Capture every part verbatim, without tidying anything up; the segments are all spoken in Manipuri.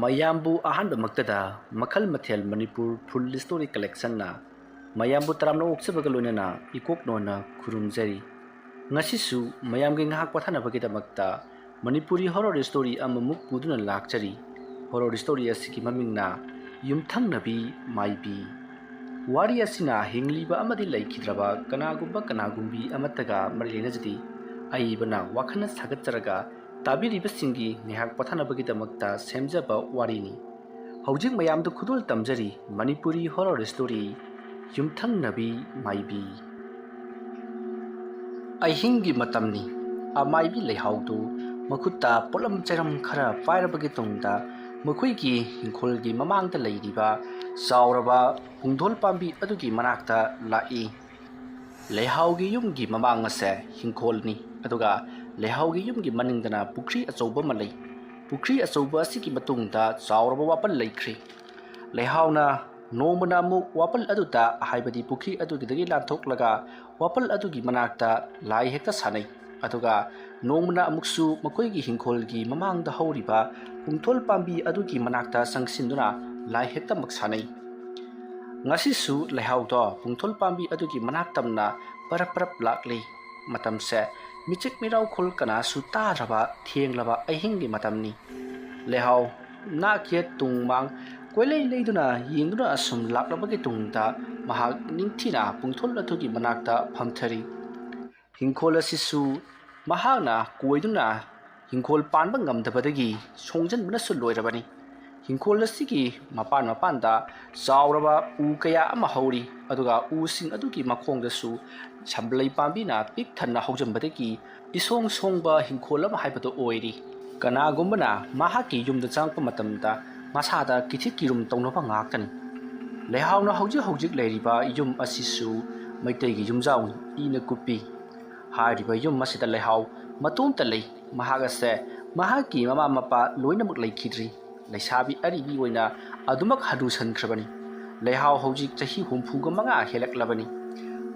ꯃꯌꯥꯝꯕꯨ ꯑꯍꯥꯟꯕꯃꯛꯇꯗ ꯃꯈꯜ ꯃꯊꯦꯜ ꯃꯅꯤꯄꯨꯔ ꯐꯨꯜ ꯁ꯭ꯇꯣꯔꯤ ꯀꯂꯦꯛꯁꯟꯅ ꯃꯌꯥꯝꯕꯨ ꯇꯔꯥꯝꯅ ꯑꯣꯛꯆꯕꯒ ꯂꯣꯏꯅꯅ ꯏꯀꯣꯛ ꯅꯣꯟꯅ ꯈꯨꯔꯨꯝꯖꯔꯤ꯫ ꯉꯁꯤꯁꯨ ꯃꯌꯥꯝꯒꯤ ꯉꯥꯏꯍꯥꯛ ꯄꯣꯊꯥꯅꯕꯒꯤꯗꯃꯛꯇ ꯃꯅꯤꯄꯨꯔꯤ ꯍꯣꯔꯣꯔ ꯁ꯭ꯇꯣꯔꯤ ꯑꯃꯃꯨꯛ ꯄꯨꯗꯨꯅ ꯂꯥꯛꯆꯔꯤ꯫ ꯍꯣꯔꯣꯔ ꯁ꯭ꯇꯣꯔꯤ ꯑꯁꯤꯒꯤ ꯃꯃꯤꯡꯅ ꯌꯨꯝꯊꯪꯅꯕꯤ ꯃꯥꯏꯕꯤ꯫ ꯋꯥꯔꯤ ꯑꯁꯤꯅ ꯍꯤꯡꯂꯤꯕ ꯑꯃꯗꯤ ꯂꯩꯈꯤꯗ꯭ꯔꯕ ꯀꯅꯥꯒꯨꯝꯕ ꯀꯅꯥꯒꯨꯝꯕꯤ ꯑꯃꯠꯇꯒ ꯃꯔꯤ ꯂꯩꯅꯖꯗꯦ꯫ ꯑꯏꯕꯅ ꯋꯥꯈꯜꯅ ꯁꯥꯒꯠꯆꯔꯒ ꯇꯥꯕꯤꯔꯤꯕꯁꯤꯡꯒꯤ ꯉꯥꯏꯍꯥꯛ ꯄꯣꯊꯥꯅꯕꯒꯤꯗꯃꯛꯇ ꯁꯦꯝꯖꯕ ꯋꯥꯔꯤꯅꯤ꯫ ꯍꯧꯖꯤꯛ ꯃꯌꯥꯝꯗ ꯈꯨꯗꯣꯜ ꯇꯝꯖꯔꯤ ꯃꯅꯤꯄꯨꯔꯤ ꯍꯣꯔꯣꯔ ꯁ꯭ꯇꯣꯔꯤ ꯌꯨꯝꯊꯪꯅꯕꯤ ꯃꯥꯏꯕꯤ꯫ ꯑꯍꯤꯡꯒꯤ ꯃꯇꯝꯅꯤ꯫ ꯑꯃꯥꯏꯕꯤ ꯂꯩꯍꯥꯎꯗꯨ ꯃꯈꯨꯠꯇ ꯄꯣꯠꯂꯝ ꯆꯩꯔꯝ ꯈꯔ ꯄꯥꯏꯔꯕꯒꯤ ꯇꯨꯡꯗ ꯃꯈꯣꯏꯒꯤ ꯍꯤꯡꯈꯣꯜꯒꯤ ꯃꯃꯥꯡꯗ ꯂꯩꯔꯤꯕ ꯆꯥꯎꯔꯕ ꯄꯨꯡꯗꯣꯜ ꯄꯥꯝꯕꯤ ꯑꯗꯨꯒꯤ ꯃꯅꯥꯛꯇ ꯂꯥꯛꯏ꯫ ꯂꯩꯍꯥꯎꯒꯤ ꯌꯨꯝꯒꯤ ꯃꯃꯥꯡ ꯑꯁꯦ ꯍꯤꯡꯈꯣꯜꯅꯤ, ꯑꯗꯨꯒ ꯂꯩꯍꯥꯎꯒꯤ ꯌꯨꯝꯒꯤ ꯃꯅꯤꯡꯗꯅ ꯄꯨꯈ꯭ꯔꯤ ꯑꯆꯧꯕ ꯑꯃ ꯂꯩ꯫ ꯄꯨꯈ꯭ꯔꯤ ꯑꯆꯧꯕ ꯑꯁꯤꯒꯤ ꯃꯇꯨꯡꯗ ꯆꯥꯎꯔꯕ ꯋꯥꯄꯜ ꯂꯩꯈ꯭ꯔꯦ꯫ ꯂꯩꯍꯥꯎꯅ ꯅꯣꯡꯃꯅ ꯑꯃꯨꯛ ꯋꯥꯄꯜ ꯑꯗꯨꯗ, ꯍꯥꯏꯕꯗꯤ ꯄꯨꯈ꯭ꯔꯤ ꯑꯗꯨꯒꯤꯗꯒꯤ ꯂꯥꯟꯊꯣꯛꯂꯒ ꯋꯥꯄꯜ ꯑꯗꯨꯒꯤ ꯃꯅꯥꯛꯇ ꯂꯥꯏ ꯍꯦꯛꯇ ꯁꯥꯟꯅꯩ꯫ ꯑꯗꯨꯒ ꯅꯣꯡꯃꯅ ꯑꯃꯨꯛꯁꯨ ꯃꯈꯣꯏꯒꯤ ꯍꯤꯡꯈꯣꯜꯒꯤ ꯃꯃꯥꯡꯗ ꯍꯧꯔꯤꯕ ꯄꯨꯡꯊꯣꯜ ꯄꯥꯝꯕꯤ ꯑꯗꯨꯒꯤ ꯃꯅꯥꯛꯇ ꯆꯪꯁꯤꯟꯗꯨꯅ ꯂꯥꯏ ꯍꯦꯛꯇꯃꯛ ꯁꯥꯟꯅꯩ꯫ ꯉꯁꯤꯁꯨ ꯂꯩꯍꯥꯎꯗꯣ ꯄꯨꯡꯊꯣꯜ ꯄꯥꯝꯕꯤ ꯑꯗꯨꯒꯤ ꯃꯅꯥꯛ ꯇꯝꯅ ꯄꯔꯞ ꯄꯔꯞ ꯂꯥꯛꯂꯤ꯫ ꯃꯇꯝꯁꯦ ꯃꯤꯆꯤꯛ ꯃꯤꯔꯥꯎꯈꯣꯜ ꯀꯅꯥꯁꯨ ꯇꯥꯗ꯭ꯔꯕ ꯊꯦꯡꯂꯕ ꯑꯍꯤꯡꯒꯤ ꯃꯇꯝꯅꯤ꯫ ꯂꯩꯍꯥꯎ ꯅꯥꯛ ꯌꯦꯠ ꯇꯨꯡ ꯃꯥꯡ ꯀꯣꯏꯂꯩ ꯂꯩꯗꯨꯅ ꯌꯦꯡꯗꯨꯅ ꯑꯁꯨꯝ ꯂꯥꯛꯂꯕꯒꯤ ꯇꯨꯡꯗ ꯃꯍꯥꯛ ꯅꯤꯡꯊꯤꯅ ꯄꯨꯡꯊꯣꯜ ꯑꯗꯨꯒꯤ ꯃꯅꯥꯛꯇ ꯐꯝꯊꯔꯤ꯫ ꯍꯤꯡꯈꯣꯜ ꯑꯁꯤꯁꯨ ꯃꯍꯥꯛꯅ ꯀꯣꯏꯗꯨꯅ ꯍꯤꯡꯈꯣꯜ ꯄꯥꯟꯕ ꯉꯝꯗꯕꯗꯒꯤ ꯁꯣꯡꯖꯟꯕꯅꯁꯨ ꯂꯣꯏꯔꯕꯅꯤ꯫ ꯍꯤꯡꯈꯣꯜ ꯑꯁꯤꯒꯤ ꯃꯄꯥꯟ ꯃꯄꯥꯟꯗ ꯆꯥꯎꯔꯕ ꯎ ꯀꯌꯥ ꯑꯃ ꯍꯧꯔꯤ, ꯑꯗꯨꯒ ꯎꯁꯤꯡ ꯑꯗꯨꯒꯤ ꯃꯈꯣꯡꯗꯁꯨ ꯁꯝꯕꯂꯩ ꯄꯥꯝꯕꯤꯅ ꯄꯤꯛ ꯊꯟꯅ ꯍꯧꯖꯤꯟꯕꯗꯒꯤ ꯏꯁꯣꯡ ꯁꯣꯡꯕ ꯍꯤꯡꯈꯣꯜ ꯑꯃ ꯍꯥꯏꯕꯗꯨ ꯑꯣꯏꯔꯤ꯫ ꯀꯅꯥꯒꯨꯝꯕꯅ ꯃꯍꯥꯛꯀꯤ ꯌꯨꯝꯗ ꯆꯪꯉꯛꯄ ꯃꯇꯝꯗ ꯃꯁꯥꯗ ꯀꯤꯊꯤꯛ ꯀꯤꯔꯨꯝ ꯇꯧꯅꯕ ꯉꯥꯛꯇꯅꯤ꯫ ꯂꯩꯍꯥꯎꯅ ꯍꯧꯖꯤꯛ ꯍꯧꯖꯤꯛ ꯂꯩꯔꯤꯕ ꯌꯨꯝ ꯑꯁꯤꯁꯨ ꯃꯩꯇꯩꯒꯤ ꯌꯨꯝꯖꯥꯎꯅꯤ, ꯏꯅ ꯀꯨꯞꯄꯤ꯫ ꯍꯥꯏꯔꯤꯕ ꯌꯨꯝ ꯑꯁꯤꯗ ꯂꯩꯍꯥꯎ ꯃꯇꯣꯝꯇ ꯂꯩ꯫ ꯃꯍꯥꯛ ꯑꯁꯦ ꯃꯍꯥꯛꯀꯤ ꯃꯃꯥ ꯃꯄꯥ ꯂꯣꯏꯅꯃꯛ ꯂꯩꯈꯤꯗ꯭ꯔꯤ꯫ ꯂꯩꯁꯥꯕꯤ ꯑꯔꯤꯕꯤ ꯑꯣꯏꯅ ꯑꯗꯨꯃꯛ ꯍꯅꯨꯁꯟꯈ꯭ꯔꯕꯅꯤ꯫ ꯂꯩꯍꯥꯎ ꯍꯧꯖꯤꯛ ꯆꯍꯤ ꯍꯨꯝꯐꯨꯒ ꯃꯉꯥ ꯍꯦꯜꯂꯛꯂꯕꯅꯤ꯫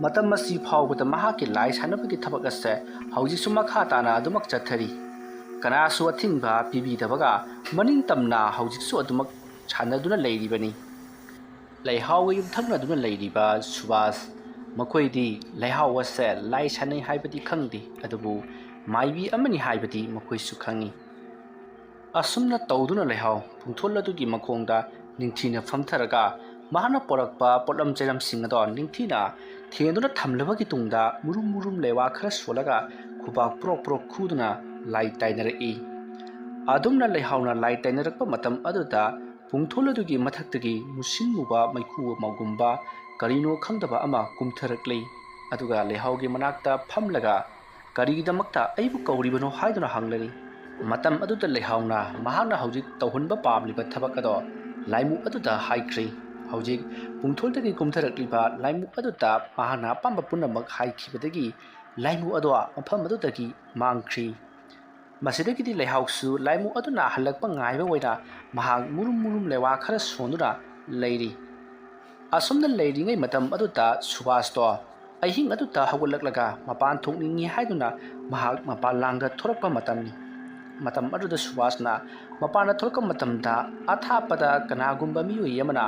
ꯃꯇꯝ ꯑꯁꯤ ꯐꯥꯎꯕꯗ ꯃꯍꯥꯛꯀꯤ ꯂꯥꯏ ꯁꯥꯟꯅꯕꯒꯤ ꯊꯕꯛ ꯑꯁꯦ ꯍꯧꯖꯤꯛꯁꯨ ꯃꯈꯥ ꯇꯥꯅ ꯑꯗꯨꯃꯛ ꯆꯠꯊꯔꯤ꯫ ꯀꯅꯥꯁꯨ ꯑꯊꯤꯡꯕ ꯄꯤꯕꯤꯗꯕꯒ ꯃꯅꯤꯡ ꯇꯝꯅ ꯍꯧꯖꯤꯛꯁꯨ ꯑꯗꯨꯃꯛ ꯁꯥꯟꯅꯗꯨꯅ ꯂꯩꯔꯤꯕꯅꯤ꯫ ꯂꯩꯍꯥꯎꯒ ꯌꯨꯝꯊꯪꯅꯗꯨꯅ ꯂꯩꯔꯤꯕ ꯁꯨꯕꯥꯁ, ꯃꯈꯣꯏꯗꯤ ꯂꯩꯍꯥꯎ ꯑꯁꯦ ꯂꯥꯏ ꯁꯥꯟꯅꯩ ꯍꯥꯏꯕꯗꯤ ꯈꯪꯗꯦ, ꯑꯗꯨꯕꯨ ꯃꯥꯏꯕꯤ ꯑꯃꯅꯤ ꯍꯥꯏꯕꯗꯤ ꯃꯈꯣꯏꯁꯨ ꯈꯪꯏ꯫ ꯑꯁꯨꯝꯅ ꯇꯧꯗꯨꯅ ꯂꯩꯍꯥꯎ ꯄꯨꯡꯊꯣꯜ ꯑꯗꯨꯒꯤ ꯃꯈꯣꯡꯗ ꯅꯤꯡꯊꯤꯅ ꯐꯝꯊꯔꯒ ꯃꯍꯥꯛꯅ ꯄꯣꯔꯛꯄ ꯄꯣꯠꯂꯝ ꯆꯩꯂꯝꯁꯤꯡ ꯑꯗꯣ ꯅꯤꯡꯊꯤꯅ ꯊꯦꯡꯗꯨꯅ ꯊꯝꯂꯕꯒꯤ ꯇꯨꯡꯗ ꯃꯨꯔꯨꯝ ꯃꯨꯔꯨꯝ ꯂꯩꯋꯥ ꯈꯔ ꯁꯣꯜꯂꯒ ꯈꯨꯕꯥꯛ ꯄ꯭ꯔꯣꯛ ꯄ꯭ꯔꯣꯛ ꯈꯨꯗꯨꯅ ꯂꯥꯏ ꯇꯥꯏꯅꯔꯛꯏ꯫ ꯑꯗꯨꯝꯅ ꯂꯩꯍꯥꯎꯅ ꯂꯥꯏ ꯇꯥꯏꯅꯔꯛꯄ ꯃꯇꯝ ꯑꯗꯨꯗ ꯄꯨꯡꯊꯣꯜ ꯑꯗꯨꯒꯤ ꯃꯊꯛꯇꯒꯤ ꯃꯨꯁꯤꯟ ꯃꯨꯕ ꯃꯩꯈꯨ ꯑꯃꯒꯨꯝꯕ ꯀꯔꯤꯅꯣ ꯈꯪꯗꯕ ꯑꯃ ꯀꯨꯝꯊꯔꯛꯂꯤ꯫ ꯑꯗꯨꯒ ꯂꯩꯍꯥꯎꯒꯤ ꯃꯅꯥꯛꯇ ꯐꯝꯂꯒ "ꯀꯔꯤꯒꯤꯗꯃꯛꯇ ꯑꯩꯕꯨ ꯀꯧꯔꯤꯕꯅꯣ?" ꯍꯥꯏꯗꯨꯅ ꯍꯪꯂꯔꯤ꯫ ꯃꯇꯝ ꯑꯗꯨꯗ ꯂꯩꯍꯥꯎꯅ ꯃꯍꯥꯛꯅ ꯍꯧꯖꯤꯛ ꯇꯧꯍꯟꯕ ꯄꯥꯝꯂꯤꯕ ꯊꯕꯛ ꯑꯗꯣ ꯂꯥꯏꯃꯨ ꯑꯗꯨꯗ ꯍꯥꯏꯈ꯭ꯔꯤ꯫ ꯍꯧꯖꯤꯛ ꯄꯨꯡꯊꯣꯜꯗꯒꯤ ꯀꯨꯝꯊꯔꯛꯂꯤꯕ ꯂꯥꯏꯃꯨ ꯑꯗꯨꯗ ꯃꯍꯥꯛꯅ ꯑꯄꯥꯝꯕ ꯄꯨꯝꯅꯃꯛ ꯍꯥꯏꯈꯤꯕꯗꯒꯤ ꯂꯥꯏꯃꯨ ꯑꯗꯣ ꯃꯐꯝ ꯑꯗꯨꯗꯒꯤ ꯃꯥꯡꯈ꯭ꯔꯤ꯫ ꯃꯁꯤꯗꯒꯤꯗꯤ ꯂꯩꯍꯥꯎꯁꯨ ꯂꯥꯏꯃꯨ ꯑꯗꯨꯅ ꯍꯜꯂꯛꯄ ꯉꯥꯏꯕ ꯑꯣꯏꯅ ꯃꯍꯥꯛ ꯃꯨꯔꯨꯝ ꯃꯨꯔꯨꯝ ꯂꯩꯋꯥ ꯈꯔ ꯁꯣꯟꯗꯨꯅ ꯂꯩꯔꯤ꯫ ꯑꯁꯨꯝꯅ ꯂꯩꯔꯤꯉꯩ ꯃꯇꯝ ꯑꯗꯨꯗ ꯁꯨꯕꯥꯁꯇꯣ ꯑꯍꯤꯡ ꯑꯗꯨꯗ ꯍꯧꯒꯠꯂꯛꯂꯒ ꯃꯄꯥꯟ ꯊꯣꯛꯅꯤꯡꯉꯤ ꯍꯥꯏꯗꯨꯅ ꯃꯍꯥꯛ ꯃꯄꯥꯟ ꯂꯥꯡꯗ ꯊꯣꯔꯛꯄ ꯃꯇꯝꯅꯤ꯫ ꯃꯇꯝ ꯑꯗꯨꯗ ꯁꯨꯕꯥꯁꯅ ꯃꯄꯥꯟꯗ ꯊꯣꯔꯛꯄ ꯃꯇꯝꯗ ꯑꯊꯥꯞꯄꯗ ꯀꯅꯥꯒꯨꯝꯕ ꯃꯤꯑꯣꯏ ꯑꯃꯅ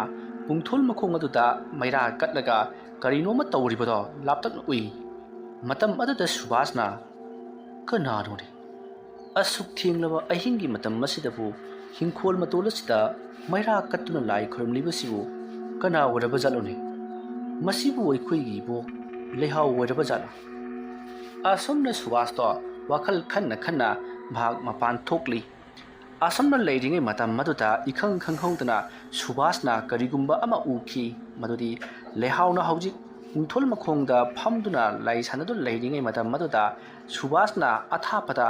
ꯄꯨꯡꯊꯣꯜ ꯃꯈꯣꯡ ꯑꯗꯨꯗ ꯃꯩꯔꯥ ꯀꯠꯂꯒ ꯀꯔꯤꯅꯣꯃ ꯇꯧꯔꯤꯕꯗꯣ ꯂꯥꯞꯇꯛꯅ ꯎꯏ꯫ ꯃꯇꯝ ꯑꯗꯨꯗ ꯁꯨꯕꯥꯁꯅ, "ꯀꯅꯥꯅꯣꯅꯦ? ꯑꯁꯨꯛ ꯊꯦꯡꯂꯕ ꯑꯍꯤꯡꯒꯤ ꯃꯇꯝ ꯑꯁꯤꯗꯕꯨ ꯍꯤꯡꯈꯣꯜ ꯃꯇꯣꯜ ꯑꯁꯤꯗ ꯃꯩꯔꯥ ꯀꯠꯇꯨꯅ ꯂꯥꯏ ꯈꯨꯔꯨꯝꯂꯤꯕꯁꯤꯕꯨ ꯀꯅꯥ ꯑꯣꯏꯔꯕ ꯖꯥꯠꯂꯣꯅꯦ? ꯃꯁꯤꯕꯨ ꯑꯩꯈꯣꯏꯒꯤ ꯏꯕꯣꯛ ꯂꯩꯍꯥꯎ ꯑꯣꯏꯔꯕ ꯖꯥꯠꯂꯣ?" ꯑꯁꯨꯝꯅ ꯁꯨꯕꯥꯁꯇꯣ ꯋꯥꯈꯜ ꯈꯟꯅ ꯈꯟꯅ ꯃꯍꯥꯛ ꯃꯄꯥꯟ ꯊꯣꯛꯂꯤ꯫ ꯑꯁꯨꯝꯅ ꯂꯩꯔꯤꯉꯩ ꯃꯇꯝ ꯑꯗꯨꯗ ꯏꯈꯪ ꯈꯪꯍꯧꯗꯅ ꯁꯨꯕꯥꯁꯅ ꯀꯔꯤꯒꯨꯝꯕ ꯑꯃ ꯎꯈꯤ꯫ ꯃꯗꯨꯗꯤ ꯂꯩꯍꯥꯎꯅ ꯍꯧꯖꯤꯛ ꯄꯨꯡꯊꯣꯜ ꯃꯈꯣꯡꯗ ꯐꯝꯗꯨꯅ ꯂꯥꯏ ꯁꯥꯟꯅꯗꯨꯅ ꯂꯩꯔꯤꯉꯩ ꯃꯇꯝ ꯑꯗꯨꯗ ꯁꯨꯕꯥꯁꯅ ꯑꯊꯥꯞꯄꯗ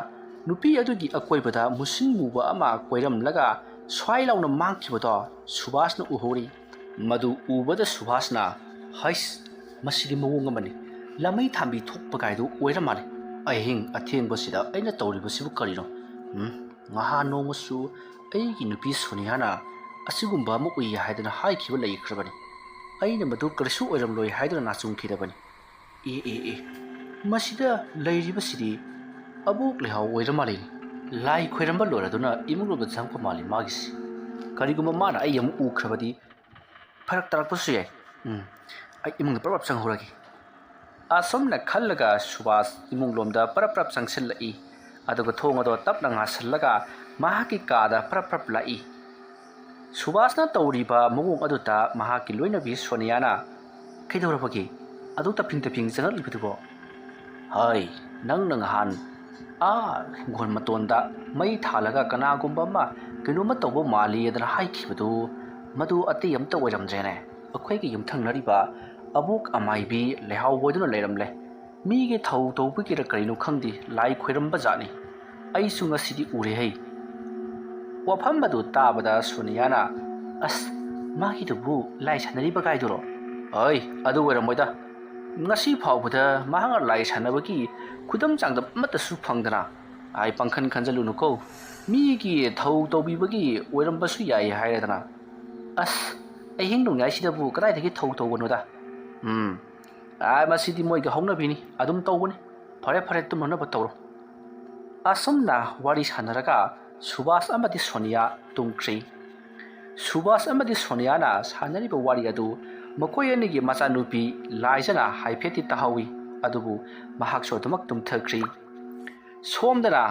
ꯅꯨꯄꯤ ꯑꯗꯨꯒꯤ ꯑꯀꯣꯏꯕꯗ ꯃꯨꯁꯤꯟ ꯃꯨꯕ ꯑꯃ ꯀꯣꯏꯔꯝꯂꯒ ꯁ꯭ꯋꯥꯏ ꯂꯥꯎꯅ ꯃꯥꯡꯈꯤꯕꯗꯣ ꯁꯨꯕꯥꯁꯅ ꯎꯍꯧꯔꯤ꯫ ꯃꯗꯨ ꯎꯕꯗ ꯁꯨꯕꯥꯁꯅ, "ꯍꯩꯁ, ꯃꯁꯤꯗꯤ ꯃꯑꯣꯡ ꯑꯃꯅꯤ꯫ ꯂꯥꯃꯩ ꯊꯥꯟꯕꯤ ꯊꯣꯛꯄ ꯀꯥꯏꯗꯨ ꯑꯣꯏꯔ ꯃꯥꯜꯂꯦ꯫ ꯑꯍꯤꯡ ꯑꯊꯦꯡꯕꯁꯤꯗ ꯑꯩꯅ ꯇꯧꯔꯤꯕꯁꯤꯕꯨ ꯀꯔꯤꯅꯣ? ꯎꯝ, ꯉꯍꯥꯟ ꯅꯣꯡꯃꯁꯨ ꯑꯩꯒꯤ ꯅꯨꯄꯤ ꯁꯣꯅꯤꯌꯥꯅ ꯑꯁꯤꯒꯨꯝꯕ ꯑꯃ ꯎꯏ ꯍꯥꯏꯗꯅ ꯍꯥꯏꯈꯤꯕ ꯂꯩꯈ꯭ꯔꯕꯅꯤ꯫ ꯑꯩꯅ ꯃꯗꯨ ꯀꯔꯤꯁꯨ ꯑꯣꯏꯔꯝꯂꯣꯏ ꯍꯥꯏꯗꯨꯅ ꯅꯥꯆꯨꯡꯈꯤꯗꯕꯅꯤ꯫ ꯑꯦ, ꯑꯦ, ꯑꯦ, ꯃꯁꯤꯗ ꯂꯩꯔꯤꯕꯁꯤꯗꯤ ꯑꯕꯣꯛ ꯂꯩꯍꯥꯎ ꯑꯣꯏꯔ ꯃꯥꯜꯂꯦꯅꯦ꯫ ꯂꯥꯏ ꯈꯣꯏꯔꯝꯕ ꯂꯣꯏꯔꯗꯨꯅ ꯏꯃꯨꯡꯂꯣꯝꯗ ꯆꯪꯉꯛꯄ ꯃꯥꯜꯂꯤ ꯃꯥꯒꯤꯁꯤ꯫ ꯀꯔꯤꯒꯨꯝꯕ ꯃꯥꯅ ꯑꯩ ꯑꯃꯨꯛ ꯎꯈ꯭ꯔꯕꯗꯤ ꯐꯔꯛ ꯇꯥꯔꯛꯄꯁꯨ ꯌꯥꯏ꯫ ꯎꯝ, ꯑꯩ ꯏꯃꯨꯡꯗ ꯄꯔꯞ ꯄꯔꯞ ꯆꯪꯍꯧꯔꯒꯦ꯫ ꯑꯁꯨꯝꯅ ꯈꯜꯂꯒ ꯁꯨꯕꯥꯁ ꯏꯃꯨꯡꯂꯣꯝꯗ ꯄꯔꯞ ꯄꯔꯞ ꯆꯪꯁꯤꯜꯂꯛꯏ꯫ ꯑꯗꯨꯒ ꯊꯣꯡ ꯑꯗꯣ ꯇꯞꯅ ꯉꯥꯁꯤꯜꯂꯒ ꯃꯍꯥꯛꯀꯤ ꯀꯥꯗ ꯄꯔꯞ ꯄꯔꯞ ꯂꯥꯛꯏ꯫ ꯁꯨꯕꯥꯁꯅ ꯇꯧꯔꯤꯕ ꯃꯑꯣꯡ ꯑꯗꯨꯗ ꯃꯍꯥꯛꯀꯤ ꯂꯣꯏꯅꯕꯤ ꯁꯣꯅꯤꯌꯥꯅ, "ꯀꯩꯗꯧꯔꯕꯒꯦ? ꯑꯗꯨ ꯇꯞꯐꯤꯡ ꯇꯞꯐꯤꯡ ꯆꯪꯂꯛꯂꯤꯕꯗꯨꯕꯣ?" "ꯍꯩ, ꯅꯪꯅ ꯉꯍꯥꯟ ꯑꯥ ꯍꯤꯡꯒꯣꯜ ꯃꯇꯣꯟꯗ ꯃꯩ ꯊꯥꯜꯂꯒ ꯀꯅꯥꯒꯨꯝꯕ ꯑꯃ ꯀꯩꯅꯣꯝꯃ ꯇꯧꯕ ꯃꯥꯜꯂꯤꯗꯅ ꯍꯥꯏꯈꯤꯕꯗꯨ, ꯃꯗꯨ ꯑꯇꯩ ꯑꯝꯇ ꯑꯣꯏꯔꯝꯗ꯭ꯔꯦꯅꯦ꯫ ꯑꯩꯈꯣꯏꯒꯤ ꯌꯨꯝꯊꯪꯅꯔꯤꯕ ꯑꯕꯣꯛ ꯑꯃꯥꯏꯕꯤ ꯂꯩꯍꯥꯎ ꯑꯣꯏꯗꯨꯅ ꯂꯩꯔꯝꯂꯦ꯫ ꯃꯤꯒꯤ ꯊꯧ ꯇꯧꯕꯒꯤꯔ ꯀꯔꯤꯅꯣ ꯈꯪꯗꯦ, ꯂꯥꯏ ꯈꯣꯏꯔꯝꯕ ꯖꯥꯠꯅꯤ꯫ ꯑꯩꯁꯨ ꯉꯁꯤꯗꯤ ꯎꯔꯦ ꯍꯩ꯫" ꯋꯥꯐꯝ ꯑꯗꯨ ꯇꯥꯕꯗ ꯁꯣꯅꯤꯌꯥꯅ, "ꯑꯁ, ꯃꯥꯒꯤꯗꯨꯕꯨ ꯂꯥꯏ ꯁꯥꯟꯅꯔꯤꯕ ꯀꯥꯏꯗꯨꯔꯣ?" "ꯑꯩ, ꯑꯗꯨ ꯑꯣꯏꯔꯝꯃꯣꯏꯗ꯫ ꯉꯁꯤ ꯐꯥꯎꯕꯗ ꯃꯍꯥꯛꯅ ꯂꯥꯏ ꯁꯥꯟꯅꯕꯒꯤ ꯈꯨꯗꯝ ꯆꯥꯡꯗꯝ ꯑꯃꯠꯇꯁꯨ ꯐꯪꯗꯅ꯫ ꯑꯩ ꯄꯪꯈꯟ ꯈꯟꯖꯜꯂꯨꯅꯨꯀꯣ꯫ ꯃꯤꯒꯤ ꯊꯧ ꯇꯧꯕꯤꯕꯒꯤ ꯑꯣꯏꯔꯝꯕꯁꯨ ꯌꯥꯏ ꯍꯥꯏꯔꯗꯅ꯫ ꯑꯁ, ꯑꯍꯤꯡ ꯅꯣꯡꯌꯥꯏꯁꯤꯗꯕꯨ ꯀꯗꯥꯏꯗꯒꯤ ꯊꯧ ꯇꯧꯕꯅꯣꯗ? ꯎꯝ, ꯑꯥ, ꯃꯁꯤꯗꯤ ꯃꯣꯏꯒꯤ ꯍꯧꯅꯕꯤꯅꯤ, ꯑꯗꯨꯝ ꯇꯧꯕꯅꯤ꯫ ꯐꯔꯦ, ꯐꯔꯦ, ꯇꯨꯝꯅꯅꯕ ꯇꯧꯔꯣ꯫" ꯑꯁꯨꯝꯅ ꯋꯥꯔꯤ ꯁꯥꯟꯅꯔꯒ ꯁꯨꯕꯥꯁ ꯑꯃꯗꯤ ꯁꯣꯅꯤꯌꯥ ꯇꯨꯝꯈ꯭ꯔꯤ꯫ ꯁꯨꯕꯥꯁ ꯑꯃꯗꯤ ꯁꯣꯅꯤꯌꯥꯅ ꯁꯥꯟꯅꯔꯤꯕ ꯋꯥꯔꯤ ꯑꯗꯨ ꯃꯈꯣꯏ ꯑꯅꯤꯒꯤ ꯃꯆꯥꯅꯨꯄꯤ ꯂꯥꯏꯖꯅ ꯍꯥꯏꯐꯦꯠꯇꯤ ꯇꯥꯍꯧꯏ, ꯑꯗꯨꯕꯨ ꯃꯍꯥꯛꯁꯨ ꯑꯗꯨꯃꯛ ꯇꯨꯝꯊꯈ꯭ꯔꯤ꯫ ꯁꯣꯝꯗꯅ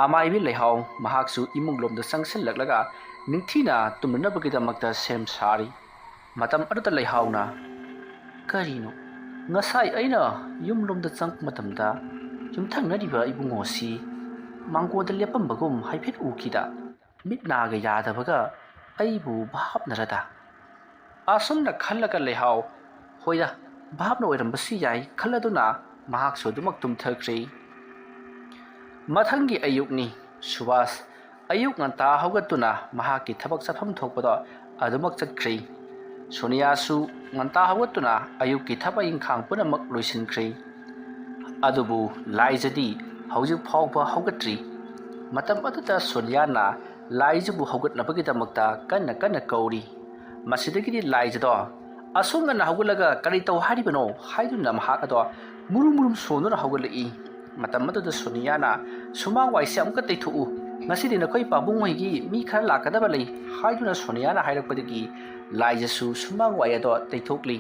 ꯑꯃꯥꯏꯕꯤ ꯂꯩꯍꯥꯎ ꯃꯍꯥꯛꯁꯨ ꯏꯃꯨꯡꯂꯣꯝꯗ ꯆꯪꯁꯤꯜꯂꯛꯂꯒ ꯅꯤꯡꯊꯤꯅ ꯇꯨꯝꯅꯅꯕꯒꯤꯗꯃꯛꯇ ꯁꯦꯝ ꯁꯥꯔꯤ꯫ ꯃꯇꯝ ꯑꯗꯨꯗ ꯂꯩꯍꯥꯎꯅ, "ꯀꯔꯤꯅꯣ, ꯉꯁꯥꯏ ꯑꯩꯅ ꯌꯨꯝꯂꯣꯝꯗ ꯆꯪꯉꯛꯄ ꯃꯇꯝꯗ ꯌꯨꯝꯊꯪꯅꯔꯤꯕ ꯏꯕꯨꯡꯉꯣꯁꯤ ꯃꯥꯡꯒꯣꯟꯗ ꯂꯦꯞꯄꯝꯕꯒꯨꯝ ꯍꯥꯏꯐꯦꯠ ꯎꯈꯤꯗ, ꯃꯤꯠ ꯅꯥꯒ ꯌꯥꯗꯕꯒ ꯑꯩꯕꯨ ꯚꯥꯞꯅꯔꯗ?" ꯑꯁꯨꯝꯅ ꯈꯜꯂꯒ ꯂꯩꯍꯥꯎ, "ꯍꯣꯏꯗ, ꯚꯥꯞꯅ ꯑꯣꯏꯔꯝꯕꯁꯨ ꯌꯥꯏ" ꯈꯜꯂꯗꯨꯅ ꯃꯍꯥꯛꯁꯨ ꯑꯗꯨꯃꯛ ꯇꯨꯝꯊꯈ꯭ꯔꯦ꯫ ꯃꯊꯪꯒꯤ ꯑꯌꯨꯛꯅꯤ꯫ ꯁꯨꯕꯥꯁ ꯑꯌꯨꯛ ꯉꯟꯇꯥ ꯍꯧꯒꯠꯇꯨꯅ ꯃꯍꯥꯛꯀꯤ ꯊꯕꯛ ꯆꯠꯐꯝ ꯊꯣꯛꯄꯗꯣ ꯑꯗꯨꯃꯛ ꯆꯠꯈ꯭ꯔꯦ꯫ ꯁꯣꯅꯤꯌꯥꯁꯨ ꯉꯟꯇꯥ ꯍꯧꯒꯠꯇꯨꯅ ꯑꯌꯨꯛꯀꯤ ꯊꯕꯛ ꯏꯪꯈꯥꯡ ꯄꯨꯝꯅꯃꯛ ꯂꯣꯏꯁꯤꯟꯈ꯭ꯔꯦ꯫ ꯑꯗꯨꯕꯨ ꯂꯥꯏꯖꯗꯤ ꯍꯧꯖꯤꯛ ꯐꯥꯎꯕ ꯍꯧꯒꯠꯇ꯭ꯔꯤ꯫ ꯃꯇꯝ ꯑꯗꯨꯗ ꯁꯣꯅꯤꯌꯥꯅ ꯂꯥꯏꯖꯕꯨ ꯍꯧꯒꯠꯅꯕꯒꯤꯗꯃꯛꯇ ꯀꯟꯅ ꯀꯟꯅ ꯀꯧꯔꯤ꯫ ꯃꯁꯤꯗꯒꯤꯗꯤ ꯂꯥꯏꯖꯗꯣ, "ꯑꯁꯨꯛ ꯉꯟꯅ ꯍꯧꯒꯠꯂꯒ ꯀꯔꯤ ꯇꯧ ꯍꯥꯏꯔꯤꯕꯅꯣ?" ꯍꯥꯏꯗꯨꯅ ꯃꯍꯥꯛ ꯑꯗꯣ ꯃꯨꯔꯨꯝ ꯃꯨꯔꯨꯝ ꯁꯣꯟꯗꯨꯅ ꯍꯧꯒꯠꯂꯛꯏ꯫ ꯃꯇꯝ ꯑꯗꯨꯗ ꯁꯣꯅꯤꯌꯥꯅ, "ꯁꯨꯃꯥꯡ ꯋꯥꯏꯁꯦ ꯑꯃꯨꯛꯀ ꯇꯩꯊꯣꯛꯎ, ꯉꯁꯤꯗꯤ ꯅꯈꯣꯏ ꯄꯥꯕꯨꯡ ꯍꯣꯏꯒꯤ ꯃꯤ ꯈꯔ ꯂꯥꯛꯀꯗꯕ ꯂꯩ" ꯍꯥꯏꯗꯨꯅ ꯁꯣꯅꯤꯌꯥꯅ ꯍꯥꯏꯔꯛꯄꯗꯒꯤ ꯂꯥꯏꯖꯁꯨ ꯁꯨꯃꯥꯡ ꯋꯥꯏ ꯑꯗꯣ ꯇꯩꯊꯣꯛꯂꯤ꯫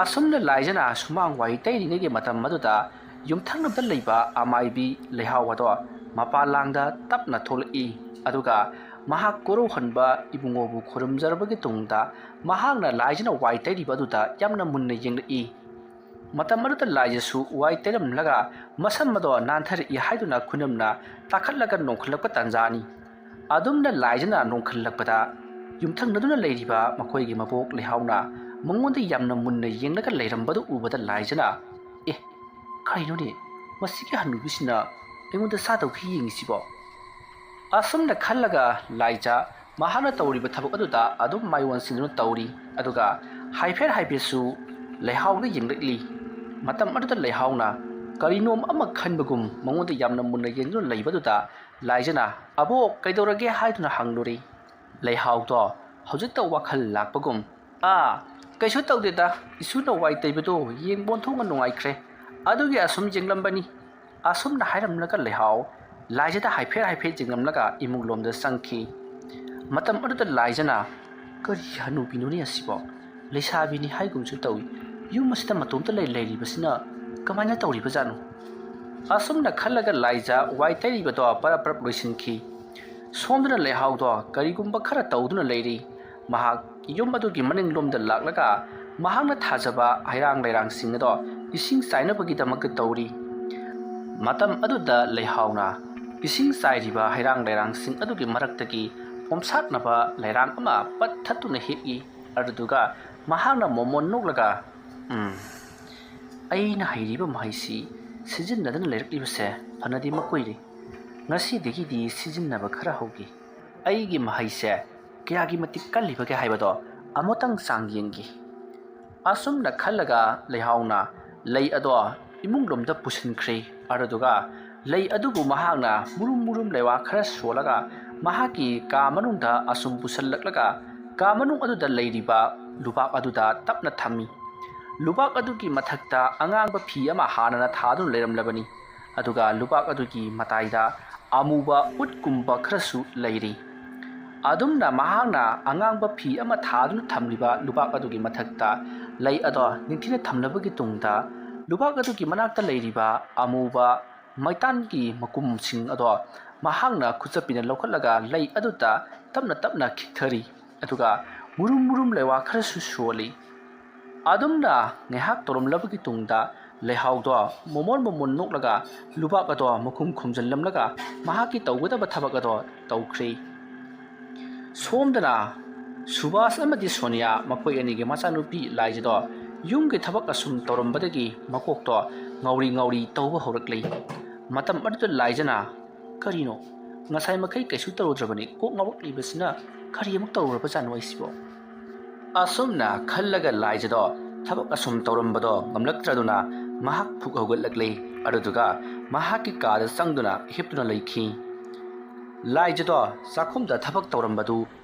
ꯑꯁꯨꯝꯅ ꯂꯥꯏꯖꯅ ꯁꯨꯃꯥꯡ ꯋꯥꯏ ꯇꯩꯔꯤꯉꯩꯒꯤ ꯃꯇꯝ ꯑꯗꯨꯗ ꯌꯨꯝꯊꯪꯅꯕꯗ ꯂꯩꯕ ꯑꯃꯥꯏꯕꯤ ꯂꯩꯍꯥꯎ ꯑꯗꯣ ꯃꯄꯥꯟ ꯂꯥꯡꯗ ꯇꯞꯅ ꯊꯣꯛꯂꯛꯏ꯫ ꯑꯗꯨꯒ ꯃꯍꯥꯛ ꯀꯣꯔꯧꯍꯟꯕ ꯏꯕꯨꯡꯉꯣꯕꯨ ꯈꯨꯔꯨꯝꯖꯔꯕꯒꯤ ꯇꯨꯡꯗ ꯃꯍꯥꯛꯅ ꯂꯥꯏꯖꯅ ꯋꯥꯏ ꯇꯩꯔꯤꯕ ꯑꯗꯨꯗ ꯌꯥꯝꯅ ꯃꯨꯟꯅ ꯌꯦꯡꯂꯛꯏ꯫ ꯃꯇꯝ ꯑꯗꯨꯗ ꯂꯥꯏꯖꯁꯨ ꯋꯥꯏ ꯇꯩꯔꯝꯂꯒ ꯃꯁꯝ ꯑꯗꯣ ꯅꯥꯟꯊꯔꯛꯏ ꯍꯥꯏꯗꯨꯅ ꯈꯨꯅꯝꯅ ꯇꯥꯈꯠꯂꯒ ꯅꯣꯡꯈꯠꯂꯛꯄ ꯇꯥꯟꯖꯥꯅꯤ꯫ ꯑꯗꯨꯝꯅ ꯂꯥꯏꯖꯅ ꯅꯣꯡꯈꯠꯂꯛꯄꯗ ꯌꯨꯝꯊꯪꯅꯗꯨꯅ ꯂꯩꯔꯤꯕ ꯃꯈꯣꯏꯒꯤ ꯃꯕꯣꯛ ꯂꯩꯍꯥꯎꯅ ꯃꯉꯣꯟꯗ ꯌꯥꯝꯅ ꯃꯨꯟꯅ ꯌꯦꯡꯂꯒ ꯂꯩꯔꯝꯕꯗꯨ ꯎꯕꯗ ꯂꯥꯏꯖꯅ, "ꯑꯦ, ꯀꯔꯤꯅꯣꯅꯦ, ꯃꯁꯤꯒꯤ ꯍꯅꯨꯕꯤꯁꯤꯅ ꯑꯩꯉꯣꯟꯗ ꯁꯥꯗꯧꯈꯤ ꯌꯦꯡꯉꯤꯁꯤꯕꯣ?" ꯑꯁꯨꯝꯅ ꯈꯜꯂꯒ ꯂꯥꯏꯖ ꯃꯍꯥꯛꯅ ꯇꯧꯔꯤꯕ ꯊꯕꯛ ꯑꯗꯨꯗ ꯑꯗꯨꯝ ꯃꯥꯏ ꯑꯣꯟꯁꯤꯟꯗꯨꯅ ꯇꯧꯔꯤ꯫ ꯑꯗꯨꯒ ꯍꯥꯏꯐꯦꯠ ꯍꯥꯏꯐꯦꯠꯁꯨ ꯂꯩꯍꯥꯎꯗ ꯌꯦꯡꯂꯛꯂꯤ꯫ ꯃꯇꯝ ꯑꯗꯨꯗ ꯂꯩꯍꯥꯎꯅ ꯀꯔꯤꯅꯣꯝ ꯑꯃ ꯈꯟꯕꯒꯨꯝ ꯃꯉꯣꯟꯗ ꯌꯥꯝꯅ ꯃꯨꯟꯅ ꯌꯦꯡꯗꯨꯅ ꯂꯩꯕꯗꯨꯗ ꯂꯥꯏꯖꯅ, "ꯑꯕꯣꯛ, ꯀꯩꯗꯧꯔꯒꯦ?" ꯍꯥꯏꯗꯨꯅ ꯍꯪꯂꯨꯔꯤ꯫ ꯂꯩꯍꯥꯎꯗꯣ ꯍꯧꯖꯤꯛꯇ ꯋꯥꯈꯜ ꯂꯥꯛꯄꯒꯨꯝ, "ꯑꯥ, ꯀꯩꯁꯨ ꯇꯧꯗꯦꯗ, ꯏꯁꯨꯅ ꯋꯥꯏ ꯇꯩꯕꯗꯣ ꯌꯦꯡꯕ ꯑꯣꯟꯊꯣꯛꯅ ꯅꯨꯡꯉꯥꯏꯈ꯭ꯔꯦ, ꯑꯗꯨꯒꯤ ꯑꯁꯨꯝ ꯌꯦꯡꯂꯝꯕꯅꯤ"꯫ ꯑꯁꯨꯝꯅ ꯍꯥꯏꯔꯝꯂꯒ ꯂꯩꯍꯥꯎ ꯂꯥꯏꯖꯗ ꯍꯥꯏꯐꯦꯠ ꯍꯥꯏꯐꯦꯠ ꯌꯦꯡꯂꯝꯂꯒ ꯏꯃꯨꯡ ꯂꯣꯝꯗ ꯆꯪꯈꯤ꯫ ꯃꯇꯝ ꯑꯗꯨꯗ ꯂꯥꯏꯖꯅ, "ꯀꯔꯤ ꯍꯅꯨꯕꯤꯅꯣꯅꯦ ꯑꯁꯤꯕꯣ? ꯂꯩꯁꯥꯕꯤꯅꯤ ꯍꯥꯏꯒꯨꯝꯁꯨ ꯇꯧꯏ꯫ ꯌꯨꯝ ꯑꯁꯤꯗ ꯃꯇꯣꯝꯇ ꯂꯩ ꯂꯩꯔꯤꯕꯁꯤꯅ ꯀꯃꯥꯏꯅ ꯇꯧꯔꯤꯕꯖꯥꯠꯅꯣ?" ꯑꯁꯨꯝꯅ ꯈꯜꯂꯒ ꯂꯥꯏꯖ ꯋꯥꯏ ꯇꯩꯔꯤꯕꯗꯣ ꯄꯔꯞ ꯄꯔꯞ ꯂꯣꯏꯁꯤꯟꯈꯤ꯫ ꯁꯣꯝꯗꯅ ꯂꯩꯍꯥꯎꯗꯣ ꯀꯔꯤꯒꯨꯝꯕ ꯈꯔ ꯇꯧꯗꯨꯅ ꯂꯩꯔꯤ꯫ ꯃꯍꯥꯛ ꯌꯨꯝ ꯑꯗꯨꯒꯤ ꯃꯅꯤꯡꯂꯣꯝꯗ ꯂꯥꯛꯂꯒ ꯃꯍꯥꯛꯅ ꯊꯥꯖꯕ ꯍꯩꯔꯥꯡ ꯂꯩꯔꯥꯡꯁꯤꯡ ꯑꯗꯣ ꯏꯁꯤꯡ ꯆꯥꯏꯅꯕꯒꯤꯗꯃꯛꯇ ꯇꯧꯔꯤ꯫ ꯃꯇꯝ ꯑꯗꯨꯗ ꯂꯩꯍꯥꯎꯅ ꯏꯁꯤꯡ ꯆꯥꯏꯔꯤꯕ ꯍꯩꯔꯥꯡ ꯂꯩꯔꯥꯡꯁꯤꯡ ꯑꯗꯨꯒꯤ ꯃꯔꯛꯇꯒꯤ ꯄꯣꯝꯁꯥꯠꯅꯕ ꯂꯩꯔꯥꯡ ꯑꯃ ꯄꯠ ꯊꯠꯇꯨꯅ ꯍꯦꯛꯏ꯫ ꯑꯗꯨꯗꯨꯒ ꯃꯍꯥꯛꯅ ꯃꯣꯃꯣꯟ ꯅꯣꯛꯂꯒ, "ꯎꯝ, ꯑꯩꯅ ꯍꯩꯔꯤꯕ ꯃꯍꯩꯁꯤ ꯁꯤꯖꯤꯟꯅꯗꯨꯅ ꯂꯩꯔꯛꯂꯤꯕꯁꯦ ꯐꯅꯗꯤ ꯃꯀꯨꯏꯔꯦ꯫ ꯉꯁꯤꯗꯒꯤꯗꯤ ꯁꯤꯖꯤꯟꯅꯕ ꯈꯔ ꯍꯧꯒꯦ꯫ ꯑꯩꯒꯤ ꯃꯍꯩꯁꯦ ꯀꯌꯥꯒꯤ ꯃꯇꯤꯛ ꯀꯜꯂꯤꯕꯒꯦ ꯍꯥꯏꯕꯗꯣ ꯑꯃꯨꯛꯇꯪ ꯆꯥꯡ ꯌꯦꯡꯒꯦ"꯫ ꯑꯁꯨꯝꯅ ꯈꯜꯂꯒ ꯂꯩꯍꯥꯎꯅ ꯂꯩ ꯑꯗꯣ ꯏꯃꯨꯡꯂꯣꯝꯗ ꯄꯨꯁꯤꯟꯈ꯭ꯔꯦ꯫ ꯑꯗꯨꯗꯨꯒ ꯂꯩ ꯑꯗꯨꯕꯨ ꯃꯍꯥꯛꯅ ꯃꯨꯔꯨꯝ ꯃꯨꯔꯨꯝ ꯂꯩꯋꯥ ꯈꯔ ꯁꯣꯜꯂꯒ ꯃꯍꯥꯛꯀꯤ ꯀꯥ ꯃꯅꯨꯡꯗ ꯑꯁꯨꯝ ꯄꯨꯁꯤꯜꯂꯛꯂꯒ ꯀꯥ ꯃꯅꯨꯡ ꯑꯗꯨꯗ ꯂꯩꯔꯤꯕ ꯂꯨꯕꯥꯛ ꯑꯗꯨꯗ ꯇꯞꯅ ꯊꯝꯃꯤ꯫ ꯂꯨꯕꯥꯛ ꯑꯗꯨꯒꯤ ꯃꯊꯛꯇ ꯑꯉꯥꯡꯕ ꯐꯤ ꯑꯃ ꯍꯥꯟꯅꯅ ꯊꯥꯗꯨꯅ ꯂꯩꯔꯝꯂꯕꯅꯤ꯫ ꯑꯗꯨꯒ ꯂꯨꯕꯥꯛ ꯑꯗꯨꯒꯤ ꯃꯇꯥꯏꯗ ꯑꯃꯨꯕ ꯎꯠꯀꯨꯝꯕ ꯈꯔꯁꯨ ꯂꯩꯔꯤ꯫ ꯑꯗꯨꯝꯅ ꯃꯍꯥꯛꯅ ꯑꯉꯥꯡꯕ ꯐꯤ ꯑꯃ ꯊꯥꯗꯨꯅ ꯊꯝꯂꯤꯕ ꯂꯨꯕꯥꯛ ꯑꯗꯨꯒꯤ ꯃꯊꯛꯇ ꯂꯩ ꯑꯗꯣ ꯅꯤꯡꯊꯤꯅ ꯊꯝꯂꯕꯒꯤ ꯇꯨꯡꯗ, ꯂꯨꯕꯥꯛ ꯑꯗꯨꯒꯤ ꯃꯅꯥꯛꯇ ꯂꯩꯔꯤꯕ ꯑꯃꯨꯕ ꯃꯩꯇꯥꯟꯒꯤ ꯃꯀꯨꯝꯁꯤꯡ ꯑꯗꯣ ꯃꯍꯥꯛꯅ ꯈꯨꯠꯆꯞꯄꯤꯅ ꯂꯧꯈꯠꯂꯒ ꯂꯩ ꯑꯗꯨꯗ ꯇꯞꯅ ꯇꯞꯅ ꯈꯤꯛꯊꯔꯤ꯫ ꯑꯗꯨꯒ ꯃꯨꯔꯨꯝ ꯃꯨꯔꯨꯝ ꯂꯩꯋꯥ ꯈꯔꯁꯨ ꯁꯣꯜꯂꯤ꯫ ꯑꯗꯨꯝꯅ ꯉꯥꯏꯍꯥꯛ ꯇꯧꯔꯝꯂꯕꯒꯤ ꯇꯨꯡꯗ, ꯂꯩꯍꯥꯎꯗꯣ ꯃꯣꯃꯣꯟ ꯃꯣꯃꯣꯟ ꯅꯣꯛꯂꯒ ꯂꯨꯕꯥꯛ ꯑꯗꯣ ꯃꯈꯨꯝ ꯈꯨꯝꯖꯤꯜꯂꯝꯂꯒ ꯃꯍꯥꯛꯀꯤ ꯇꯧꯒꯗꯕ ꯊꯕꯛ ꯑꯗꯣ ꯇꯧꯈ꯭ꯔꯦ꯫ ꯁꯣꯝꯗꯅ ꯁꯨꯕꯥꯁ ꯑꯃꯗꯤ ꯁꯣꯅꯤꯌꯥ, ꯃꯈꯣꯏ ꯑꯅꯤꯒꯤ ꯃꯆꯥꯅꯨꯄꯤ ꯂꯥꯏꯖꯗꯣ ꯌꯨꯝꯒꯤ ꯊꯕꯛ ꯑꯁꯨꯝ ꯇꯧꯔꯝꯕꯗꯒꯤ ꯃꯀꯣꯛꯇꯣ ꯉꯥꯎꯔꯤ ꯉꯥꯎꯔꯤ ꯇꯧꯕ ꯍꯧꯔꯛꯂꯤ꯫ ꯃꯇꯝ ꯑꯗꯨꯗ ꯂꯥꯏꯖꯅ, "ꯀꯔꯤꯅꯣ? ꯉꯁꯥꯏ ꯃꯈꯩ ꯀꯩꯁꯨ ꯇꯧꯔꯨꯗ꯭ꯔꯕꯅꯤ, ꯀꯣꯛ ꯉꯥꯎꯔꯛꯂꯤꯕꯁꯤꯅ ꯀꯔꯤ ꯑꯃꯨꯛ ꯇꯧꯔꯨꯔꯕꯖꯥꯠꯅꯣ ꯑꯩꯁꯤꯕꯣ?" ꯑꯁꯨꯝꯅ ꯈꯜꯂꯒ ꯂꯥꯏꯖꯗꯣ ꯊꯕꯛ ꯑꯁꯨꯝ ꯇꯧꯔꯝꯕꯗꯣ ꯉꯝꯂꯛꯇ꯭ꯔꯗꯨꯅ ꯃꯍꯥꯛ ꯐꯨꯛ ꯍꯧꯒꯠꯂꯛꯂꯦ꯫ ꯑꯗꯨꯗꯨꯒ ꯃꯍꯥꯛꯀꯤ ꯀꯥꯗ ꯆꯪꯗꯨꯅ ꯍꯤꯞꯇꯨꯅ ꯂꯩꯈꯤ꯫ ꯂꯥꯏꯖꯗꯣ ꯆꯥꯛꯈꯨꯝꯗ ꯊꯕꯛ ꯇꯧꯔꯝꯕꯗꯨ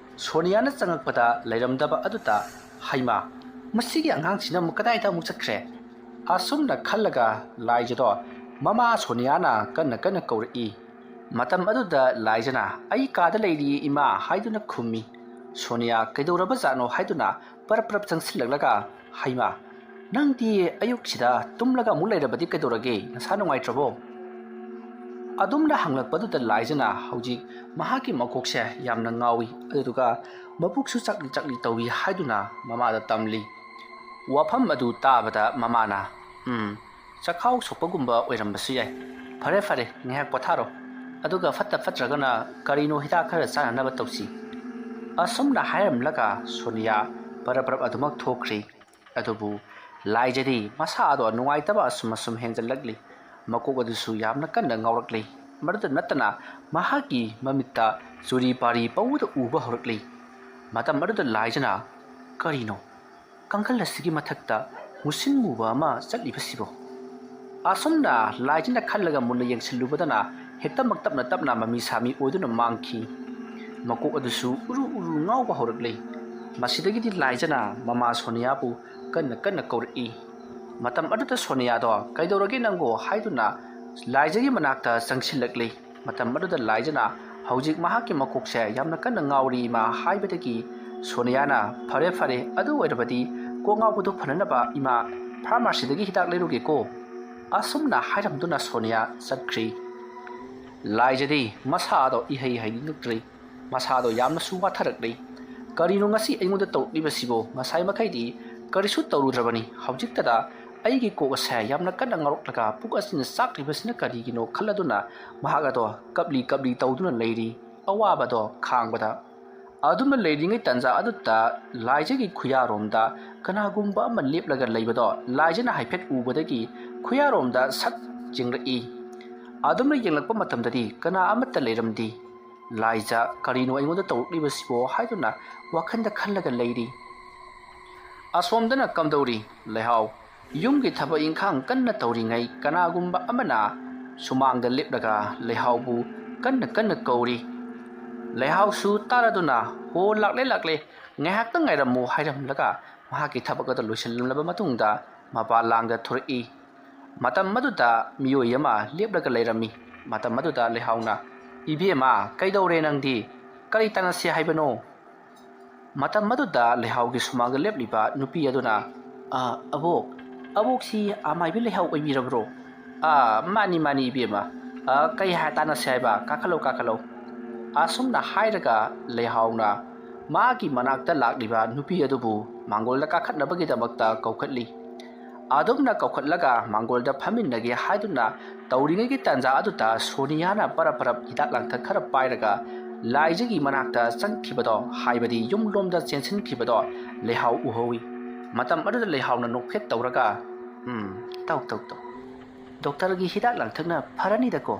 ꯁꯣꯅꯤꯌꯥꯅ ꯆꯪꯉꯛꯄꯗ ꯂꯩꯔꯝꯗꯕ ꯑꯗꯨꯗ, "ꯍꯩꯃꯥ, ꯃꯁꯤꯒꯤ ꯑꯉꯥꯡꯁꯤꯅ ꯑꯃꯨꯛ ꯀꯗꯥꯏꯗ ꯑꯃꯨꯛ ꯆꯠꯈ꯭ꯔꯦ?" ꯑꯁꯨꯝꯅ ꯈꯜꯂꯒ ꯂꯥꯏꯖꯗꯣ ꯃꯃꯥ ꯁꯣꯅꯤꯌꯥꯅ ꯀꯟꯅ ꯀꯟꯅ ꯀꯧꯔꯛꯏ꯫ ꯃꯇꯝ ꯑꯗꯨꯗ ꯂꯥꯏꯖꯅ, "ꯑꯩ ꯀꯥꯗ ꯂꯩꯔꯤꯌꯦ ꯏꯃꯥ" ꯍꯥꯏꯗꯨꯅ ꯈꯨꯝꯃꯤ꯫ ꯁꯣꯅꯤꯌꯥ ꯀꯩꯗꯧꯔꯕꯖꯥꯠꯅꯣ ꯍꯥꯏꯗꯨꯅ ꯄꯔꯞ ꯄꯔꯞ ꯆꯪꯁꯤꯜꯂꯛꯂꯒ, "ꯍꯩꯃꯥ, ꯅꯪꯗꯤ ꯑꯌꯨꯛꯁꯤꯗ ꯇꯨꯝꯂꯒ ꯑꯃꯨꯛ ꯂꯩꯔꯕꯗꯤ ꯀꯩꯗꯧꯔꯒꯦ? ꯅꯁꯥ ꯅꯨꯡꯉꯥꯏꯇ꯭ꯔꯕꯣ?" ꯑꯗꯨꯝꯅ ꯍꯪꯂꯛꯄꯗꯨꯗ ꯂꯥꯏꯖꯅ ꯍꯧꯖꯤꯛ ꯃꯍꯥꯛꯀꯤ ꯃꯀꯣꯛꯁꯦ ꯌꯥꯝꯅ ꯉꯥꯎꯏ꯫ ꯑꯗꯨꯗꯨꯒ ꯃꯕꯨꯛꯁꯨ ꯆꯥꯛꯂꯤ ꯆꯥꯛꯂꯤ ꯇꯧꯏ ꯍꯥꯏꯗꯨꯅ ꯃꯃꯥꯗ ꯇꯝꯂꯤ꯫ ꯋꯥꯐꯝ ꯑꯗꯨ ꯇꯥꯕꯗ ꯃꯃꯥꯅ, "ꯎꯝ, ꯆꯈꯥꯎ ꯁꯣꯛꯄꯒꯨꯝꯕ ꯑꯣꯏꯔꯝꯕꯁꯨ ꯌꯥꯏ꯫ ꯐꯔꯦ ꯐꯔꯦ, ꯉꯥꯏꯍꯥꯛ ꯄꯣꯊꯥꯔꯣ꯫ ꯑꯗꯨꯒ ꯐꯠꯇ ꯐꯠꯇ꯭ꯔꯒꯅ ꯀꯔꯤꯅꯣ ꯍꯤꯗꯥꯛ ꯈꯔ ꯆꯥꯅꯅꯕ ꯇꯧꯁꯤ"꯫ ꯑꯁꯨꯝꯅ ꯍꯥꯏꯔꯝꯂꯒ ꯁꯣꯅꯤꯌꯥ ꯄꯔꯞ ꯄꯔꯞ ꯑꯗꯨꯃꯛ ꯊꯣꯛꯈ꯭ꯔꯤ꯫ ꯑꯗꯨꯕꯨ ꯂꯥꯏꯖꯗꯤ ꯃꯁꯥꯗꯣ ꯅꯨꯡꯉꯥꯏꯇꯕ ꯑꯁꯨꯝ ꯑꯁꯨꯝ ꯍꯦꯟꯖꯜꯂꯛꯂꯤ꯫ ꯃꯀꯣꯛ ꯑꯗꯨꯁꯨ ꯌꯥꯝꯅ ꯀꯟꯅ ꯉꯥꯎꯔꯛꯂꯤ꯫ ꯃꯗꯨꯇ ꯅꯠꯇꯅ ꯃꯍꯥꯛꯀꯤ ꯃꯃꯤꯠꯇ ꯆꯨꯔꯤ ꯄꯥꯔꯤ ꯄꯪꯎꯗ ꯎꯕ ꯍꯧꯔꯛꯂꯤ꯫ ꯃꯇꯝ ꯑꯗꯨꯗ ꯂꯥꯏꯖꯅ, "ꯀꯔꯤꯅꯣ? ꯀꯥꯡꯈꯜ ꯑꯁꯤꯒꯤ ꯃꯊꯛꯇ ꯃꯨꯁꯤꯟ ꯃꯨꯕ ꯑꯃ ꯆꯠꯂꯤꯕꯁꯤꯕꯣ?" ꯑꯁꯨꯝꯅ ꯂꯥꯏꯖꯅ ꯈꯜꯂꯒ ꯃꯨꯟꯅ ꯌꯦꯡꯁꯤꯜꯂꯨꯕꯗꯅ ꯍꯦꯛꯇꯃꯛ ꯇꯞꯅ ꯇꯞꯅ ꯃꯃꯤ ꯁꯥꯃꯤ ꯑꯣꯏꯗꯨꯅ ꯃꯥꯡꯈꯤ꯫ ꯃꯀꯣꯛ ꯑꯗꯨꯁꯨ ꯎꯔꯨ ꯎꯔꯨ ꯉꯥꯎꯕ ꯍꯧꯔꯛꯂꯦ꯫ ꯃꯁꯤꯗꯒꯤꯗꯤ ꯂꯥꯏꯖꯅ ꯃꯃꯥ ꯁꯣꯅꯤꯌꯥꯕꯨ ꯀꯟꯅ ꯀꯟꯅ ꯀꯧꯔꯛꯏ꯫ ꯃꯇꯝ ꯑꯗꯨꯗ ꯁꯣꯅꯤꯌꯥꯗꯣ "ꯀꯩꯗꯧꯔꯒꯦ ꯅꯪꯕꯨ?" ꯍꯥꯏꯗꯨꯅ ꯂꯥꯏꯖꯒꯤ ꯃꯅꯥꯛꯇ ꯆꯪꯁꯤꯜꯂꯛꯂꯤ꯫ ꯃꯇꯝ ꯑꯗꯨꯗ ꯂꯥꯏꯖꯅ ꯍꯧꯖꯤꯛ ꯃꯍꯥꯛꯀꯤ ꯃꯀꯣꯛꯁꯦ ꯌꯥꯝꯅ ꯀꯟꯅ ꯉꯥꯎꯔꯤ ꯏꯃꯥ ꯍꯥꯏꯕꯗꯒꯤ ꯁꯣꯅꯤꯌꯥꯅ "ꯐꯔꯦ ꯐꯔꯦ, ꯑꯗꯨ ꯑꯣꯏꯔꯕꯗꯤ ꯀꯣꯛ ꯉꯥꯎꯕꯗꯨ ꯐꯅꯅꯕ ꯏꯃꯥ ꯐꯥꯔꯃꯥꯁꯤꯗꯒꯤ ꯍꯤꯗꯥꯛ ꯂꯩꯔꯨꯒꯦꯀꯣ" ꯑꯁꯨꯝꯅ ꯍꯥꯏꯔꯝꯗꯨꯅ ꯁꯣꯅꯤꯌꯥ ꯆꯠꯈ꯭ꯔꯤ꯫ ꯂꯥꯏꯖꯗꯤ ꯃꯁꯥꯗꯣ ꯏꯍꯩ ꯍꯩꯅꯤꯡꯉꯛꯇ꯭ꯔꯤ꯫ ꯃꯁꯥꯗꯣ ꯌꯥꯝꯅꯁꯨ ꯋꯥꯊꯔꯛꯂꯤ꯫ "ꯀꯔꯤꯅꯣ ꯉꯁꯤ ꯑꯩꯉꯣꯟꯗ ꯇꯧꯔꯛꯂꯤꯕꯁꯤꯕꯣ? ꯉꯁꯥꯏ ꯃꯈꯩꯗꯤ ꯀꯔꯤꯁꯨ ꯇꯧꯔꯨꯗ꯭ꯔꯕꯅꯤ꯫ ꯍꯧꯖꯤꯛꯇꯗ ꯑꯩꯒꯤ ꯀꯣꯛ ꯑꯁꯦ ꯌꯥꯝꯅ ꯀꯟꯅ ꯉꯥꯎꯔꯛꯂꯒ ꯄꯨꯛ ꯑꯁꯤꯅ ꯆꯥꯛꯂꯤꯕꯁꯤꯅ ꯀꯔꯤꯒꯤꯅꯣ?" ꯈꯜꯂꯗꯨꯅ ꯃꯍꯥꯛ ꯑꯗꯣ ꯀꯞꯂꯤ ꯀꯞꯂꯤ ꯇꯧꯗꯨꯅ ꯂꯩꯔꯤ꯫ ꯑꯋꯥꯕꯗꯣ ꯈꯥꯡꯕꯗ꯫ ꯑꯗꯨꯝꯅ ꯂꯩꯔꯤꯉꯩ ꯇꯥꯟꯖꯥ ꯑꯗꯨꯗ ꯂꯥꯏꯖꯒꯤ ꯈꯨꯌꯥꯔꯣꯝꯗ ꯀꯅꯥꯒꯨꯝꯕ ꯑꯃ ꯂꯦꯞꯂꯒ ꯂꯩꯕꯗꯣ ꯂꯥꯏꯖꯅ ꯍꯥꯏꯐꯦꯠ ꯎꯕꯗꯒꯤ ꯈꯨꯌꯥꯔꯣꯝꯗ ꯁꯠ ꯌꯦꯡꯂꯛꯏ꯫ ꯑꯗꯨꯝꯅ ꯌꯦꯡꯂꯛꯄ ꯃꯇꯝꯗꯗꯤ ꯀꯅꯥ ꯑꯃꯠꯇ ꯂꯩꯔꯝꯗꯦ꯫ "ꯂꯥꯏꯖ, ꯀꯔꯤꯅꯣ ꯑꯩꯉꯣꯟꯗ ꯇꯧꯔꯛꯂꯤꯕꯁꯤꯕꯣ?" ꯍꯥꯏꯗꯨꯅ ꯋꯥꯈꯜꯗ ꯈꯜꯂꯒ ꯂꯩꯔꯤ꯫ ꯑꯁꯣꯝꯗꯅ ꯀꯝꯗꯧꯔꯤ? ꯂꯩꯍꯥꯎ ꯌꯨꯝꯒꯤ ꯊꯕꯛ ꯏꯪꯈꯥꯡ ꯀꯟꯅ ꯇꯧꯔꯤꯉꯩ ꯀꯅꯥꯒꯨꯝꯕ ꯑꯃꯅ ꯁꯨꯃꯥꯡꯗ ꯂꯦꯞꯂꯒ ꯂꯩꯍꯥꯎꯕꯨ ꯀꯟꯅ ꯀꯟꯅ ꯀꯧꯔꯤ꯫ ꯂꯩꯍꯥꯎꯁꯨ ꯇꯥꯔꯗꯨꯅ "ꯍꯣ, ꯂꯥꯛꯂꯦ, ꯂꯥꯛꯂꯦ, ꯉꯥꯏꯍꯥꯛꯇꯪ ꯉꯥꯏꯔꯝꯃꯨ" ꯍꯥꯏꯔꯝꯂꯒ ꯃꯍꯥꯛꯀꯤ ꯊꯕꯛ ꯑꯗꯨ ꯂꯣꯏꯁꯤꯜꯂꯝꯂꯕ ꯃꯇꯨꯡꯗ ꯃꯄꯥꯟ ꯂꯥꯡꯗ ꯊꯣꯔꯛꯏ꯫ ꯃꯇꯝ ꯑꯗꯨꯗ ꯃꯤꯑꯣꯏ ꯑꯃ ꯂꯦꯞꯂꯒ ꯂꯩꯔꯝꯃꯤ꯫ ꯃꯇꯝ ꯑꯗꯨꯗ ꯂꯩꯍꯥꯎꯅ, "ꯏꯕꯦꯝꯃ, ꯀꯩꯗꯧꯔꯦ ꯅꯪꯗꯤ? ꯀꯔꯤ ꯇꯥꯟꯅꯁꯤ ꯍꯥꯏꯕꯅꯣ?" ꯃꯇꯝ ꯑꯗꯨꯗ ꯂꯩꯍꯥꯎꯒꯤ ꯁꯨꯃꯥꯡꯗ ꯂꯦꯞꯂꯤꯕ ꯅꯨꯄꯤ ꯑꯗꯨꯅ, "ꯑ, ꯑꯕꯣꯛ, ꯑꯕꯣꯛꯁꯤ ꯑꯃꯥꯏꯕꯤ ꯂꯩꯍꯥꯎ ꯑꯣꯏꯕꯤꯔꯕ꯭ꯔꯣ?" "ꯑ, ꯃꯥꯅꯤ, ꯃꯥꯅꯤ, ꯏꯕꯦꯝꯃ꯫ ꯑ, ꯀꯩ ꯍꯥꯏ ꯇꯥꯟꯅꯁꯦ ꯍꯥꯏꯕ? ꯀꯥꯈꯠꯂꯣ, ꯀꯥꯈꯠꯂꯣ꯫" ꯑꯁꯨꯝꯅ ꯍꯥꯏꯔꯒ ꯂꯩꯍꯥꯎꯅ ꯃꯥꯒꯤ ꯃꯅꯥꯛꯇ ꯂꯥꯛꯂꯤꯕ ꯅꯨꯄꯤ ꯑꯗꯨꯕꯨ ꯃꯥꯡꯒꯣꯜꯗ ꯀꯥꯈꯠꯅꯕꯒꯤꯗꯃꯛꯇ ꯀꯧꯈꯠꯂꯤ꯫ ꯑꯗꯨꯝꯅ ꯀꯧꯈꯠꯂꯒ ꯃꯥꯡꯒꯣꯜꯗ ꯐꯝꯃꯤꯟꯅꯒꯦ ꯍꯥꯏꯗꯨꯅ ꯇꯧꯔꯤꯉꯩꯒꯤ ꯇꯥꯟꯖꯥ ꯑꯗꯨꯗ ꯁꯣꯅꯤꯌꯥꯅ ꯄꯔꯞ ꯄꯔꯞ ꯍꯤꯗꯥꯛ ꯂꯥꯡꯊꯛ ꯈꯔ ꯄꯥꯏꯔꯒ ꯂꯥꯏꯖꯒꯤ ꯃꯅꯥꯛꯇ ꯆꯪꯈꯤꯕꯗꯣ, ꯍꯥꯏꯕꯗꯤ ꯌꯨꯝꯂꯣꯝꯗ ꯆꯦꯟꯁꯤꯟꯈꯤꯕꯗꯣ ꯂꯩꯍꯥꯎ ꯎꯍꯧꯏ꯫ ꯃꯇꯝ ꯑꯗꯨꯗ ꯂꯩꯍꯥꯎꯅ ꯅꯣꯛꯐꯦꯠ ꯇꯧꯔꯒ, "ꯎꯝ, ꯇꯧ, ꯇꯧ, ꯇꯧ꯫ ꯗꯣꯛꯇꯔꯒꯤ ꯍꯤꯗꯥꯛ ꯂꯥꯡꯊꯛꯅ ꯐꯔꯅꯤꯗꯀꯣ꯫"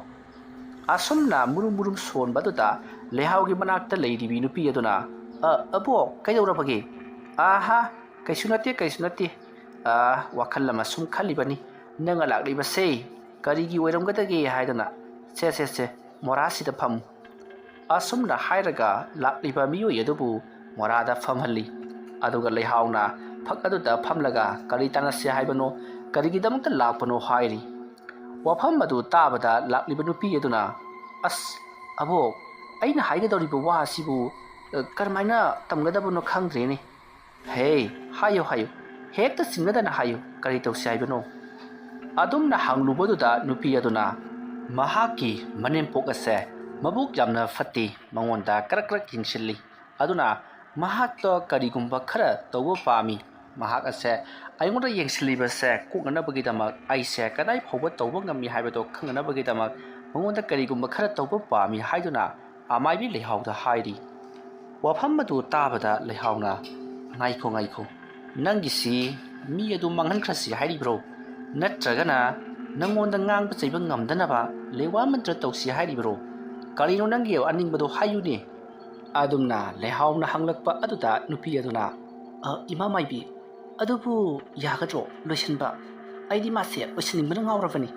ꯑꯁꯨꯝꯅ ꯃꯨꯔꯨꯝ ꯃꯨꯔꯨꯝ ꯁꯣꯟꯕ ꯑꯗꯨꯗ ꯂꯩꯍꯥꯎꯒꯤ ꯃꯅꯥꯛꯇ ꯂꯩꯔꯤꯕꯤ ꯅꯨꯄꯤ ꯑꯗꯨꯅ, "ꯑ, ꯑꯕꯣꯛ, ꯀꯩꯗꯧꯔꯕꯒꯦ?" "ꯑꯍꯥ, ꯀꯩꯁꯨ ꯅꯠꯇꯦ, ꯀꯩꯁꯨ ꯅꯠꯇꯦ꯫ ꯑ, ꯋꯥꯈꯜ ꯑꯃ ꯁꯨꯝ ꯈꯜꯂꯤꯕꯅꯤ꯫ ꯅꯪꯅ ꯂꯥꯛꯂꯤꯕꯁꯦ ꯀꯔꯤꯒꯤ ꯑꯣꯏꯔꯝꯒꯗꯒꯦ ꯍꯥꯏꯗꯅ꯫ ꯁꯦ, ꯁꯦ, ꯁꯦ, ꯃꯣꯔꯥꯁꯤꯗ ꯐꯝꯃꯨ꯫" ꯑꯁꯨꯝꯅ ꯍꯥꯏꯔꯒ ꯂꯥꯛꯂꯤꯕ ꯃꯤꯑꯣꯏ ꯑꯗꯨꯕꯨ ꯃꯣꯔꯥꯗ ꯐꯝꯍꯜꯂꯤ꯫ ꯑꯗꯨꯒ ꯂꯩꯍꯥꯎꯅ ꯐꯛ ꯑꯗꯨꯗ ꯐꯝꯂꯒ ꯀꯔꯤ ꯇꯥꯟꯅꯁꯤ ꯍꯥꯏꯕꯅꯣ, ꯀꯔꯤꯒꯤꯗꯃꯛꯇ ꯂꯥꯛꯄꯅꯣ ꯍꯥꯏꯔꯤ꯫ ꯋꯥꯐꯝ ꯑꯗꯨ ꯇꯥꯕꯗ ꯂꯥꯛꯂꯤꯕ ꯅꯨꯄꯤ ꯑꯗꯨꯅ, "ꯑꯁ, ꯑꯕꯣꯛ, ꯑꯩꯅ ꯍꯥꯏꯒꯗꯧꯔꯤꯕ ꯋꯥ ꯑꯁꯤꯕꯨ, ꯑ, ꯀꯔꯝꯍꯥꯏꯅ ꯇꯝꯒꯗꯕꯅꯣ ꯈꯪꯗ꯭ꯔꯦꯅꯦ꯫ ꯍꯦ, ꯍꯥꯏꯌꯨ, ꯍꯥꯏꯌꯨ, ꯍꯦꯛꯇ ꯆꯤꯡꯅꯗꯅ ꯍꯥꯏꯌꯨ, ꯀꯔꯤ ꯇꯧꯁꯤ ꯍꯥꯏꯕꯅꯣ?" ꯑꯗꯨꯝꯅ ꯍꯪꯂꯨꯕꯗꯨꯗ ꯅꯨꯄꯤ ꯑꯗꯨꯅ ꯃꯍꯥꯛꯀꯤ ꯃꯅꯦꯝꯄꯣꯛ ꯑꯁꯦ ꯃꯕꯨꯛ ꯌꯥꯝꯅ ꯐꯠꯇꯦ, ꯃꯉꯣꯟꯗ ꯀꯔꯛ ꯀꯔꯛ ꯌꯦꯡꯁꯤꯜꯂꯤ꯫ ꯑꯗꯨꯅ ꯃꯍꯥꯛꯇ ꯀꯔꯤꯒꯨꯝꯕ ꯈꯔ ꯇꯧꯕ ꯄꯥꯝꯃꯤ꯫ ꯃꯍꯥꯛ ꯑꯁꯦ ꯑꯩꯉꯣꯟꯗ ꯌꯦꯡꯁꯤꯜꯂꯤꯕꯁꯦ ꯀꯣꯛꯅꯅꯕꯒꯤꯗꯃꯛ, ꯑꯩꯁꯦ ꯀꯗꯥꯏ ꯐꯥꯎꯕ ꯇꯧꯕ ꯉꯝꯃꯤ ꯍꯥꯏꯕꯗꯣ ꯈꯪꯅꯅꯕꯒꯤꯗꯃꯛ ꯃꯉꯣꯟꯗ ꯀꯔꯤꯒꯨꯝꯕ ꯈꯔ ꯇꯧꯕ ꯄꯥꯝꯃꯤ ꯍꯥꯏꯗꯨꯅ ꯑꯃꯥꯏꯕꯤ ꯂꯩꯍꯥꯎꯗ ꯍꯥꯏꯔꯤ꯫ ꯋꯥꯐꯝ ꯑꯗꯨ ꯇꯥꯕꯗ ꯂꯩꯍꯥꯎꯅ, "ꯉꯥꯏꯈꯣ, ꯉꯥꯏꯈꯣ, ꯅꯪꯒꯤꯁꯤ ꯃꯤ ꯑꯗꯨ ꯃꯥꯡꯍꯟꯈ꯭ꯔꯁꯤ ꯍꯥꯏꯔꯤꯕ꯭ꯔꯣ? ꯅꯠꯇ꯭ꯔꯒꯅ ꯅꯪꯉꯣꯟꯗ ꯉꯥꯡꯕ ꯆꯩꯕ ꯉꯝꯗꯅꯕ ꯂꯩꯋꯥ ꯃꯟꯇ꯭ꯔ ꯇꯧꯁꯤ ꯍꯥꯏꯔꯤꯕ꯭ꯔꯣ? ꯀꯔꯤꯅꯣ ꯅꯪꯒꯤ ꯑꯅꯤꯡꯕꯗꯣ ꯍꯥꯏꯌꯨꯅꯦ?" ꯑꯗꯨꯝꯅ ꯂꯩꯍꯥꯎꯅ ꯍꯪꯂꯛꯄ ꯑꯗꯨꯗ ꯅꯨꯄꯤ ꯑꯗꯨꯅ, "ꯑ, ꯏꯃꯥ ꯃꯥꯏꯕꯤ, ꯑꯗꯨꯕꯨ ꯌꯥꯒꯗ꯭ꯔꯣ ꯂꯣꯏꯁꯤꯟꯕ? ꯑꯩꯗꯤ ꯃꯥꯁꯦ ꯂꯣꯏꯁꯤꯟꯅꯤꯡꯕꯅ ꯉꯥꯎꯔꯕꯅꯤ꯫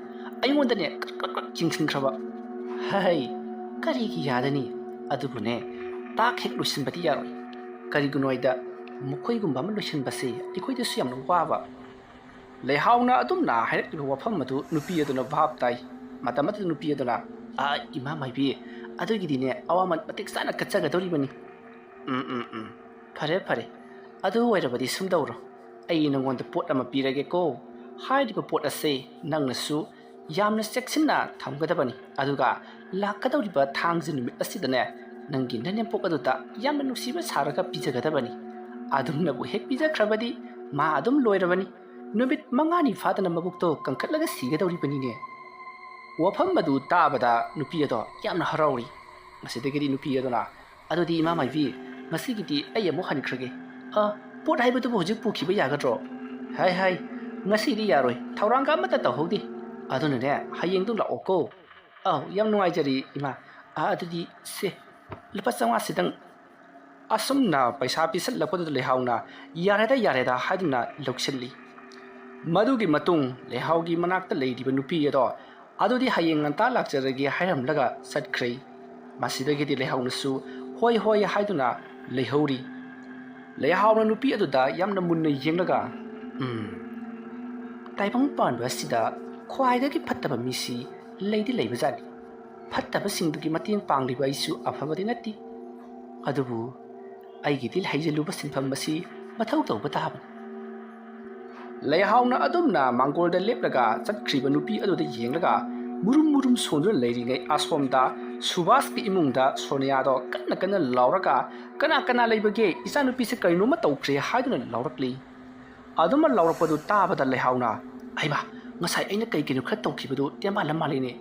ꯑꯩꯉꯣꯟꯗꯅꯦ ꯀ꯭ꯔꯛ ꯀ꯭ꯔꯛ ꯀ꯭ꯔꯛ ꯌꯦꯡꯁꯤꯟꯈ꯭ꯔꯕ꯫" "ꯍꯩ, ꯀꯔꯤꯒꯤ ꯌꯥꯗꯅꯤ? ꯑꯗꯨꯕꯨꯅꯦ, ꯇꯥꯛ ꯍꯦꯛ ꯂꯣꯏꯁꯤꯟꯕꯗꯤ ꯌꯥꯔꯣꯏ꯫ ꯀꯔꯤꯒꯤꯅꯣ ꯍꯥꯏꯗ ꯃꯈꯣꯏꯒꯨꯝꯕ ꯑꯃ ꯂꯣꯏꯁꯤꯟꯕꯁꯦ ꯑꯩꯈꯣꯏꯗꯁꯨ ꯌꯥꯝꯅ ꯋꯥꯕ꯫" ꯂꯩꯍꯥꯎꯅ ꯑꯗꯨꯝꯅ ꯍꯥꯏꯔꯛꯂꯤꯕ ꯋꯥꯐꯝ ꯑꯗꯨ ꯅꯨꯄꯤ ꯑꯗꯨꯅ ꯚꯥꯞ ꯇꯥꯏ꯫ ꯃꯇꯝ ꯑꯗꯨꯗ ꯅꯨꯄꯤ ꯑꯗꯨꯅ, "ꯑ, ꯏꯃꯥ ꯃꯥꯏꯕꯤ, ꯑꯗꯨꯒꯤꯗꯤꯅꯦ ꯑꯋꯥꯃꯟ ꯃꯇꯤꯛ ꯆꯥꯅ ꯀꯠꯆꯒꯗꯧꯔꯤꯕꯅꯤ꯫" "ꯎꯝ, ꯎꯝ, ꯎꯝ, ꯐꯔꯦ, ꯐꯔꯦ, ꯑꯗꯨ ꯑꯣꯏꯔꯕꯗꯤ ꯁꯨꯝ ꯇꯧꯔꯣ, ꯑꯩ ꯅꯉꯣꯟꯗ ꯄꯣꯠ ꯑꯃ ꯄꯤꯔꯒꯦꯀꯣ꯫ ꯍꯥꯏꯔꯤꯕ ꯄꯣꯠ ꯑꯁꯦ ꯅꯪꯅꯁꯨ ꯌꯥꯝꯅ ꯆꯦꯛꯁꯤꯟꯅ ꯊꯝꯒꯗꯕꯅꯤ, ꯑꯗꯨꯒ ꯂꯥꯛꯀꯗꯧꯔꯤꯕ ꯊꯥꯡꯖ ꯅꯨꯃꯤꯠ ꯑꯁꯤꯗꯅꯦ ꯅꯪꯒꯤ ꯅꯅꯦꯝꯄꯣꯛ ꯑꯗꯨꯗ ꯌꯥꯝꯅ ꯅꯨꯡꯁꯤꯕ ꯁꯥꯔꯒ ꯄꯤꯖꯒꯗꯕꯅꯤ꯫ ꯑꯗꯨꯝꯅꯕꯨ ꯍꯦꯛ ꯄꯤꯖꯈ꯭ꯔꯕꯗꯤ ꯃꯥ ꯑꯗꯨꯝ ꯂꯣꯏꯔꯕꯅꯤ꯫ ꯅꯨꯃꯤꯠ ꯃꯉꯥꯅꯤ ꯐꯥꯗꯅ ꯃꯕꯨꯛꯇꯣ ꯀꯟꯈꯠꯂꯒ ꯁꯤꯒꯗꯧꯔꯤꯕꯅꯤꯅꯦ꯫" ꯋꯥꯐꯝ ꯑꯗꯨ ꯇꯥꯕꯗ ꯅꯨꯄꯤ ꯑꯗꯣ ꯌꯥꯝꯅ ꯍꯔꯥꯎꯔꯤ꯫ ꯃꯁꯤꯗꯒꯤꯗꯤ ꯅꯨꯄꯤ ꯑꯗꯨꯅ, "ꯑꯗꯨꯗꯤ ꯏꯃꯥ ꯃꯥꯏꯕꯤ, ꯉꯁꯤꯒꯤꯗꯤ ꯑꯩ ꯑꯃꯨꯛ ꯍꯟꯈ꯭ꯔꯒꯦ꯫ ꯑ, ꯄꯣꯠ ꯍꯥꯏꯕꯗꯨꯕꯨ ꯍꯧꯖꯤꯛ ꯄꯨꯈꯤꯕ ꯌꯥꯒꯗ꯭ꯔꯣ?" "ꯍꯥꯏ, ꯍꯥꯏ, ꯉꯁꯤꯗꯤ ꯌꯥꯔꯣꯏ, ꯊꯧꯔꯥꯡꯒ ꯑꯃꯠꯇ ꯇꯧꯍꯧꯗꯦ꯫ ꯑꯗꯨꯅꯅꯦ, ꯍꯌꯦꯡꯗꯨ ꯂꯥꯛꯑꯣꯀꯣ꯫" "ꯑꯧ, ꯌꯥꯝ ꯅꯨꯡꯉꯥꯏꯖꯔꯦ ꯏꯃꯥ꯫ ꯑ, ꯑꯗꯨꯗꯤ ꯁꯦ, ꯂꯨꯄꯥ ꯆꯥꯝꯃꯉꯥꯁꯤꯗꯪ꯫" ꯑꯁꯨꯝꯅ ꯄꯩꯁꯥ ꯄꯤꯁꯜꯂꯛꯄꯗꯨꯗ ꯂꯩꯍꯥꯎꯅ, "ꯌꯥꯔꯦꯗ, ꯌꯥꯔꯦꯗ" ꯍꯥꯏꯗꯨꯅ ꯂꯧꯁꯤꯜꯂꯤ꯫ ꯃꯗꯨꯒꯤ ꯃꯇꯨꯡ ꯂꯩꯍꯥꯎꯒꯤ ꯃꯅꯥꯛꯇ ꯂꯩꯔꯤꯕ ꯅꯨꯄꯤ ꯑꯗꯣ, "ꯑꯗꯨꯗꯤ ꯍꯌꯦꯡ ꯉꯟꯇꯥ ꯂꯥꯛꯆꯔꯒꯦ" ꯍꯥꯏꯔꯝꯂꯒ ꯆꯠꯈ꯭ꯔꯦ꯫ ꯃꯁꯤꯗꯒꯤꯗꯤ ꯂꯩꯍꯥꯎꯅꯁꯨ "ꯍꯣꯏ, ꯍꯣꯏ" ꯍꯥꯏꯗꯨꯅ ꯂꯩꯍꯧꯔꯤ꯫ ꯂꯩꯍꯥꯎꯅ ꯅꯨꯄꯤ ꯑꯗꯨꯗ ꯌꯥꯝꯅ ꯃꯨꯟꯅ ꯌꯦꯡꯂꯒ, "ꯎꯝ, ꯇꯥꯏꯕꯪ ꯄꯥꯟꯕ ꯑꯁꯤꯗ ꯈ꯭ꯋꯥꯏꯗꯒꯤ ꯐꯠꯇꯕ ꯃꯤꯁꯤ ꯂꯩꯗꯤ ꯂꯩꯕꯖꯥꯠꯅꯤ꯫ ꯐꯠꯇꯕꯁꯤꯡꯗꯨꯒꯤ ꯃꯇꯦꯡ ꯄꯥꯡꯂꯤꯕ ꯑꯩꯁꯨ ꯑꯐꯕꯗꯤ ꯅꯠꯇꯦ꯫ ꯑꯗꯨꯕꯨ ꯑꯩꯒꯤꯗꯤ ꯍꯩꯖꯤꯜꯂꯨꯕ ꯁꯤꯟꯐꯝ ꯑꯁꯤ ꯃꯊꯧ ꯇꯧꯕ ꯇꯥꯕꯅꯤ"꯫ ꯂꯩꯍꯥꯎꯅ ꯑꯗꯨꯝꯅ ꯃꯥꯡꯒꯣꯜꯗ ꯂꯦꯞꯂꯒ ꯆꯠꯈ꯭ꯔꯤꯕ ꯅꯨꯄꯤ ꯑꯗꯨꯗ ꯌꯦꯡꯂꯒ ꯃꯨꯔꯨꯝ ꯃꯨꯔꯨꯝ ꯁꯣꯟꯗꯨꯅ ꯂꯩꯔꯤꯉꯩ, ꯑꯁꯣꯝꯗ ꯁꯨꯕꯥꯁꯀꯤ ꯏꯃꯨꯡꯗ ꯁꯣꯅꯤꯌꯥꯗꯣ ꯀꯟꯅ ꯀꯟꯅ ꯂꯥꯎꯔꯒ, "ꯀꯅꯥ ꯀꯅꯥ ꯂꯩꯕꯒꯦ? ꯏꯆꯥꯅꯨꯄꯤꯁꯦ ꯀꯔꯤꯅꯣꯃ ꯇꯧꯈ꯭ꯔꯦ" ꯍꯥꯏꯗꯨꯅ ꯂꯥꯎꯔꯛꯂꯤ꯫ ꯑꯗꯨꯃ ꯂꯥꯎꯔꯛꯄꯗꯨ ꯇꯥꯕꯗ ꯂꯩꯍꯥꯎꯅ, "ꯍꯩꯃꯥ, ꯉꯁꯥꯏ ꯑꯩꯅ ꯀꯩ ꯀꯩꯅꯣ ꯈꯔ ꯇꯧꯈꯤꯕꯗꯨ ꯇꯦꯝꯕꯥꯜꯂ ꯃꯥꯜꯂꯤꯅꯦ꯫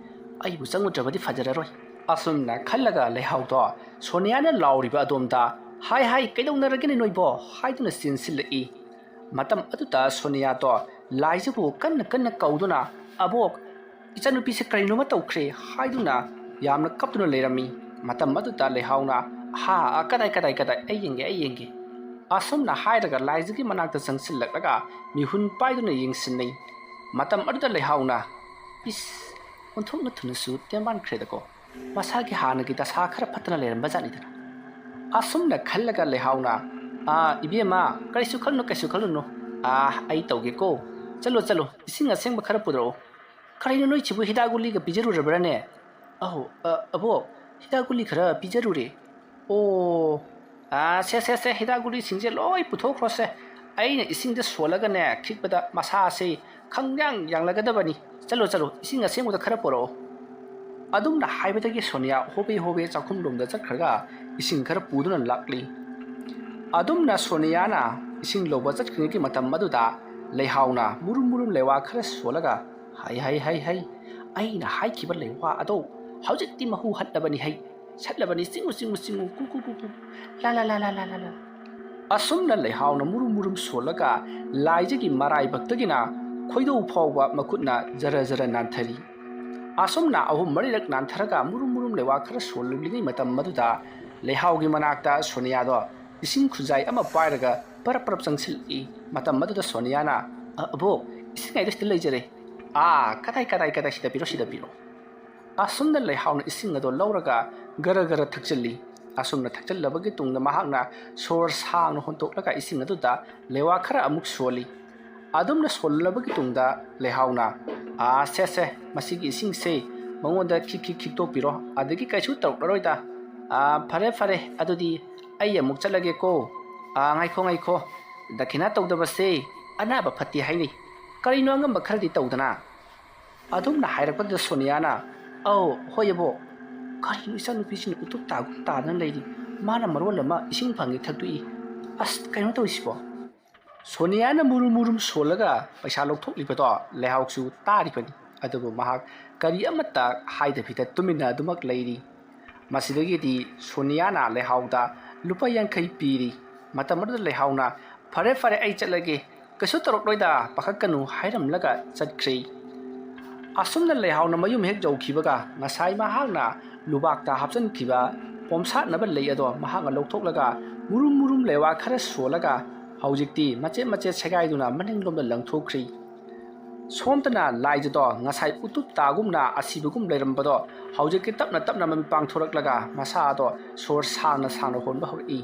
ꯑꯩꯕꯨ ꯆꯪꯉꯨꯗ꯭ꯔꯕꯗꯤ ꯐꯖꯔꯔꯣꯏ"꯫ ꯑꯁꯨꯝꯅ ꯈꯜꯂꯒ ꯂꯩꯍꯥꯎꯗꯣ ꯁꯣꯅꯤꯌꯥꯅ ꯂꯥꯎꯔꯤꯕ ꯑꯗꯣꯝꯗ, "ꯍꯥꯏ ꯍꯥꯏ, ꯀꯩꯗꯧꯅꯔꯒꯦꯅꯦ ꯅꯣꯏꯕꯣ?" ꯍꯥꯏꯗꯨꯅ ꯆꯦꯟꯁꯤꯜꯂꯛꯏ꯫ ꯃꯇꯝ ꯑꯗꯨꯗ ꯁꯣꯅꯤꯌꯥꯗꯣ ꯂꯥꯏꯖꯕꯨ ꯀꯟꯅ ꯀꯟꯅ ꯀꯧꯗꯨꯅ, "ꯑꯕꯣꯛ, ꯏꯆꯥꯅꯨꯄꯤꯁꯦ ꯀꯔꯤꯅꯣꯃ ꯇꯧꯈ꯭ꯔꯦ" ꯍꯥꯏꯗꯨꯅ ꯌꯥꯝꯅ ꯀꯞꯇꯨꯅ ꯂꯩꯔꯝꯃꯤ꯫ ꯃꯇꯝ ꯑꯗꯨꯗ ꯂꯩꯍꯥꯎꯅ, "ꯍꯥ, ꯀꯗꯥꯏ, ꯀꯗꯥꯏ, ꯀꯗꯥꯏ? ꯑꯩ ꯌꯦꯡꯒꯦ, ꯑꯩ ꯌꯦꯡꯒꯦ"꯫ ꯑꯁꯨꯝꯅ ꯍꯥꯏꯔꯒ ꯂꯥꯏꯖꯒꯤ ꯃꯅꯥꯛꯇ ꯆꯪꯁꯤꯜꯂꯛꯂꯒ ꯃꯤꯍꯨꯟ ꯄꯥꯏꯗꯨꯅ ꯌꯦꯡꯁꯤꯟꯅꯩ꯫ ꯃꯇꯝ ꯑꯗꯨꯗ ꯂꯩꯍꯥꯎꯅ, "ꯏꯁ, ꯑꯣꯟꯊꯣꯛꯅ ꯊꯨꯅꯁꯨ ꯇꯦꯝꯕꯥꯟꯈ꯭ꯔꯦꯗꯀꯣ꯫ ꯃꯁꯥꯒꯤ ꯍꯥꯟꯅꯒꯤ ꯗꯁꯥ ꯈꯔ ꯐꯠꯇꯅ ꯂꯩꯔꯝꯕ ꯖꯥꯠꯅꯤꯗꯅ"꯫ ꯑꯁꯨꯝꯅ ꯈꯜꯂꯒ ꯂꯩꯍꯥꯎꯅ, "ꯑꯥ, ꯏꯕꯦꯝꯃ, ꯀꯔꯤꯁꯨ ꯈꯜꯂꯨꯅꯨ, ꯀꯩꯁꯨ ꯈꯜꯂꯨꯅꯨ꯫ ꯑꯥ, ꯑꯩ ꯇꯧꯒꯦꯀꯣ꯫ ꯆꯠꯂꯣ, ꯆꯠꯂꯣ, ꯏꯁꯤꯡ ꯑꯁꯦꯡꯕ ꯈꯔ ꯄꯨꯔꯛꯑꯣ"꯫ "ꯀꯔꯤꯅꯣ ꯅꯣꯏꯁꯤꯕꯨ, ꯍꯤꯗꯥꯛ ꯒꯨꯂꯤꯒ ꯄꯤꯖꯔꯨꯔꯕ꯭ꯔꯥꯅꯦ?" "ꯑꯍꯣ, ꯑ, ꯑꯕꯣꯛ, ꯍꯤꯗꯥꯛ ꯒꯨꯂꯤ ꯈꯔ ꯄꯤꯖꯔꯨꯔꯦ"꯫ "ꯑꯣ, ꯑꯥ, ꯁꯦ, ꯁꯦ, ꯁꯦ, ꯍꯤꯗꯥꯛ ꯒꯨꯂꯤꯁꯤꯡꯁꯦ ꯂꯣꯏ ꯄꯨꯊꯣꯛꯈ꯭ꯔꯣꯁꯦ꯫ ꯑꯩꯅ ꯏꯁꯤꯡꯗ ꯁꯣꯜꯂꯒꯅꯦ ꯈꯤꯛꯄꯗ ꯃꯁꯥꯁꯦ ꯈꯪꯌꯥꯡ ꯌꯥꯡꯂꯒꯗꯕꯅꯤ꯫ ꯆꯠꯂꯣ, ꯆꯠꯂꯣ, ꯏꯁꯤꯡ ꯑꯁꯦꯡꯕꯗ ꯈꯔ ꯄꯨꯔꯛꯑꯣ"꯫ ꯑꯗꯨꯝꯅ ꯍꯥꯏꯕꯗꯒꯤ ꯁꯣꯅꯤꯌꯥ ꯍꯣꯕꯦ ꯍꯣꯕꯦ ꯆꯥꯛꯈꯨꯝꯂꯣꯝꯗ ꯆꯠꯈ꯭ꯔꯒ ꯏꯁꯤꯡ ꯈꯔ ꯄꯨꯗꯨꯅ ꯂꯥꯛꯂꯤ꯫ ꯑꯗꯨꯝꯅ ꯁꯣꯅꯤꯌꯥꯅ ꯏꯁꯤꯡ ꯂꯧꯕ ꯆꯠꯈ꯭ꯔꯤꯉꯩꯒꯤ ꯃꯇꯝ ꯑꯗꯨꯗ ꯂꯩꯍꯥꯎꯅ ꯃꯨꯔꯨꯝ ꯃꯨꯔꯨꯝ ꯂꯩꯋꯥ ꯈꯔ ꯁꯣꯜꯂꯒ, "ꯍꯩ, ꯍꯩ, ꯍꯩ, ꯍꯩ, ꯑꯩꯅ ꯍꯥꯏꯈꯤꯕ ꯂꯩꯋꯥ ꯑꯗꯣ ꯍꯧꯖꯤꯛꯇꯤ ꯃꯍꯨ ꯍꯠꯂꯕꯅꯤ ꯍꯩ, ꯁꯠꯂꯕꯅꯤ, ꯆꯤꯡꯉꯨ, ꯆꯤꯡꯉꯨ, ꯆꯤꯡꯉꯨ, ꯀꯨ, ꯀꯨ, ꯀꯨ, ꯀꯨ, ꯂꯥ, ꯂꯥ, ꯂꯥ"꯫ ꯑꯁꯨꯝꯅ ꯂꯩꯍꯥꯎꯅ ꯃꯨꯔꯨꯝ ꯃꯨꯔꯨꯝ ꯁꯣꯜꯂꯒ ꯂꯥꯏꯖꯒꯤ ꯃꯔꯥꯏꯕꯛꯇꯒꯤꯅ ꯈꯣꯏꯗꯧ ꯐꯥꯎꯕ ꯃꯈꯨꯠꯅ ꯖꯔ ꯖꯔ ꯅꯥꯟꯊꯔꯤ꯫ ꯑꯁꯨꯝꯅ ꯑꯍꯨꯝ ꯃꯔꯤꯔꯛ ꯅꯥꯟꯊꯔꯒ ꯃꯨꯔꯨꯝ ꯃꯨꯔꯨꯝ ꯂꯩꯋꯥ ꯈꯔ ꯁꯣꯜꯂꯤꯉꯩ ꯃꯇꯝ ꯑꯗꯨꯗ ꯂꯩꯍꯥꯎꯒꯤ ꯃꯅꯥꯛꯇ ꯁꯣꯅꯤꯌꯥꯗꯣ ꯏꯁꯤꯡ ꯈꯨꯖꯥꯏ ꯑꯃ ꯄꯥꯏꯔꯒ ꯄꯔꯞ ꯄꯔꯞ ꯆꯪꯁꯤꯜꯂꯛꯏ꯫ ꯃꯇꯝ ꯑꯗꯨꯗ ꯁꯣꯅꯤꯌꯥꯅ, "ꯑ, ꯑꯕꯣꯛ, ꯏꯁꯤꯡ ꯑꯩꯗꯣ ꯁꯤꯗ ꯂꯩꯖꯔꯦ"꯫ "ꯑꯥ, ꯀꯗꯥꯏ, ꯀꯗꯥꯏ, ꯀꯗꯥꯏ? ꯁꯤꯗ ꯄꯤꯔꯣ, ꯁꯤꯗ ꯄꯤꯔꯣ"꯫ ꯑꯁꯨꯝꯅ ꯂꯩꯍꯥꯎꯅ ꯏꯁꯤꯡ ꯑꯗꯣ ꯂꯧꯔꯒ ꯒꯔ ꯒꯔ ꯊꯛꯆꯤꯜꯂꯤ꯫ ꯑꯁꯨꯝꯅ ꯊꯛꯆꯜꯂꯕꯒꯤ ꯇꯨꯡꯗ ꯃꯍꯥꯛꯅ ꯁꯣꯔ ꯁꯥꯡꯅ ꯍꯣꯟꯗꯣꯛꯂꯒ ꯏꯁꯤꯡ ꯑꯗꯨꯗ ꯂꯩꯋꯥ ꯈꯔ ꯑꯃꯨꯛ ꯁꯣꯜꯂꯤ꯫ ꯑꯗꯨꯝꯅ ꯁꯣꯜꯂꯕꯒꯤ ꯇꯨꯡꯗ ꯂꯩꯍꯥꯎꯅ, "ꯑꯥ, ꯁꯦ ꯁꯦ, ꯃꯁꯤꯒꯤ ꯏꯁꯤꯡꯁꯦ ꯃꯉꯣꯟꯗ ꯈꯤꯛ ꯈꯤꯛ ꯈꯤꯛꯇꯣꯛꯄꯤꯔꯣ, ꯑꯗꯒꯤ ꯀꯩꯁꯨ ꯇꯧꯔꯛꯂꯔꯣꯏꯗ꯫ ꯑꯥ, ꯐꯔꯦ ꯐꯔꯦ, ꯑꯗꯨꯗꯤ ꯑꯩ ꯑꯃꯨꯛ ꯆꯠꯂꯒꯦꯀꯣ꯫ ꯑꯥ, ꯉꯥꯏꯈꯣ ꯉꯥꯏꯈꯣ, ꯗꯈꯤꯅꯥ ꯇꯧꯗꯕꯁꯦ ꯑꯅꯥꯕ ꯐꯠꯇꯦ ꯍꯥꯏꯅꯩ꯫ ꯀꯔꯤꯅꯣ ꯑꯉꯝꯕ ꯈꯔꯗꯤ ꯇꯧꯗꯅ?" ꯑꯗꯨꯝꯅ ꯍꯥꯏꯔꯛꯄꯗꯨꯗ ꯁꯣꯅꯤꯌꯥꯅ, "ꯑꯧ, ꯍꯣꯏ ꯑꯕꯣꯛ, ꯀꯔꯤꯅꯣ ꯏꯆꯥꯅꯨꯄꯤꯁꯤꯅ ꯎꯇꯨꯞ ꯇꯥꯒꯨꯝ ꯇꯥꯗꯅ ꯂꯩꯔꯤ꯫ ꯃꯥꯅ ꯃꯔꯣꯜ ꯑꯃ ꯏꯁꯤꯡ ꯐꯪꯉꯦ ꯊꯛꯇꯣꯛꯏ꯫ ꯑꯁ, ꯀꯩꯅꯣ ꯇꯧꯔꯤꯁꯤꯕꯣ?" ꯁꯣꯅꯤꯌꯥꯅ ꯃꯨꯔꯨꯝ ꯃꯨꯔꯨꯝ ꯁꯣꯜꯂꯒ ꯄꯩꯁꯥ ꯂꯧꯊꯣꯛꯂꯤꯕꯗꯣ ꯂꯩꯍꯥꯎꯁꯨ ꯇꯥꯔꯤꯕꯅꯤ꯫ ꯑꯗꯨꯕꯨ ꯃꯍꯥꯛ ꯀꯔꯤ ꯑꯃꯠꯇ ꯍꯥꯏꯗꯕꯤꯗ ꯇꯨꯃꯤꯟꯅ ꯑꯗꯨꯃꯛ ꯂꯩꯔꯤ꯫ ꯃꯁꯤꯗꯒꯤꯗꯤ ꯁꯣꯅꯤꯌꯥꯅ ꯂꯩꯍꯥꯎꯗ ꯂꯨꯄꯥ ꯌꯥꯡꯈꯩ ꯄꯤꯔꯤ꯫ ꯃꯇꯝ ꯑꯗꯨꯗ ꯂꯩꯍꯥꯎꯅ, "ꯐꯔꯦ ꯐꯔꯦ, ꯑꯩ ꯆꯠꯂꯒꯦ, ꯀꯩꯁꯨ ꯇꯧꯔꯛꯂꯣꯏꯗ, ꯄꯥꯈꯠꯀꯅꯨ" ꯍꯥꯏꯔꯝꯂꯒ ꯆꯠꯈ꯭ꯔꯦ꯫ ꯑꯁꯨꯝꯅ ꯂꯩꯍꯥꯎꯅ ꯃꯌꯨꯝ ꯍꯦꯛ ꯌꯧꯈꯤꯕꯒ ꯉꯁꯥꯏ ꯃꯍꯥꯛꯅ ꯂꯨꯕꯥꯛꯇ ꯍꯥꯞꯆꯤꯟꯈꯤꯕ ꯄꯣꯝꯁꯥꯠꯅꯕ ꯂꯩ ꯑꯗꯣ ꯃꯍꯥꯛꯅ ꯂꯧꯊꯣꯛꯂꯒ ꯃꯨꯔꯨꯝ ꯃꯨꯔꯨꯝ ꯂꯩꯋꯥ ꯈꯔ ꯁꯣꯜꯂꯒ ꯍꯧꯖꯤꯛꯇꯤ ꯃꯆꯦꯠ ꯃꯆꯦꯠ ꯁꯦꯒꯥꯏꯗꯨꯅ ꯃꯅꯤꯡꯂꯣꯝꯗ ꯂꯪꯊꯣꯛꯈ꯭ꯔꯤ꯫ ꯁꯣꯝꯗꯅ ꯂꯥꯏꯖꯗꯣ ꯉꯁꯥꯏ ꯎꯇꯨꯞ ꯇꯥꯒꯨꯝꯅ ꯑꯁꯤꯕꯒꯨꯝ ꯂꯩꯔꯝꯕꯗꯣ ꯍꯧꯖꯤꯛꯇꯤ ꯇꯞꯅ ꯇꯞꯅ ꯃꯃꯤꯠ ꯄꯥꯡꯊꯣꯔꯛꯂꯒ ꯃꯁꯥꯗꯣ ꯁꯣꯔ ꯁꯥꯡꯅ ꯁꯥꯡꯅ ꯍꯣꯟꯕ ꯍꯧꯔꯛꯏ꯫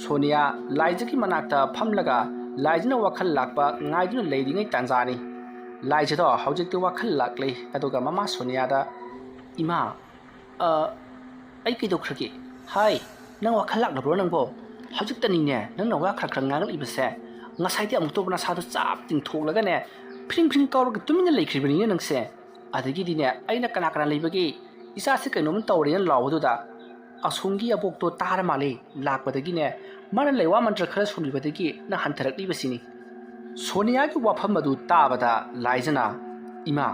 ꯁꯣꯅꯤꯌꯥ ꯂꯥꯏꯖꯒꯤ ꯃꯅꯥꯛꯇ ꯐꯝꯂꯒ ꯂꯥꯏꯖꯅ ꯋꯥꯈꯜ ꯂꯥꯛꯄ ꯉꯥꯏꯗꯨꯅ ꯂꯩꯔꯤꯉꯩ ꯇꯥꯟꯖꯥꯅꯤ꯫ ꯂꯥꯏꯖꯗꯣ ꯍꯧꯖꯤꯛꯇꯤ ꯋꯥꯈꯜ ꯂꯥꯛꯂꯦ꯫ ꯑꯗꯨꯒ ꯃꯃꯥ ꯁꯣꯅꯤꯌꯥꯗ, "ꯏꯃꯥ, ꯑ, ꯑꯩ ꯀꯩꯗꯧꯈ꯭ꯔꯒꯦ? ꯍꯥꯏ, ꯅꯪ ꯋꯥꯈꯜ ꯂꯥꯛꯂꯕ꯭ꯔꯣ ꯅꯪꯕꯣ? ꯍꯧꯖꯤꯛꯇꯅꯤꯅꯦ ꯅꯪꯅ ꯋꯥ ꯈꯔ ꯈꯔ ꯉꯥꯡꯂꯛꯂꯤꯕꯁꯦ꯫ ꯉꯁꯥꯏꯗꯤ ꯑꯃꯨꯛꯇꯧꯕ ꯅꯁꯥꯗꯣ ꯆꯥꯞ ꯇꯤꯡꯊꯣꯛꯂꯒꯅꯦ, ꯐ꯭ꯔꯤꯡ ꯐ꯭ꯔꯤꯡ ꯀꯥꯎꯔꯒ ꯇꯨꯃꯤꯟꯅ ꯂꯩꯈ꯭ꯔꯤꯕꯅꯤꯅꯦ ꯅꯪꯁꯦ꯫ ꯑꯗꯒꯤꯗꯤꯅꯦ, ꯑꯩꯅ 'ꯀꯅꯥ ꯀꯅꯥ ꯂꯩꯕꯒꯦ? ꯏꯆꯥꯁꯤ ꯀꯩꯅꯣꯝ ꯇꯧꯔꯦꯅ' ꯂꯥꯎꯕꯗꯨꯗ ꯑꯁꯣꯝꯒꯤ ꯑꯕꯣꯛꯇꯣ ꯇꯥꯔ ꯃꯥꯜꯂꯦ꯫ ꯂꯥꯛꯄꯗꯒꯤꯅꯦ, ꯃꯥꯅ ꯂꯩꯋꯥ ꯃꯟꯇ꯭ꯔ ꯈꯔ ꯁꯣꯜꯂꯤꯕꯗꯒꯤ ꯅꯪ ꯍꯟꯊꯔꯛꯂꯤꯕꯁꯤꯅꯤ꯫" ꯁꯣꯅꯤꯌꯥꯒꯤ ꯋꯥꯐꯝ ꯑꯗꯨ ꯇꯥꯕꯗ ꯂꯥꯏꯖꯅ, "ꯏꯃꯥ,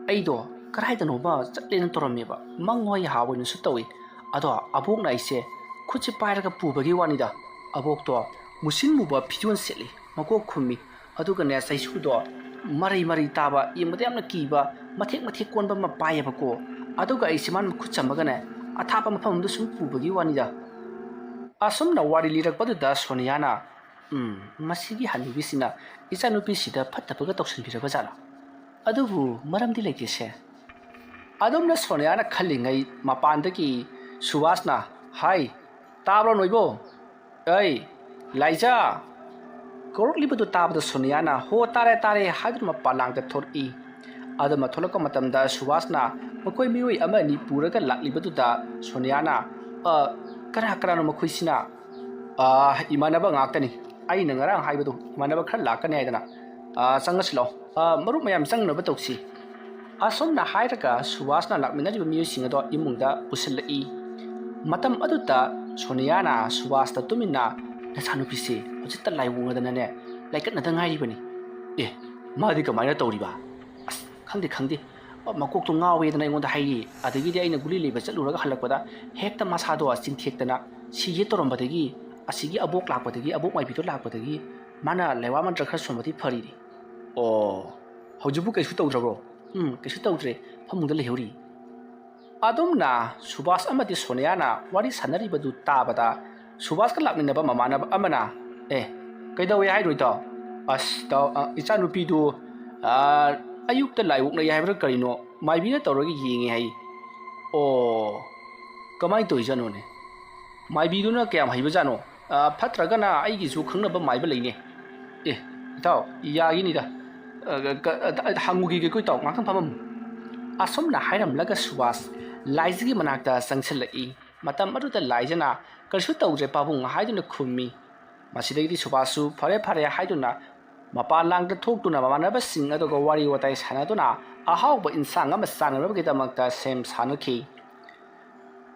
ꯑꯩꯗꯣ ꯀꯗꯥꯏꯗꯅꯣꯃ ꯆꯠꯂꯦꯅ ꯇꯧꯔꯝꯃꯦꯕ, ꯃꯪ ꯍꯣꯏ ꯍꯥ ꯑꯣꯏꯅꯁꯨ ꯇꯧꯏ꯫ ꯑꯗꯣ ꯑꯕꯣꯛꯅ ꯑꯩꯁꯦ ꯈꯨꯠꯁꯦ ꯄꯥꯏꯔꯒ ꯄꯨꯕꯒꯤ ꯋꯥꯅꯤꯗ꯫ ꯑꯕꯣꯛꯇꯣ ꯃꯨꯁꯤꯟ ꯃꯨꯕ ꯐꯤꯖꯣꯜ ꯁꯦꯠꯂꯤ, ꯃꯀꯣꯛ ꯈꯨꯝꯃꯤ, ꯑꯗꯨꯒꯅꯦ ꯆꯩꯁꯨꯗꯣ ꯃꯔꯩ ꯃꯔꯩ ꯇꯥꯕ, ꯌꯦꯡꯕꯗ ꯌꯥꯝꯅ ꯀꯤꯕ, ꯃꯊꯦꯛ ꯃꯊꯦꯛ ꯀꯣꯟꯕ ꯑꯃ ꯄꯥꯏꯌꯦꯕꯀꯣ꯫ ꯑꯗꯨꯒ ꯑꯩꯁꯦ ꯃꯥꯅ ꯃꯈꯨꯠ ꯆꯝꯃꯒꯅꯦ ꯑꯊꯥꯞꯄ ꯃꯐꯝ ꯑꯃꯗ ꯁꯨꯝ ꯄꯨꯕꯒꯤ ꯋꯥꯅꯤꯗ꯫" ꯑꯁꯨꯝꯅ ꯋꯥꯔꯤ ꯂꯤꯔꯛꯄꯗꯨꯗ ꯁꯣꯅꯤꯌꯥꯅ, "ꯎꯝ, ꯃꯁꯤꯒꯤ ꯍꯅꯨꯕꯤꯁꯤꯅ ꯏꯆꯥꯅꯨꯄꯤꯁꯤꯗ ꯐꯠꯇꯕꯒ ꯇꯧꯁꯤꯟꯕꯤꯔꯕ ꯖꯥꯠꯂꯣ? ꯑꯗꯨꯕꯨ ꯃꯔꯝꯗꯤ ꯂꯩꯇꯦꯁꯦ꯫" ꯑꯗꯨꯝꯅ ꯁꯣꯅꯤꯌꯥꯅ ꯈꯜꯂꯤꯉꯩ ꯃꯄꯥꯟꯗꯒꯤ ꯁꯨꯕꯥꯁꯅ, ꯍꯥꯏ, ꯇꯥꯕ꯭ꯔꯣ ꯅꯣꯏꯕꯣ? ꯑꯩ, ꯂꯥꯏꯖꯥ!" ꯀꯧꯔꯛꯂꯤꯕꯗꯨ ꯇꯥꯕꯗ ꯁꯣꯅꯤꯌꯥꯅ "ꯍꯣ, ꯇꯥꯔꯦ, ꯇꯥꯔꯦ" ꯍꯥꯏꯗꯨꯅ ꯃꯄꯥꯟ ꯂꯥꯡꯗ ꯊꯣꯔꯛꯏ꯫ ꯑꯗꯨꯃ ꯊꯣꯛꯂꯛꯄ ꯃꯇꯝꯗ ꯁꯨꯕꯥꯁꯅ ꯃꯈꯣꯏ ꯃꯤꯑꯣꯏ ꯑꯃ ꯑꯅꯤ ꯄꯨꯔꯒ ꯂꯥꯛꯂꯤꯕꯗꯨꯗ ꯁꯣꯅꯤꯌꯥꯅ, "ꯑ, ꯀꯅꯥ ꯀꯅꯥꯅꯣ ꯃꯈꯣꯏꯁꯤꯅ?" "ꯑ, ꯏꯃꯥꯟꯅꯕ ꯉꯥꯛꯇꯅꯤ꯫ ꯑꯩꯅ ꯉꯔꯥꯡ ꯍꯥꯏꯕꯗꯣ, ꯏꯃꯥꯟꯅꯕ ꯈꯔ ꯂꯥꯛꯀꯅꯤ ꯍꯥꯏꯗꯅ꯫ ꯑ, ꯆꯪꯉꯁꯤ ꯂꯥꯛꯑꯣ꯫ ꯑ, ꯃꯔꯨꯞ ꯃꯌꯥꯝ ꯆꯪꯅꯕ ꯇꯧꯁꯤ"꯫ ꯑꯁꯨꯝꯅ ꯍꯥꯏꯔꯒ ꯁꯨꯕꯥꯁꯅ ꯂꯥꯛꯃꯤꯟꯅꯔꯤꯕ ꯃꯤꯑꯣꯏꯁꯤꯡ ꯑꯗꯣ ꯏꯃꯨꯡꯗ ꯄꯨꯁꯤꯜꯂꯛꯏ꯫ ꯃꯇꯝ ꯑꯗꯨꯗ ꯁꯣꯅꯤꯌꯥꯅ ꯁꯨꯕꯥꯁꯇ ꯇꯨꯃꯤꯟꯅ, "ꯅꯆꯥꯅꯨꯄꯤꯁꯦ ꯍꯧꯖꯤꯛꯇ ꯂꯥꯏ ꯑꯣꯛꯅꯗꯅꯅꯦ, ꯂꯥꯏꯀꯠꯅꯗ ꯉꯥꯏꯔꯤꯕꯅꯤ꯫ ꯑꯦ, ꯃꯥꯗꯤ ꯀꯃꯥꯏꯅ ꯇꯧꯔꯤꯕ?" "ꯑꯁ, ꯈꯪꯗꯦ, ꯈꯪꯗꯦ꯫ ꯃꯀꯣꯛꯇꯣ ꯉꯥꯎꯋꯦꯗꯅ ꯑꯩꯉꯣꯟꯗ ꯍꯥꯏꯔꯤ꯫ ꯑꯗꯒꯤꯗꯤ ꯑꯩꯅ ꯒꯨꯂꯤ ꯂꯩꯕ ꯆꯠꯂꯨꯔꯒ ꯍꯜꯂꯛꯄꯗ ꯍꯦꯛꯇ ꯃꯁꯥꯗꯣ ꯆꯤꯡꯊꯦꯛꯇꯅ ꯁꯤꯒꯦ ꯇꯧꯔꯝꯕꯗꯒꯤ, ꯑꯁꯤꯒꯤ ꯑꯕꯣꯛ ꯂꯥꯛꯄꯗꯒꯤ, ꯑꯕꯣꯛ ꯃꯥꯏꯕꯤꯗꯣ ꯂꯥꯛꯄꯗꯒꯤ ꯃꯥꯅ ꯂꯥꯏꯋꯥ ꯃꯟꯇ꯭ꯔ ꯈꯔ ꯁꯣꯟꯕꯗꯤ ꯐꯔꯤꯅꯤ"꯫ "ꯑꯣ, ꯍꯧꯖꯤꯛꯄꯨ ꯀꯩꯁꯨ ꯇꯧꯗ꯭ꯔꯕ꯭ꯔꯣ?" "ꯎꯝ, ꯀꯩꯁꯨ ꯇꯧꯗ꯭ꯔꯦ꯫ ꯐꯃꯨꯡꯗ ꯂꯩꯍꯧꯔꯤ"꯫ ꯑꯗꯨꯝꯅ ꯁꯨꯕꯥꯁ ꯑꯃꯗꯤ ꯁꯣꯅꯤꯌꯥꯅ ꯋꯥꯔꯤ ꯁꯥꯟꯅꯔꯤꯕꯗꯨ ꯇꯥꯕꯗ ꯁꯨꯕꯥꯁꯀ ꯂꯥꯛꯃꯤꯟꯅꯕ ꯃꯃꯥꯟꯅꯕ ꯑꯃꯅ, "ꯑꯦ, ꯀꯩꯗꯧꯋꯦ ꯍꯥꯏꯅꯣ ꯏꯇꯥꯎ?" "ꯑꯁ, ꯏꯇꯥꯎ, ꯑ, ꯏꯆꯥꯅꯨꯄꯤꯗꯨ, ꯑ, ꯑꯌꯨꯛꯇ ꯂꯥꯏ ꯑꯣꯛꯅꯩ ꯍꯥꯏꯕ꯭ꯔꯥ ꯀꯔꯤꯅꯣ, ꯃꯥꯏꯕꯤꯅ ꯇꯧꯔꯒ ꯌꯦꯡꯉꯦ ꯍꯥꯏ"꯫ "ꯑꯣ, ꯀꯃꯥꯏꯅ ꯇꯧꯔꯤꯖꯥꯠꯅꯣꯅꯦ? ꯃꯥꯏꯕꯤꯗꯨꯅ ꯀꯌꯥꯝ ꯍꯩꯕꯖꯥꯠꯅꯣ? ꯑ, ꯐꯠꯇ꯭ꯔꯒꯅ ꯑꯩꯒꯤꯁꯨ ꯈꯪꯅꯕ ꯃꯥꯏꯕ ꯂꯩꯅꯦ"꯫ "ꯑꯦ, ꯏꯇꯥꯎ, ꯌꯥꯒꯤꯅꯤꯗ꯫ ꯑ, ꯀ-, ꯑ, ꯍꯪꯉꯨꯈꯤꯒꯦꯀꯣ ꯏꯇꯥꯎ, ꯉꯥꯛꯇꯪ ꯐꯝꯃꯝꯃꯨ"꯫ ꯑꯁꯨꯝꯅ ꯍꯥꯏꯔꯝꯂꯒ ꯁꯨꯕꯥꯁ ꯂꯥꯏꯖꯒꯤ ꯃꯅꯥꯛꯇ ꯆꯪꯁꯤꯜꯂꯛꯏ꯫ ꯃꯇꯝ ꯑꯗꯨꯗ ꯂꯥꯏꯖꯅ, "ꯀꯔꯤꯁꯨ ꯇꯧꯗ꯭ꯔꯦ ꯄꯥꯕꯨꯡ" ꯍꯥꯏꯗꯨꯅ ꯈꯨꯝꯃꯤ꯫ ꯃꯁꯤꯗꯒꯤꯗꯤ ꯁꯨꯕꯥꯁꯁꯨ "ꯐꯔꯦ, ꯐꯔꯦ" ꯍꯥꯏꯗꯨꯅ ꯃꯄꯥꯟ ꯂꯥꯡꯗ ꯊꯣꯛꯇꯨꯅ ꯃꯃꯥꯟꯅꯕꯁꯤꯡ ꯑꯗꯨꯒ ꯋꯥꯔꯤ ꯋꯥꯇꯥꯏ ꯁꯥꯟꯅꯗꯨꯅ ꯑꯍꯥꯎꯕ ꯏꯟꯁꯥꯡ ꯑꯃ ꯆꯥꯅꯅꯕꯒꯤꯗꯃꯛꯇ ꯁꯦꯝ ꯁꯥꯅꯈꯤ꯫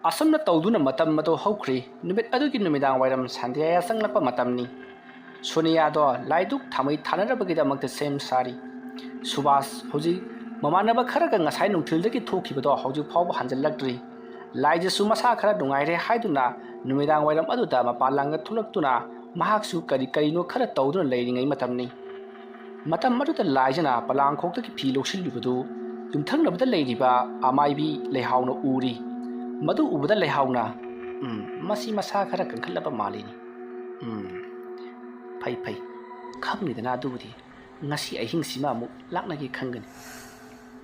ꯑꯁꯨꯝꯅ ꯇꯧꯗꯨꯅ ꯃꯇꯝ ꯑꯗꯨ ꯍꯧꯈ꯭ꯔꯤ꯫ ꯅꯨꯃꯤꯠ ꯑꯗꯨꯒꯤ ꯅꯨꯃꯤꯗꯥꯡ ꯋꯥꯏꯔꯝ ꯁꯟꯙ꯭ꯌꯥ ꯆꯪꯂꯛꯄ ꯃꯇꯝꯅꯤ꯫ ꯁꯣꯅꯤꯌꯥꯗꯣ ꯂꯥꯏꯗꯨꯛ ꯊꯥꯃꯩ ꯊꯥꯅꯅꯕꯒꯤꯗꯃꯛꯇ ꯁꯦꯝ ꯁꯥꯔꯤ꯫ ꯁꯨꯕꯥꯁ ꯍꯧꯖꯤꯛ ꯃꯃꯥꯟꯅꯕ ꯈꯔꯒ ꯉꯁꯥꯏ ꯅꯨꯡꯊꯤꯜꯗꯒꯤ ꯊꯣꯛꯈꯤꯕꯗꯣ ꯍꯧꯖꯤꯛ ꯐꯥꯎꯕ ꯍꯟꯖꯤꯜꯂꯛꯇ꯭ꯔꯤ꯫ ꯂꯥꯏꯖꯁꯨ ꯃꯁꯥ ꯈꯔ ꯅꯨꯡꯉꯥꯏꯔꯦ ꯍꯥꯏꯗꯨꯅ ꯅꯨꯃꯤꯗꯥꯡ ꯋꯥꯏꯔꯝ ꯑꯗꯨꯗ ꯃꯄꯥꯟ ꯂꯥꯡꯗ ꯊꯣꯛꯂꯛꯇꯨꯅ ꯃꯍꯥꯛꯁꯨ ꯀꯔꯤ ꯀꯔꯤꯅꯣ ꯈꯔ ꯇꯧꯗꯨꯅ ꯂꯩꯔꯤꯉꯩ ꯃꯇꯝꯅꯤ꯫ ꯃꯇꯝ ꯑꯗꯨꯗ ꯂꯥꯏꯖꯅ ꯄꯂꯥꯡꯈꯣꯛꯇꯒꯤ ꯐꯤ ꯂꯧꯁꯤꯜꯂꯤꯕꯗꯨ ꯌꯨꯝꯊꯪꯅꯕꯗ ꯂꯩꯔꯤꯕ ꯑꯃꯥꯏꯕꯤ ꯂꯩꯍꯥꯎꯅ ꯎꯔꯤ꯫ ꯃꯗꯨ ꯎꯕꯗ ꯂꯩꯍꯥꯎꯅ, "ꯎꯝ, ꯃꯁꯤ ꯃꯁꯥ ꯈꯔ ꯀꯟꯈꯠꯂꯕ ꯃꯥꯜꯂꯤꯅꯤ꯫ ꯎꯝ, ꯐꯩ, ꯐꯩ꯫ ꯈꯪꯅꯤꯗꯅ ꯑꯗꯨꯕꯨꯗꯤ꯫ ꯉꯁꯤ ꯑꯍꯤꯡꯁꯤꯃ ꯑꯃꯨꯛ ꯂꯥꯛꯅꯒꯦ ꯈꯟꯒꯅꯤ"꯫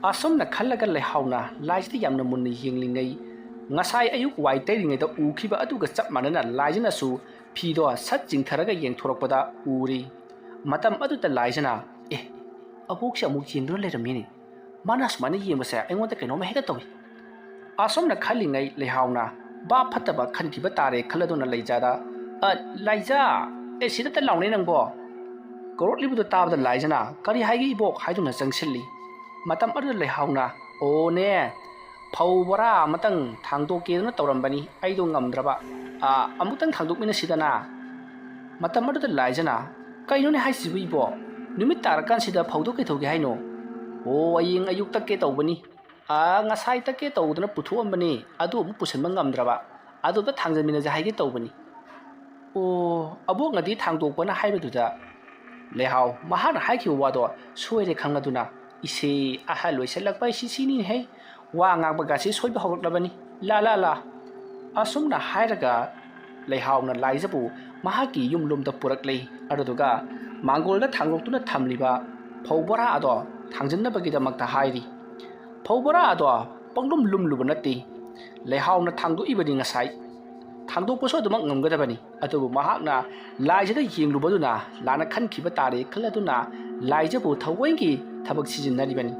ꯑꯁꯨꯝꯅ ꯈꯜꯂꯒ ꯂꯩꯍꯥꯎꯅ ꯂꯥꯏꯁꯤꯗ ꯌꯥꯝꯅ ꯃꯨꯟꯅ ꯌꯦꯡꯂꯤꯉꯩ ꯉꯁꯥꯏ ꯑꯌꯨꯛ ꯋꯥꯏ ꯇꯩꯔꯤꯉꯩꯗ ꯎꯈꯤꯕ ꯑꯗꯨꯒ ꯆꯞ ꯃꯥꯟꯅꯅ ꯂꯥꯏꯖꯅꯁꯨ ꯐꯤꯗꯣ ꯁꯠ ꯆꯤꯡꯊꯔꯒ ꯌꯦꯡꯊꯣꯔꯛꯄꯗ ꯎꯔꯤ꯫ ꯃꯇꯝ ꯑꯗꯨꯗ ꯂꯥꯏꯖꯅ, "ꯑꯦ, ꯑꯕꯣꯛꯁꯦ ꯑꯃꯨꯛ ꯌꯦꯡꯗꯨꯅ ꯂꯩꯔꯝꯃꯤꯅꯦ꯫ ꯃꯥꯅ ꯁꯨꯃꯥꯏꯅ ꯌꯦꯡꯕꯁꯦ ꯑꯩꯉꯣꯟꯗ ꯀꯩꯅꯣꯝꯃ ꯍꯦꯛꯇ ꯇꯧꯏ"꯫ ꯑꯁꯨꯝꯅ ꯈꯜꯂꯤꯉꯩ ꯂꯩꯍꯥꯎꯅ ꯚꯥꯞ ꯐꯠꯇꯕ ꯈꯟꯈꯤꯕ ꯇꯥꯔꯦ ꯈꯜꯂꯗꯨꯅ ꯂꯩꯖꯥꯗ, "ꯑ, ꯂꯥꯏꯖꯥ, ꯑꯦ, ꯁꯤꯗꯇ ꯂꯥꯎꯅꯦ ꯅꯪꯕꯣ!" ꯀꯧꯔꯛꯂꯤꯕꯗꯨ ꯇꯥꯕꯗ ꯂꯥꯏꯖꯅ, "ꯀꯔꯤ ꯍꯥꯏꯒꯦ ꯏꯕꯣꯛ?" ꯍꯥꯏꯗꯨꯅ ꯆꯪꯁꯤꯜꯂꯤ꯫ ꯃꯇꯝ ꯑꯗꯨꯗ ꯂꯩꯍꯥꯎꯅ, "ꯑꯣꯅꯦ, ꯐꯧ ꯕꯣꯔꯥ ꯑꯃꯇꯪ ꯊꯥꯡꯗꯣꯛꯀꯦꯗꯅ ꯇꯧꯔꯝꯕꯅꯤ, ꯑꯩꯗꯣ ꯉꯝꯗ꯭ꯔꯕ꯫ ꯑ, ꯑꯃꯨꯛꯇꯪ ꯊꯥꯡꯗꯣꯛꯃꯤꯟꯅꯁꯤꯗꯅ"꯫ ꯃꯇꯝ ꯑꯗꯨꯗ ꯂꯥꯏꯖꯅ, "ꯀꯩꯅꯣꯅꯦ ꯍꯥꯏꯁꯤꯕꯨ ꯏꯕꯣ? ꯅꯨꯃꯤꯠ ꯇꯥꯔꯀꯥꯟꯁꯤꯗ ꯐꯧꯗꯣ ꯀꯩꯗꯧꯒꯦ ꯍꯥꯏꯅꯣ?" "ꯑꯣ, ꯍꯌꯦꯡ ꯑꯌꯨꯛ ꯇꯛꯀꯦ ꯇꯧꯕꯅꯤ꯫ ꯑ, ꯉꯁꯥꯏ ꯇꯛꯀꯦ ꯇꯧꯗꯅ ꯄꯨꯊꯣꯛꯑꯝꯕꯅꯤ, ꯑꯗꯨ ꯑꯃꯨꯛ ꯄꯨꯁꯤꯟꯕ ꯉꯝꯗ꯭ꯔꯕ꯫ ꯑꯗꯨ ꯑꯝꯇ ꯊꯥꯡꯖꯟꯃꯤꯟꯅꯁꯦ ꯍꯥꯏꯒꯦ ꯇꯧꯕꯅꯤ"꯫ "ꯑꯣ, ꯑꯕꯣꯛꯅꯗꯤ ꯊꯥꯡꯗꯣꯛꯄꯅ ꯍꯥꯏꯕꯗꯨꯗ"꯫ ꯂꯩꯍꯥꯎ ꯃꯍꯥꯛꯅ ꯍꯥꯏꯈꯤꯕ ꯋꯥꯗꯣ ꯁꯣꯏꯔꯦ ꯈꯪꯂꯗꯨꯅ, "ꯏꯁꯦ, ꯑꯍꯜ ꯑꯣꯏꯁꯜꯂꯛꯄ ꯍꯥꯏꯁꯤ ꯁꯤꯅꯤꯅꯦꯍꯦ꯫ ꯋꯥ ꯉꯥꯡꯕꯒꯁꯤ ꯁꯣꯏꯕ ꯍꯧꯔꯛꯂꯕꯅꯤ꯫ ꯂꯥ, ꯂꯥ, ꯂꯥ"꯫ ꯑꯁꯨꯝꯅ ꯍꯥꯏꯔꯒ ꯂꯩꯍꯥꯎꯅ ꯂꯥꯏꯖꯕꯨ ꯃꯍꯥꯛꯀꯤ ꯌꯨꯝꯂꯣꯝꯗ ꯄꯨꯔꯛꯂꯦ꯫ ꯑꯗꯨꯗꯨꯒ ꯃꯥꯡꯒꯣꯜꯗ ꯊꯥꯡꯗꯣꯛꯇꯨꯅ ꯊꯝꯂꯤꯕ ꯐꯧ ꯕꯣꯔꯥ ꯑꯗꯣ ꯊꯥꯡꯖꯟꯅꯕꯒꯤꯗꯃꯛꯇ ꯍꯥꯏꯔꯤ꯫ ꯐꯧ ꯕꯣꯔꯥ ꯑꯗꯣ ꯄꯪꯂꯨꯝ ꯂꯨꯝꯂꯨꯕ ꯅꯠꯇꯦ꯫ ꯂꯩꯍꯥꯎꯅ ꯊꯥꯡꯗꯣꯛꯏꯕꯅꯤ ꯉꯁꯥꯏ꯫ ꯊꯥꯡꯗꯣꯛꯄꯁꯨ ꯑꯗꯨꯃꯛ ꯉꯝꯒꯗꯕꯅꯤ꯫ ꯑꯗꯨꯕꯨ ꯃꯍꯥꯛꯅ ꯂꯥꯏꯖꯗ ꯌꯦꯡꯂꯨꯕꯗꯨꯅ ꯂꯥꯟꯅ ꯈꯟꯈꯤꯕ ꯇꯥꯔꯦ ꯈꯜꯂꯗꯨꯅ ꯂꯥꯏꯖꯕꯨ ꯊꯑꯣꯏꯒꯤ ꯊꯕꯛ ꯁꯤꯖꯤꯟꯅꯔꯤꯕꯅꯤ꯫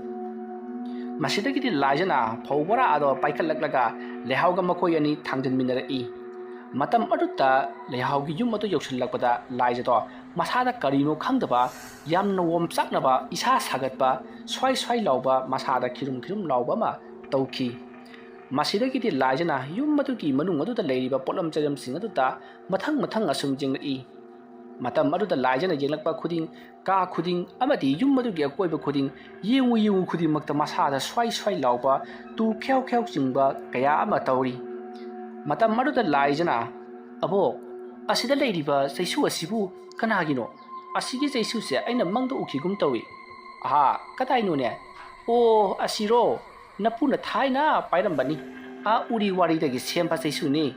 ꯃꯁꯤꯗꯒꯤꯗꯤ ꯂꯥꯏꯖꯅ ꯐꯧ ꯕꯣꯔꯥ ꯑꯗꯣ ꯄꯥꯏꯈꯠꯂꯛꯂꯒ ꯂꯩꯍꯥꯎꯒ ꯃꯈꯣꯏ ꯑꯅꯤ ꯊꯥꯡꯖꯟꯃꯤꯟꯅꯔꯛꯏ꯫ ꯃꯇꯝ ꯑꯗꯨꯗ ꯂꯩꯍꯥꯎꯒꯤ ꯌꯨꯝ ꯑꯗꯨ ꯌꯧꯁꯤꯜꯂꯛꯄꯗ ꯂꯥꯏꯖꯗꯣ ꯃꯁꯥꯗ ꯀꯔꯤꯅꯣ ꯈꯪꯗꯕ, ꯌꯥꯝꯅ ꯑꯣꯝꯆꯥꯛꯅꯕ, ꯏꯁꯥ ꯁꯥꯒꯠꯄ, ꯁ꯭ꯋꯥꯏ ꯁ꯭ꯋꯥꯏ ꯂꯥꯎꯕ, ꯃꯁꯥꯗ ꯈꯤꯔꯨꯝ ꯈꯤꯔꯨꯝ ꯂꯥꯎꯕ ꯑꯃ ꯇꯧꯈꯤ꯫ ꯃꯁꯤꯗꯒꯤꯗꯤ ꯂꯥꯏꯖꯅ ꯌꯨꯝ ꯑꯗꯨꯒꯤ ꯃꯅꯨꯡ ꯑꯗꯨꯗ ꯂꯩꯔꯤꯕ ꯄꯣꯠꯂꯝ ꯆꯩꯂꯝꯁꯤꯡ ꯑꯗꯨꯗ ꯃꯊꯪ ꯃꯊꯪ ꯑꯁꯨꯝ ꯌꯦꯡꯂꯛꯏ꯫ ꯃꯇꯝ ꯑꯗꯨꯗ ꯂꯥꯏꯖꯅ ꯌꯦꯡꯂꯛꯄ ꯈꯨꯗꯤꯡ, ꯀꯥ ꯈꯨꯗꯤꯡ ꯑꯃꯗꯤ ꯌꯨꯝ ꯑꯗꯨꯒꯤ ꯑꯀꯣꯏꯕ ꯈꯨꯗꯤꯡ ꯌꯦꯡꯉꯨ ꯌꯦꯡꯉꯨ ꯈꯨꯗꯤꯡꯃꯛꯇ ꯃꯁꯥꯗ ꯁ꯭ꯋꯥꯏ ꯁ꯭ꯋꯥꯏ ꯂꯥꯎꯕ, ꯇꯨ ꯈ꯭ꯌꯥꯎ ꯈ꯭ꯌꯥꯎ ꯆꯤꯡꯕ ꯀꯌꯥ ꯑꯃ ꯇꯧꯔꯤ꯫ ꯃꯇꯝ ꯑꯗꯨꯗ ꯂꯥꯏꯖꯅ, "ꯑꯕꯣꯛ, ꯑꯁꯤꯗ ꯂꯩꯔꯤꯕ ꯆꯩꯁꯨ ꯑꯁꯤꯕꯨ ꯀꯅꯥꯒꯤꯅꯣ? ꯑꯁꯤꯒꯤ ꯆꯩꯁꯨꯁꯦ ꯑꯩꯅ ꯃꯪꯗ ꯎꯈꯤꯒꯨꯝ ꯇꯧꯏ"꯫ "ꯑꯍꯥ, ꯀꯗꯥꯏꯅꯣꯅꯦ?" "ꯑꯣ, ꯑꯁꯤꯔꯣ? ꯅꯄꯨꯅ ꯊꯥꯏꯅ ꯄꯥꯏꯔꯝꯕꯅꯤ꯫ ꯑꯥ ꯎꯔꯤ ꯋꯥꯔꯤꯗꯒꯤ ꯁꯦꯝꯕ ꯆꯩꯁꯨꯅꯤ꯫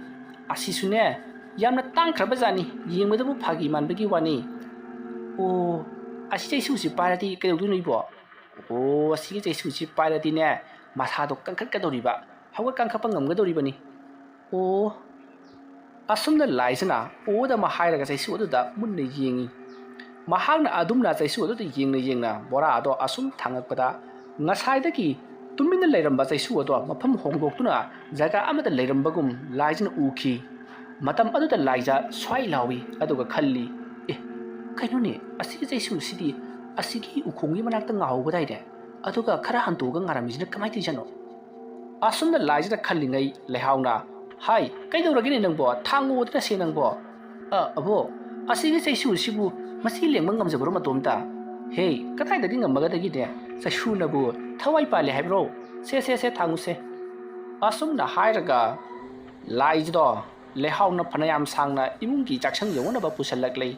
ꯑꯁꯤꯁꯨꯅꯦ, ꯌꯥꯝꯅ ꯇꯥꯡꯈ꯭ꯔꯕ ꯖꯥꯠꯅꯤ, ꯌꯦꯡꯕꯗꯕꯨ ꯐꯥꯒꯤ ꯃꯥꯟꯕꯒꯤ ꯋꯥꯅꯤ"꯫ "ꯑꯣ, ꯑꯁꯤ ꯆꯩꯁꯨꯁꯤ ꯄꯥꯏꯔꯗꯤ ꯀꯩꯗꯧꯗꯣꯏꯅꯣ ꯏꯕꯣ?" "ꯑꯣ, ꯑꯁꯤꯒꯤ ꯆꯩꯁꯨꯁꯤ ꯄꯥꯏꯔꯗꯤꯅꯦ, ꯃꯁꯥꯗꯣ ꯀꯟꯈꯠꯀꯗꯧꯔꯤꯕ꯫ ꯍꯧꯒꯠ ꯀꯥꯡꯈꯠꯄ ꯉꯝꯒꯗꯧꯔꯤꯕꯅꯤ꯫ ꯑꯣ꯫ ꯑꯁꯨꯝꯅ ꯂꯥꯏꯖꯅ ꯑꯣꯗ ꯑꯃ ꯍꯥꯏꯔꯒ ꯆꯩꯁꯨ ꯑꯗꯨꯗ ꯃꯨꯟꯅ ꯌꯦꯡꯉꯤ꯫ ꯃꯍꯥꯛꯅ ꯑꯗꯨꯝꯅ ꯆꯩꯁꯨ ꯑꯗꯨꯗ ꯌꯦꯡꯅ ꯌꯦꯡꯅ ꯕꯣꯔꯥ ꯑꯗꯣ ꯑꯁꯨꯝ ꯊꯥꯡꯉꯛꯄꯗ, ꯉꯁꯥꯏꯗꯒꯤ ꯇꯨꯃꯤꯟꯅ ꯂꯩꯔꯝꯕ ꯆꯩꯁꯨ ꯑꯗꯣ ꯃꯐꯝ ꯍꯣꯡꯗꯣꯛꯇꯨꯅ ꯖꯒꯥ ꯑꯃꯗ ꯂꯩꯔꯝꯕꯒꯨꯝ ꯂꯥꯏꯖꯅ ꯎꯈꯤ꯫ ꯃꯇꯝ ꯑꯗꯨꯗ ꯂꯥꯏꯖ ꯁ꯭ꯋꯥꯏ ꯂꯥꯎꯏ, ꯑꯗꯨꯒ ꯈꯜꯂꯤ, "ꯑꯦ, ꯀꯩꯅꯣꯅꯦ, ꯑꯁꯤꯒꯤ ꯆꯩꯁꯨꯁꯤꯗꯤ ꯑꯁꯤꯒꯤ ꯎꯈꯣꯡꯒꯤ ꯃꯅꯥꯛꯇ ꯉꯥꯍꯧꯕꯗꯥꯏꯅꯦ? ꯑꯗꯨꯒ ꯈꯔ ꯍꯟꯇꯣꯛꯑꯒ ꯉꯥꯔꯝꯃꯤꯁꯤꯅ ꯀꯃꯥꯏꯅ ꯇꯧꯔꯤꯖꯥꯠꯅꯣ?" ꯑꯁꯨꯝꯅ ꯂꯥꯏꯖꯅ ꯈꯜꯂꯤꯉꯩ ꯂꯩꯍꯥꯎꯅ, "ꯍꯥꯏ, ꯀꯩꯗꯧꯔꯒꯦꯅꯦ ꯅꯪꯕꯣ? ꯊꯥꯡꯉꯨꯗꯅ ꯁꯦ ꯅꯪꯕꯣ꯫ ꯑ, ꯑꯕꯣꯛ, ꯑꯁꯤꯒꯤ ꯆꯩꯁꯨꯁꯤꯕꯨ ꯃꯁꯤ ꯂꯦꯡꯕ ꯉꯝꯖꯕ꯭ꯔꯣ ꯃꯇꯣꯝꯇ? ꯍꯦ, ꯀꯗꯥꯏꯗꯒꯤ ꯉꯝꯃꯒꯗꯒꯤꯅꯦ? ꯆꯩꯁꯨꯅꯕꯨ ꯊꯋꯥꯏ ꯄꯥꯜꯂꯦ ꯍꯥꯏꯕ꯭ꯔꯣ? ꯁꯦ, ꯁꯦ, ꯁꯦ, ꯊꯥꯡꯉꯨꯁꯦ꯫" ꯑꯁꯨꯝꯅ ꯍꯥꯏꯔꯒ ꯂꯥꯏꯖꯗꯣ ꯂꯩꯍꯥꯎꯅ ꯐꯅꯌꯥꯝ ꯁꯥꯡꯅ ꯏꯃꯨꯡꯒꯤ ꯆꯥꯛꯁꯪ ꯌꯧꯅꯅꯕ ꯄꯨꯁꯜꯂꯛꯂꯦ꯫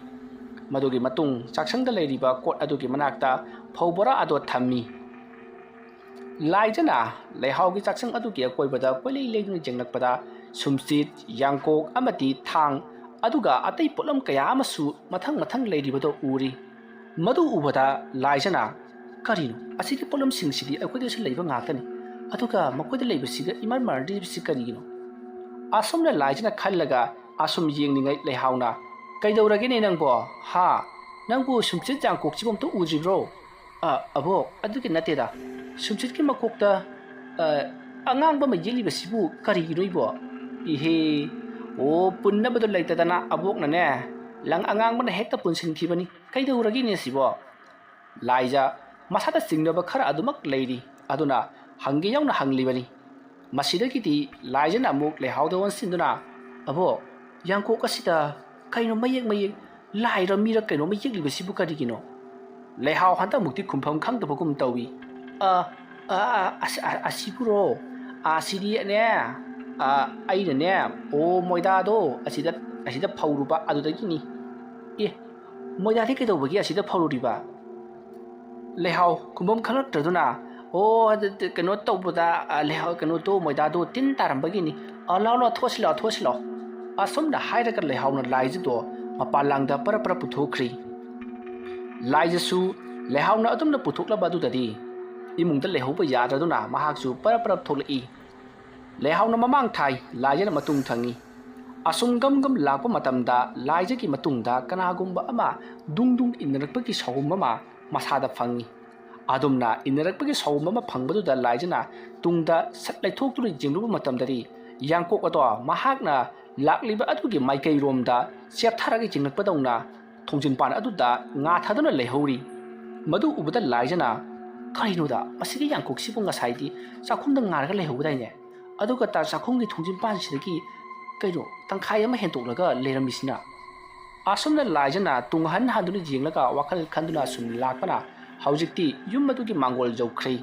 ꯃꯗꯨꯒꯤ ꯃꯇꯨꯡ ꯆꯥꯛꯁꯪꯗ ꯂꯩꯔꯤꯕ ꯀꯣꯠ ꯑꯗꯨꯒꯤ ꯃꯅꯥꯛꯇ ꯐꯧ ꯕꯣꯔꯥ ꯑꯗꯣ ꯊꯝꯃꯤ꯫ ꯂꯥꯏꯖꯅ ꯂꯩꯍꯥꯎꯒꯤ ꯆꯥꯛꯁꯪ ꯑꯗꯨꯒꯤ ꯑꯀꯣꯏꯕꯗ ꯀꯣꯏꯂꯩ ꯂꯩꯗꯨꯅ ꯌꯦꯡꯂꯛꯄꯗ, ꯁꯨꯝꯆꯤꯠ, ꯌꯥꯡꯀꯣꯛ ꯑꯃꯗꯤ ꯊꯥꯡ, ꯑꯗꯨꯒ ꯑꯇꯩ ꯄꯣꯠꯂꯝ ꯀꯌꯥ ꯑꯃꯁꯨ ꯃꯊꯪ ꯃꯊꯪ ꯂꯩꯔꯤꯕꯗꯣ ꯎꯔꯤ꯫ ꯃꯗꯨ ꯎꯕꯗ ꯂꯥꯏꯖꯅ, "ꯀꯔꯤꯅꯣ? ꯑꯁꯤꯒꯤ ꯄꯣꯠꯂꯝꯁꯤꯡꯁꯤꯗꯤ ꯑꯩꯈꯣꯏꯗꯁꯨ ꯂꯩꯕ ꯉꯥꯛꯇꯅꯤ, ꯑꯗꯨꯒ ꯃꯈꯣꯏꯗ ꯂꯩꯕꯁꯤꯒ ꯏꯃꯥꯟ ꯃꯥꯟꯅꯗ꯭ꯔꯤꯕꯁꯤ ꯀꯔꯤꯒꯤꯅꯣ?" ꯑꯁꯨꯝꯅ ꯂꯥꯏꯖꯅ ꯈꯜꯂꯒ ꯑꯁꯨꯝ ꯌꯦꯡꯂꯤꯉꯩ ꯂꯩꯍꯥꯎꯅ, "ꯀꯩꯗꯧꯔꯒꯦꯅꯦ ꯅꯪꯕꯣ? ꯍꯥ? ꯅꯪꯕꯨ ꯁꯨꯝꯆꯤꯠ ꯌꯥꯡꯀꯣꯛꯁꯤꯕꯨ ꯑꯝꯇ ꯎꯗ꯭ꯔꯤꯕ꯭ꯔꯣ?" "ꯑ, ꯑꯕꯣꯛ, ꯑꯗꯨꯒꯤ ꯅꯠꯇꯦꯗ꯫ ꯁꯨꯝꯆꯤꯠꯀꯤ ꯃꯀꯣꯛꯇ, ꯑ, ꯑꯉꯥꯡꯕ ꯑꯃ ꯌꯦꯛꯂꯤꯕꯁꯤꯕꯨ ꯀꯔꯤꯒꯤꯅꯣ ꯏꯕꯣ?" "ꯏꯍꯦ, ꯑꯣ, ꯄꯨꯟꯅꯕꯗꯣ ꯂꯩꯇꯗꯅ ꯑꯕꯣꯛꯅꯅꯦ, ꯂꯪ ꯑꯉꯥꯡꯕꯅ ꯍꯦꯛꯇ ꯄꯨꯟꯁꯤꯟꯈꯤꯕꯅꯤ꯫ ꯀꯩꯗꯧꯔꯒꯦꯅꯦ ꯁꯤꯕꯣ?" ꯂꯥꯏꯖ ꯃꯁꯥꯗ ꯆꯤꯡꯅꯕ ꯈꯔ ꯑꯗꯨꯃꯛ ꯂꯩꯔꯤ, ꯑꯗꯨꯅ ꯍꯪꯒꯦ ꯌꯥꯎꯅ ꯍꯪꯂꯤꯕꯅꯤ꯫ ꯃꯁꯤꯗꯒꯤꯗꯤ ꯂꯥꯏꯖꯅ ꯑꯃꯨꯛ ꯂꯩꯍꯥꯎꯗ ꯑꯣꯟꯁꯤꯟꯗꯨꯅ, "ꯑꯕꯣꯛ, ꯌꯥꯡꯀꯣꯛ ꯑꯁꯤꯗ ꯀꯩꯅꯣ ꯃꯌꯦꯛ ꯃꯌꯦꯛ, ꯂꯥꯏꯔ ꯃꯤꯔ ꯀꯩꯅꯣꯝꯃ ꯌꯦꯛꯂꯤꯕꯁꯤꯕꯨ ꯀꯔꯤꯒꯤꯅꯣ?" ꯂꯩꯍꯥꯎ ꯍꯟꯗꯛꯃꯨꯛꯇꯤ ꯈꯨꯝꯐꯝ ꯈꯪꯗꯕꯒꯨꯝ ꯇꯧꯏ꯫ "ꯑ, ꯑ, ꯑ, ꯑꯁꯤ-, ꯑ, ꯑꯁꯤꯕꯨꯔꯣ? ꯑꯁꯤꯗꯤꯅꯦ, ꯑ, ꯑꯩꯅꯅꯦ, ꯑꯣ, ꯃꯣꯏꯗꯥꯗꯣ ꯑꯁꯤꯗ, ꯑꯁꯤꯗ ꯐꯧꯔꯨꯕ ꯑꯗꯨꯗꯒꯤꯅꯤ꯫" "ꯑꯦ, ꯃꯣꯏꯗꯥꯗꯤ ꯀꯩꯗꯧꯕꯒꯤ ꯑꯁꯤꯗ ꯐꯧꯔꯨꯔꯤꯕ?" ꯂꯩꯍꯥꯎ ꯈꯨꯝꯐꯝ ꯈꯪꯂꯛꯇ꯭ꯔꯗꯨꯅ, "ꯑꯣ, ꯑꯗꯨ, ꯑꯗꯨ, ꯀꯩꯅꯣ ꯇꯧꯕꯗ, ꯑ, ꯂꯩꯍꯥꯎ, ꯀꯩꯅꯣꯗꯣ, ꯃꯣꯏꯗꯥꯗꯣ ꯇꯤꯟ ꯇꯥꯔꯝꯕꯒꯤꯅꯤ꯫ ꯑ, ꯂꯥꯎ, ꯂꯥꯎ, ꯊꯣꯛꯑꯁꯤ ꯂꯥꯎ, ꯊꯣꯛꯑꯁꯤ ꯂꯥꯎ꯫" ꯑꯁꯨꯝꯅ ꯍꯥꯏꯔꯒ ꯂꯩꯍꯥꯎꯅ ꯂꯥꯏꯖꯗꯣ ꯃꯄꯥꯟ ꯂꯥꯡꯗ ꯄꯔꯞ ꯄꯔꯞ ꯄꯨꯊꯣꯛꯈ꯭ꯔꯤ꯫ ꯂꯥꯏꯖꯁꯨ ꯂꯩꯍꯥꯎꯅ ꯑꯗꯨꯝꯅ ꯄꯨꯊꯣꯛꯂꯕ ꯑꯗꯨꯗꯗꯤ ꯏꯃꯨꯡꯗ ꯂꯩꯍꯧꯕ ꯌꯥꯗ꯭ꯔꯗꯨꯅ ꯃꯍꯥꯛꯁꯨ ꯄꯔꯞ ꯄꯔꯞ ꯊꯣꯛꯂꯛꯏ꯫ ꯂꯩꯍꯥꯎꯅ ꯃꯃꯥꯡ ꯊꯥꯏ, ꯂꯥꯏꯖꯅ ꯃꯇꯨꯡ ꯊꯪꯉꯤ꯫ ꯑꯁꯨꯝ ꯒꯝ ꯒꯝ ꯂꯥꯛꯄ ꯃꯇꯝꯗ ꯂꯥꯏꯖꯒꯤ ꯃꯇꯨꯡꯗ ꯀꯅꯥꯒꯨꯝꯕ ꯑꯃ ꯗꯨꯡ ꯗꯨꯡ ꯏꯟꯅꯔꯛꯄꯒꯤ ꯁꯥꯎꯍꯨꯝ ꯑꯃ ꯃꯁꯥꯗ ꯐꯪꯉꯤ꯫ ꯑꯗꯨꯝꯅ ꯏꯟꯅꯔꯛꯄꯒꯤ ꯁꯥꯎꯍꯨꯝ ꯑꯃ ꯐꯪꯕꯗꯨꯗ ꯂꯥꯏꯖꯅ ꯇꯨꯡꯗ ꯁꯠ ꯂꯩꯊꯣꯛꯇꯨꯅ ꯌꯦꯡꯂꯨꯕ ꯃꯇꯝꯗꯗꯤ, ꯌꯥꯡꯀꯣꯛ ꯑꯗꯣ ꯃꯍꯥꯛꯅ ꯂꯥꯛꯂꯤꯕ ꯑꯗꯨꯒꯤ ꯃꯥꯏꯀꯩꯔꯣꯝꯗ ꯆꯦꯞꯊꯔꯒ ꯌꯦꯡꯂꯛꯄꯗꯧꯅ ꯊꯣꯡꯖꯤꯟꯄꯥꯟ ꯑꯗꯨꯗ ꯉꯥꯊꯗꯨꯅ ꯂꯩꯍꯧꯔꯤ꯫ ꯃꯗꯨ ꯎꯕꯗ ꯂꯥꯏꯖꯅ, "ꯀꯔꯤꯅꯣꯗ, ꯃꯁꯤꯒꯤ ꯌꯥꯡꯀꯣꯛꯁꯤꯕꯨ ꯉꯁꯥꯏꯗꯤ ꯆꯥꯛꯈꯨꯝꯗ ꯉꯥꯔꯒ ꯂꯩꯍꯧꯕꯗꯥꯏꯅꯦ? ꯑꯗꯨꯒ ꯇ ꯆꯥꯛꯈꯨꯝꯒꯤ ꯊꯣꯡꯖꯤꯟꯄꯥꯟꯁꯤꯗꯒꯤ ꯀꯩꯅꯣ ꯇꯪꯈꯥꯏ ꯑꯃ ꯍꯦꯟꯇꯣꯛꯂꯒ ꯂꯩꯔꯝꯃꯤꯁꯤꯅ?" ꯑꯁꯨꯝꯅ ꯂꯥꯏꯖꯅ ꯇꯨꯡ ꯍꯟ ꯍꯟꯗꯨꯅ ꯌꯦꯡꯂꯒ ꯋꯥꯈꯜ ꯈꯟꯗꯨꯅ ꯁꯨꯝ ꯂꯥꯛꯄꯅ ꯍꯧꯖꯤꯛꯇꯤ ꯌꯨꯝ ꯑꯗꯨꯒꯤ ꯃꯥꯡꯒꯣꯜ ꯌꯧꯈ꯭ꯔꯦ꯫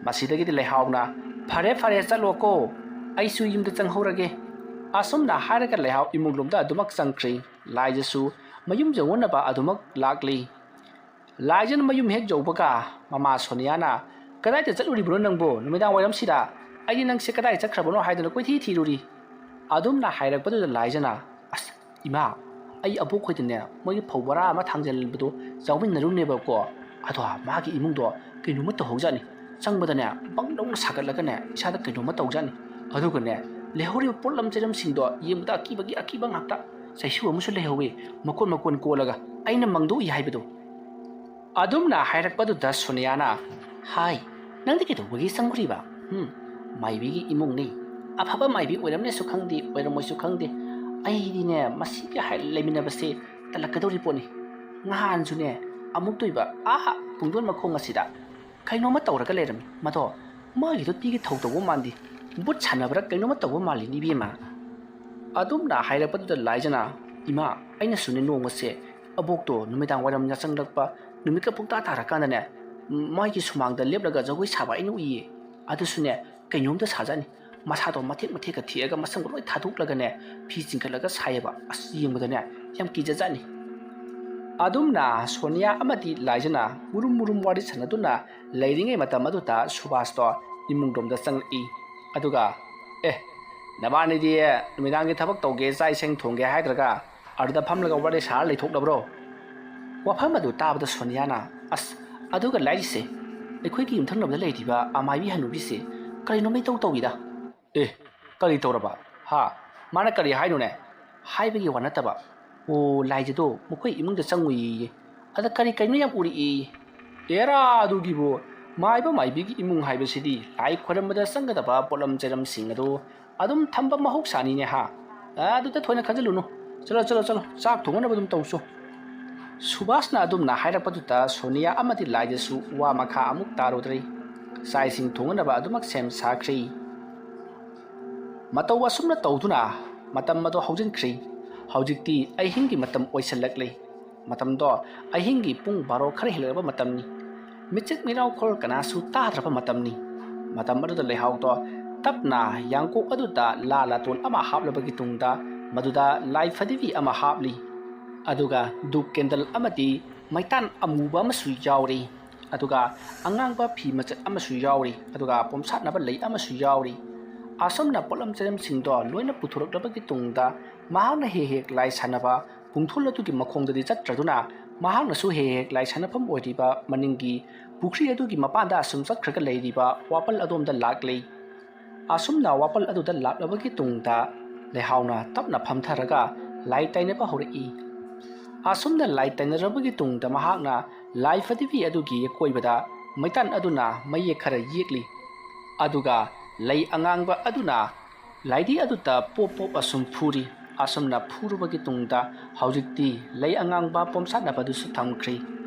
ꯃꯁꯤꯗꯒꯤꯗꯤ ꯂꯩꯍꯥꯎꯅ, "ꯐꯔꯦ, ꯐꯔꯦ, ꯆꯠꯂꯣꯀꯣ, ꯑꯩꯁꯨ ꯌꯨꯝꯗ ꯆꯪꯍꯧꯔꯒꯦ"꯫ ꯑꯁꯨꯝꯅ ꯍꯥꯏꯔꯒ ꯂꯩꯍꯥꯎ ꯏꯃꯨꯡꯂꯣꯝꯗ ꯑꯗꯨꯃꯛ ꯆꯪꯈ꯭ꯔꯦ꯫ ꯂꯥꯏꯖꯁꯨ ꯃꯌꯨꯝ ꯌꯧꯅꯅꯕ ꯑꯗꯨꯃꯛ ꯂꯥꯛꯂꯤ꯫ ꯂꯥꯏꯖꯅ ꯃꯌꯨꯝ ꯍꯦꯛ ꯌꯧꯕꯒ ꯃꯃꯥ ꯁꯣꯅꯤꯌꯥꯅ, "ꯀꯗꯥꯏꯗ ꯆꯠꯂꯨꯔꯤꯕꯅꯣ ꯅꯪꯕꯨ ꯅꯨꯃꯤꯗꯥꯡ ꯋꯥꯏꯔꯝꯁꯤꯗ? ꯑꯩꯗꯤ ꯅꯪꯁꯦ ꯀꯗꯥꯏ ꯆꯠꯈ꯭ꯔꯕꯅꯣ ꯍꯥꯏꯗꯨꯅ ꯀꯣꯏꯊꯤ ꯊꯤꯔꯨꯔꯤ"꯫ ꯑꯗꯨꯝꯅ ꯍꯥꯏꯔꯛꯄꯗꯨꯗ ꯂꯥꯏꯖꯅ, "ꯑꯁ ꯏꯃꯥ, ꯑꯩ ꯑꯕꯣꯛ ꯈꯣꯏꯗꯅꯦ ꯃꯣꯏꯒꯤ ꯐꯧ ꯕꯣꯔꯥ ꯑꯃ ꯊꯥꯡꯖꯜꯕꯗꯣ ꯌꯥꯎꯃꯤꯟꯅꯔꯨꯅꯦꯕꯀꯣ꯫ ꯑꯗꯣ ꯃꯥꯒꯤ ꯏꯃꯨꯡꯗꯣ ꯀꯩꯅꯣꯝꯃ ꯇꯧꯍꯧꯖꯥꯠꯅꯤ꯫ ꯆꯪꯕꯗꯅꯦ ꯕꯪ ꯂꯧꯅ ꯁꯥꯒꯠꯂꯒꯅꯦ ꯏꯁꯥꯗ ꯀꯩꯅꯣꯝꯃ ꯇꯧꯖꯥꯠꯅꯤ꯫ ꯑꯗꯨꯒꯅꯦ ꯂꯩꯍꯧꯔꯤꯕ ꯄꯣꯠꯂꯝ ꯆꯩꯔꯝꯁꯤꯡꯗꯣ ꯌꯦꯡꯕꯗ ꯑꯀꯤꯕꯒꯤ ꯑꯀꯤꯕ ꯉꯥꯛꯇ꯫ ꯆꯩꯁꯨ ꯑꯃꯁꯨ ꯂꯩꯍꯧꯋꯤ, ꯃꯀꯣꯟ ꯃꯀꯣꯟ ꯀꯣꯜꯂꯒ, ꯑꯩꯅ ꯃꯪꯗ ꯎꯏ ꯍꯥꯏꯕꯗꯣ"꯫ ꯑꯗꯨꯝꯅ ꯍꯥꯏꯔꯛꯄꯗꯨꯗ ꯁꯣꯅꯤꯌꯥꯅ, "ꯍꯥꯏ, ꯅꯪꯗꯤ ꯀꯩꯗꯧꯕꯒꯤ ꯆꯪꯉꯨꯔꯤꯕ? ꯎꯝ, ꯃꯥꯏꯕꯤꯒꯤ ꯏꯃꯨꯡꯅꯤ꯫ ꯑꯐꯕ ꯃꯥꯏꯕꯤ ꯑꯣꯏꯔꯝꯅꯦꯁꯨ ꯈꯪꯗꯦ, ꯑꯣꯏꯔꯝꯃꯣꯏꯁꯨ ꯈꯪꯗꯦ꯫ ꯑꯩꯗꯤꯅꯦ ꯃꯁꯤꯒ ꯍꯥꯏ ꯂꯩꯃꯤꯟꯅꯕꯁꯦ ꯇꯜꯂꯛꯀꯗꯧꯔꯤ ꯄꯣꯠꯅꯤ꯫ ꯅꯍꯥꯟꯁꯨꯅꯦ ꯑꯃꯨꯛꯇꯣꯏꯕ ꯑꯥ ꯄꯨꯡꯗꯣꯟ ꯃꯈꯣꯡ ꯑꯁꯤꯗ ꯀꯩꯅꯣꯝꯃ ꯇꯧꯔꯒ ꯂꯩꯔꯝꯃꯤ꯫ ꯃꯗꯣ ꯃꯥꯒꯤꯗꯣ ꯄꯤꯒꯦ ꯊꯧ ꯇꯧꯕ ꯃꯥꯟꯗꯦ꯫ ꯕꯨꯠ ꯁꯥꯟꯅꯕ꯭ꯔꯥ ꯀꯩꯅꯣꯝꯃ ꯇꯧꯕ ꯃꯥꯜꯂꯤꯅꯦ ꯏꯕꯦꯝꯃ"꯫ ꯑꯗꯨꯝꯅ ꯍꯥꯏꯔꯛꯄꯗꯨꯗ ꯂꯥꯏꯖꯅ, "ꯏꯃꯥ, ꯑꯩꯅꯁꯨꯅꯦ ꯅꯣꯡꯃꯁꯦ ꯑꯕꯣꯛꯇꯣ ꯅꯨꯃꯤꯗꯥꯡ ꯋꯥꯏꯔꯝ ꯌꯥꯆꯪꯂꯛꯄ ꯅꯨꯃꯤꯠꯀ ꯄꯨꯡꯇꯥ ꯇꯥꯔꯀꯥꯟꯗꯅꯦ, ꯃꯥꯒꯤ ꯁꯨꯃꯥꯡꯗ ꯂꯦꯞꯂꯒ ꯖꯒꯣꯏ ꯁꯥꯕ ꯑꯩꯅ ꯎꯏꯌꯦ꯫ ꯑꯗꯨꯁꯨꯅꯦ ꯀꯩꯅꯣꯝꯇ ꯁꯥꯖꯥꯠꯅꯤ꯫ ꯃꯁꯥꯗꯣ ꯃꯊꯦꯛ ꯃꯊꯦꯛꯀ ꯊꯦꯛꯑꯒ ꯃꯁꯝꯒ ꯂꯣꯏ ꯊꯥꯗꯣꯛꯂꯒꯅꯦ ꯐꯤ ꯆꯤꯡꯈꯠꯂꯒ ꯁꯥꯏꯌꯦꯕ꯫ ꯑꯁ, ꯌꯦꯡꯕꯗꯅꯦ ꯌꯥꯝ ꯀꯤꯖꯖꯥꯠꯅꯤ"꯫ ꯑꯗꯨꯝꯅ ꯁꯣꯅꯤꯌꯥ ꯑꯃꯗꯤ ꯂꯥꯏꯖꯅ ꯃꯨꯔꯨꯝ ꯃꯨꯔꯨꯝ ꯋꯥꯔꯤ ꯁꯥꯟꯅꯗꯨꯅ ꯂꯩꯔꯤꯉꯩ ꯃꯇꯝ ꯑꯗꯨꯗ ꯁꯨꯕꯥꯁꯇꯣ ꯏꯃꯨꯡꯂꯣꯝꯗ ꯆꯪꯂꯛꯏ꯫ ꯑꯗꯨꯒ, "ꯑꯦ, ꯅꯕꯥꯅꯤꯗꯤ ꯅꯨꯃꯤꯗꯥꯡꯒꯤ ꯊꯕꯛ ꯇꯧꯒꯦ, ꯆꯥꯛ ꯏꯁꯤꯡ ꯊꯣꯡꯒꯦ ꯍꯥꯏꯗ꯭ꯔꯒ ꯑꯗꯨꯗ ꯐꯝꯂꯒ ꯋꯥꯔꯤ ꯁꯥꯔ ꯂꯩꯊꯣꯛꯂꯕ꯭ꯔꯣ?" ꯋꯥꯐꯝ ꯑꯗꯨ ꯇꯥꯕꯗ ꯁꯣꯅꯤꯌꯥꯅ, "ꯑꯁ, ꯑꯗꯨꯒ ꯂꯥꯏꯔꯤꯁꯦ, ꯑꯩꯈꯣꯏꯒꯤ ꯌꯨꯝꯊꯪꯅꯕꯗ ꯂꯩꯔꯤꯕ ꯑꯃꯥꯏꯕꯤ ꯍꯅꯨꯕꯤꯁꯦ ꯀꯔꯤꯅꯣꯃꯩ ꯇꯧ ꯇꯧꯏꯗ"꯫ "ꯑꯦ, ꯀꯔꯤ ꯇꯧꯔꯕ? ꯍꯥ? ꯃꯥꯅ ꯀꯔꯤ ꯍꯥꯏꯅꯣꯅꯦ?" ꯍꯥꯏꯕꯒꯤ ꯋꯥ ꯅꯠꯇꯕ, "ꯑꯣ, ꯂꯥꯏꯖꯗꯣ ꯃꯈꯣꯏ ꯏꯃꯨꯡꯗ ꯆꯪꯉꯨꯏꯌꯦ, ꯑꯗ ꯀꯔꯤ ꯀꯔꯤꯅꯣ ꯌꯥꯝ ꯎꯔꯛꯏ"꯫ "ꯑꯦꯔꯥ, ꯑꯗꯨꯒꯤꯕꯨ, ꯃꯥꯏꯕ ꯃꯥꯏꯕꯤꯒꯤ ꯏꯃꯨꯡ ꯍꯥꯏꯕꯁꯤꯗꯤ ꯂꯥꯏ ꯈꯣꯏꯔꯝꯕꯗ ꯆꯪꯒꯗꯕ ꯄꯣꯠꯂꯝ ꯆꯩꯔꯝꯁꯤꯡ ꯑꯗꯨ ꯑꯗꯨꯝ ꯊꯝꯕ ꯃꯍꯧꯁꯥꯅꯤꯅꯦ ꯍꯥ꯫ ꯑꯗꯨꯗ ꯊꯣꯏꯅ ꯈꯟꯖꯤꯜꯂꯨꯅꯨ꯫ ꯆꯠꯂꯣ, ꯆꯠꯂꯣ, ꯆꯠꯂꯣ, ꯆꯥꯛ ꯊꯣꯡꯅꯅꯕ ꯑꯗꯨꯝ ꯇꯧꯁꯨ"꯫ ꯁꯨꯕꯥꯁꯅ ꯑꯗꯨꯝꯅ ꯍꯥꯏꯔꯛꯄꯗꯨꯗ ꯁꯣꯅꯤꯌꯥ ꯑꯃꯗꯤ ꯂꯥꯏꯖꯁꯨ ꯋꯥ ꯃꯈꯥ ꯑꯃꯨꯛ ꯇꯥꯔꯨꯗ꯭ꯔꯦ꯫ ꯆꯥꯛ ꯏꯁꯤꯡ ꯊꯣꯡꯅꯅꯕ ꯑꯗꯨꯃꯛ ꯁꯦꯝ ꯁꯥꯈ꯭ꯔꯦ꯫ ꯃꯇꯧ ꯑꯁꯨꯝꯅ ꯇꯧꯗꯨꯅ ꯃꯇꯝ ꯑꯗꯨ ꯍꯧꯖꯤꯟꯈ꯭ꯔꯦ꯫ ꯍꯧꯖꯤꯛꯇꯤ ꯑꯍꯤꯡꯒꯤ ꯃꯇꯝ ꯑꯣꯏꯁꯤꯜꯂꯛꯂꯦ꯫ ꯃꯇꯝꯗꯣ ꯑꯍꯤꯡꯒꯤ ꯄꯨꯡ ꯕꯥꯔꯣ ꯈꯔ ꯍꯦꯜꯂꯛꯂꯕ ꯃꯇꯝꯅꯤ꯫ ꯃꯤꯆꯤꯛ ꯃꯤꯔꯥꯎꯈꯣꯜ ꯀꯅꯥꯁꯨ ꯇꯥꯗ꯭ꯔꯕ ꯃꯇꯝꯅꯤ꯫ ꯃꯇꯝ ꯑꯗꯨꯗ ꯂꯩꯍꯥꯎꯗꯣ ꯇꯞꯅ ꯌꯥꯡꯀꯣꯛ ꯑꯗꯨꯗ ꯂꯥ ꯂꯥꯇꯣꯟ ꯑꯃ ꯍꯥꯞꯂꯕꯒꯤ ꯇꯨꯡꯗ ꯃꯗꯨꯗ ꯂꯥꯏ ꯐꯗꯤꯕꯤ ꯑꯃ ꯍꯥꯞꯂꯤ꯫ ꯑꯗꯨꯒ ꯙꯨꯞ ꯀꯦꯟꯗꯜ ꯑꯃꯗꯤ ꯃꯩꯇꯥꯟ ꯑꯃꯨꯕ ꯑꯃꯁꯨ ꯌꯥꯎꯔꯤ꯫ ꯑꯗꯨꯒ ꯑꯉꯥꯡꯕ ꯐꯤ ꯃꯆꯦꯠ ꯑꯃꯁꯨ ꯌꯥꯎꯔꯤ꯫ ꯑꯗꯨꯒ ꯄꯣꯝꯁꯥꯠꯅꯕ ꯂꯩ ꯑꯃꯁꯨ ꯌꯥꯎꯔꯤ꯫ ꯑꯁꯨꯝꯅ ꯄꯣꯠꯂꯝ ꯆꯩꯔꯝꯁꯤꯡꯗꯣ ꯂꯣꯏꯅ ꯄꯨꯊꯣꯔꯛꯂꯕꯒꯤ ꯇꯨꯡꯗ ꯃꯍꯥꯛꯅ ꯍꯦꯛ ꯍꯦꯛ ꯂꯥꯏ ꯁꯥꯟꯅꯕ ꯄꯨꯡꯊꯣꯜ ꯑꯗꯨꯒꯤ ꯃꯈꯣꯡꯗꯗꯤ ꯆꯠꯇ꯭ꯔꯗꯨꯅ ꯃꯍꯥꯛꯅꯁꯨ ꯍꯦꯛ ꯍꯦꯛ ꯂꯥꯏ ꯁꯥꯟꯅꯐꯝ ꯑꯣꯏꯔꯤꯕ ꯃꯅꯤꯡꯒꯤ ꯄꯨꯈ꯭ꯔꯤ ꯑꯗꯨꯒꯤ ꯃꯄꯥꯟꯗ ꯑꯁꯨꯝ ꯆꯠꯈ꯭ꯔꯒ ꯂꯩꯔꯤꯕ ꯋꯥꯄꯜ ꯑꯗꯣꯝꯗ ꯂꯥꯛꯂꯤ꯫ ꯑꯁꯨꯝꯅ ꯋꯥꯄꯜ ꯑꯗꯨꯗ ꯂꯥꯛꯂꯕꯒꯤ ꯇꯨꯡꯗ ꯂꯩꯍꯥꯎꯅ ꯇꯞꯅ ꯐꯝꯊꯔꯒ ꯂꯥꯏ ꯇꯥꯏꯅꯕ ꯍꯧꯔꯛꯏ꯫ ꯑꯁꯨꯝꯅ ꯂꯥꯏ ꯇꯥꯏꯅꯔꯕꯒꯤ ꯇꯨꯡꯗ ꯃꯍꯥꯛꯅ ꯂꯥꯏ ꯐꯗꯤꯕꯤ ꯑꯗꯨꯒꯤ ꯑꯀꯣꯏꯕꯗ ꯃꯩꯇꯥꯟ ꯑꯗꯨꯅ ꯃꯌꯦꯛ ꯈꯔ ꯌꯦꯛꯂꯤ꯫ ꯑꯗꯨꯒ ꯂꯩ ꯑꯉꯥꯡꯕ ꯑꯗꯨꯅ ꯂꯥꯏꯙꯤ ꯑꯗꯨꯗ ꯄꯣꯞ ꯄꯣꯞ ꯑꯁꯨꯝ ꯐꯨꯔꯤ꯫ ꯑꯁꯨꯝꯅ ꯐꯨꯔꯨꯕꯒꯤ ꯇꯨꯡꯗ ꯍꯧꯖꯤꯛꯇꯤ ꯂꯩ ꯑꯉꯥꯡꯕ ꯄꯣꯝꯁꯥꯠꯅꯕꯗꯨꯁꯨ ꯊꯝꯈ꯭ꯔꯦ꯫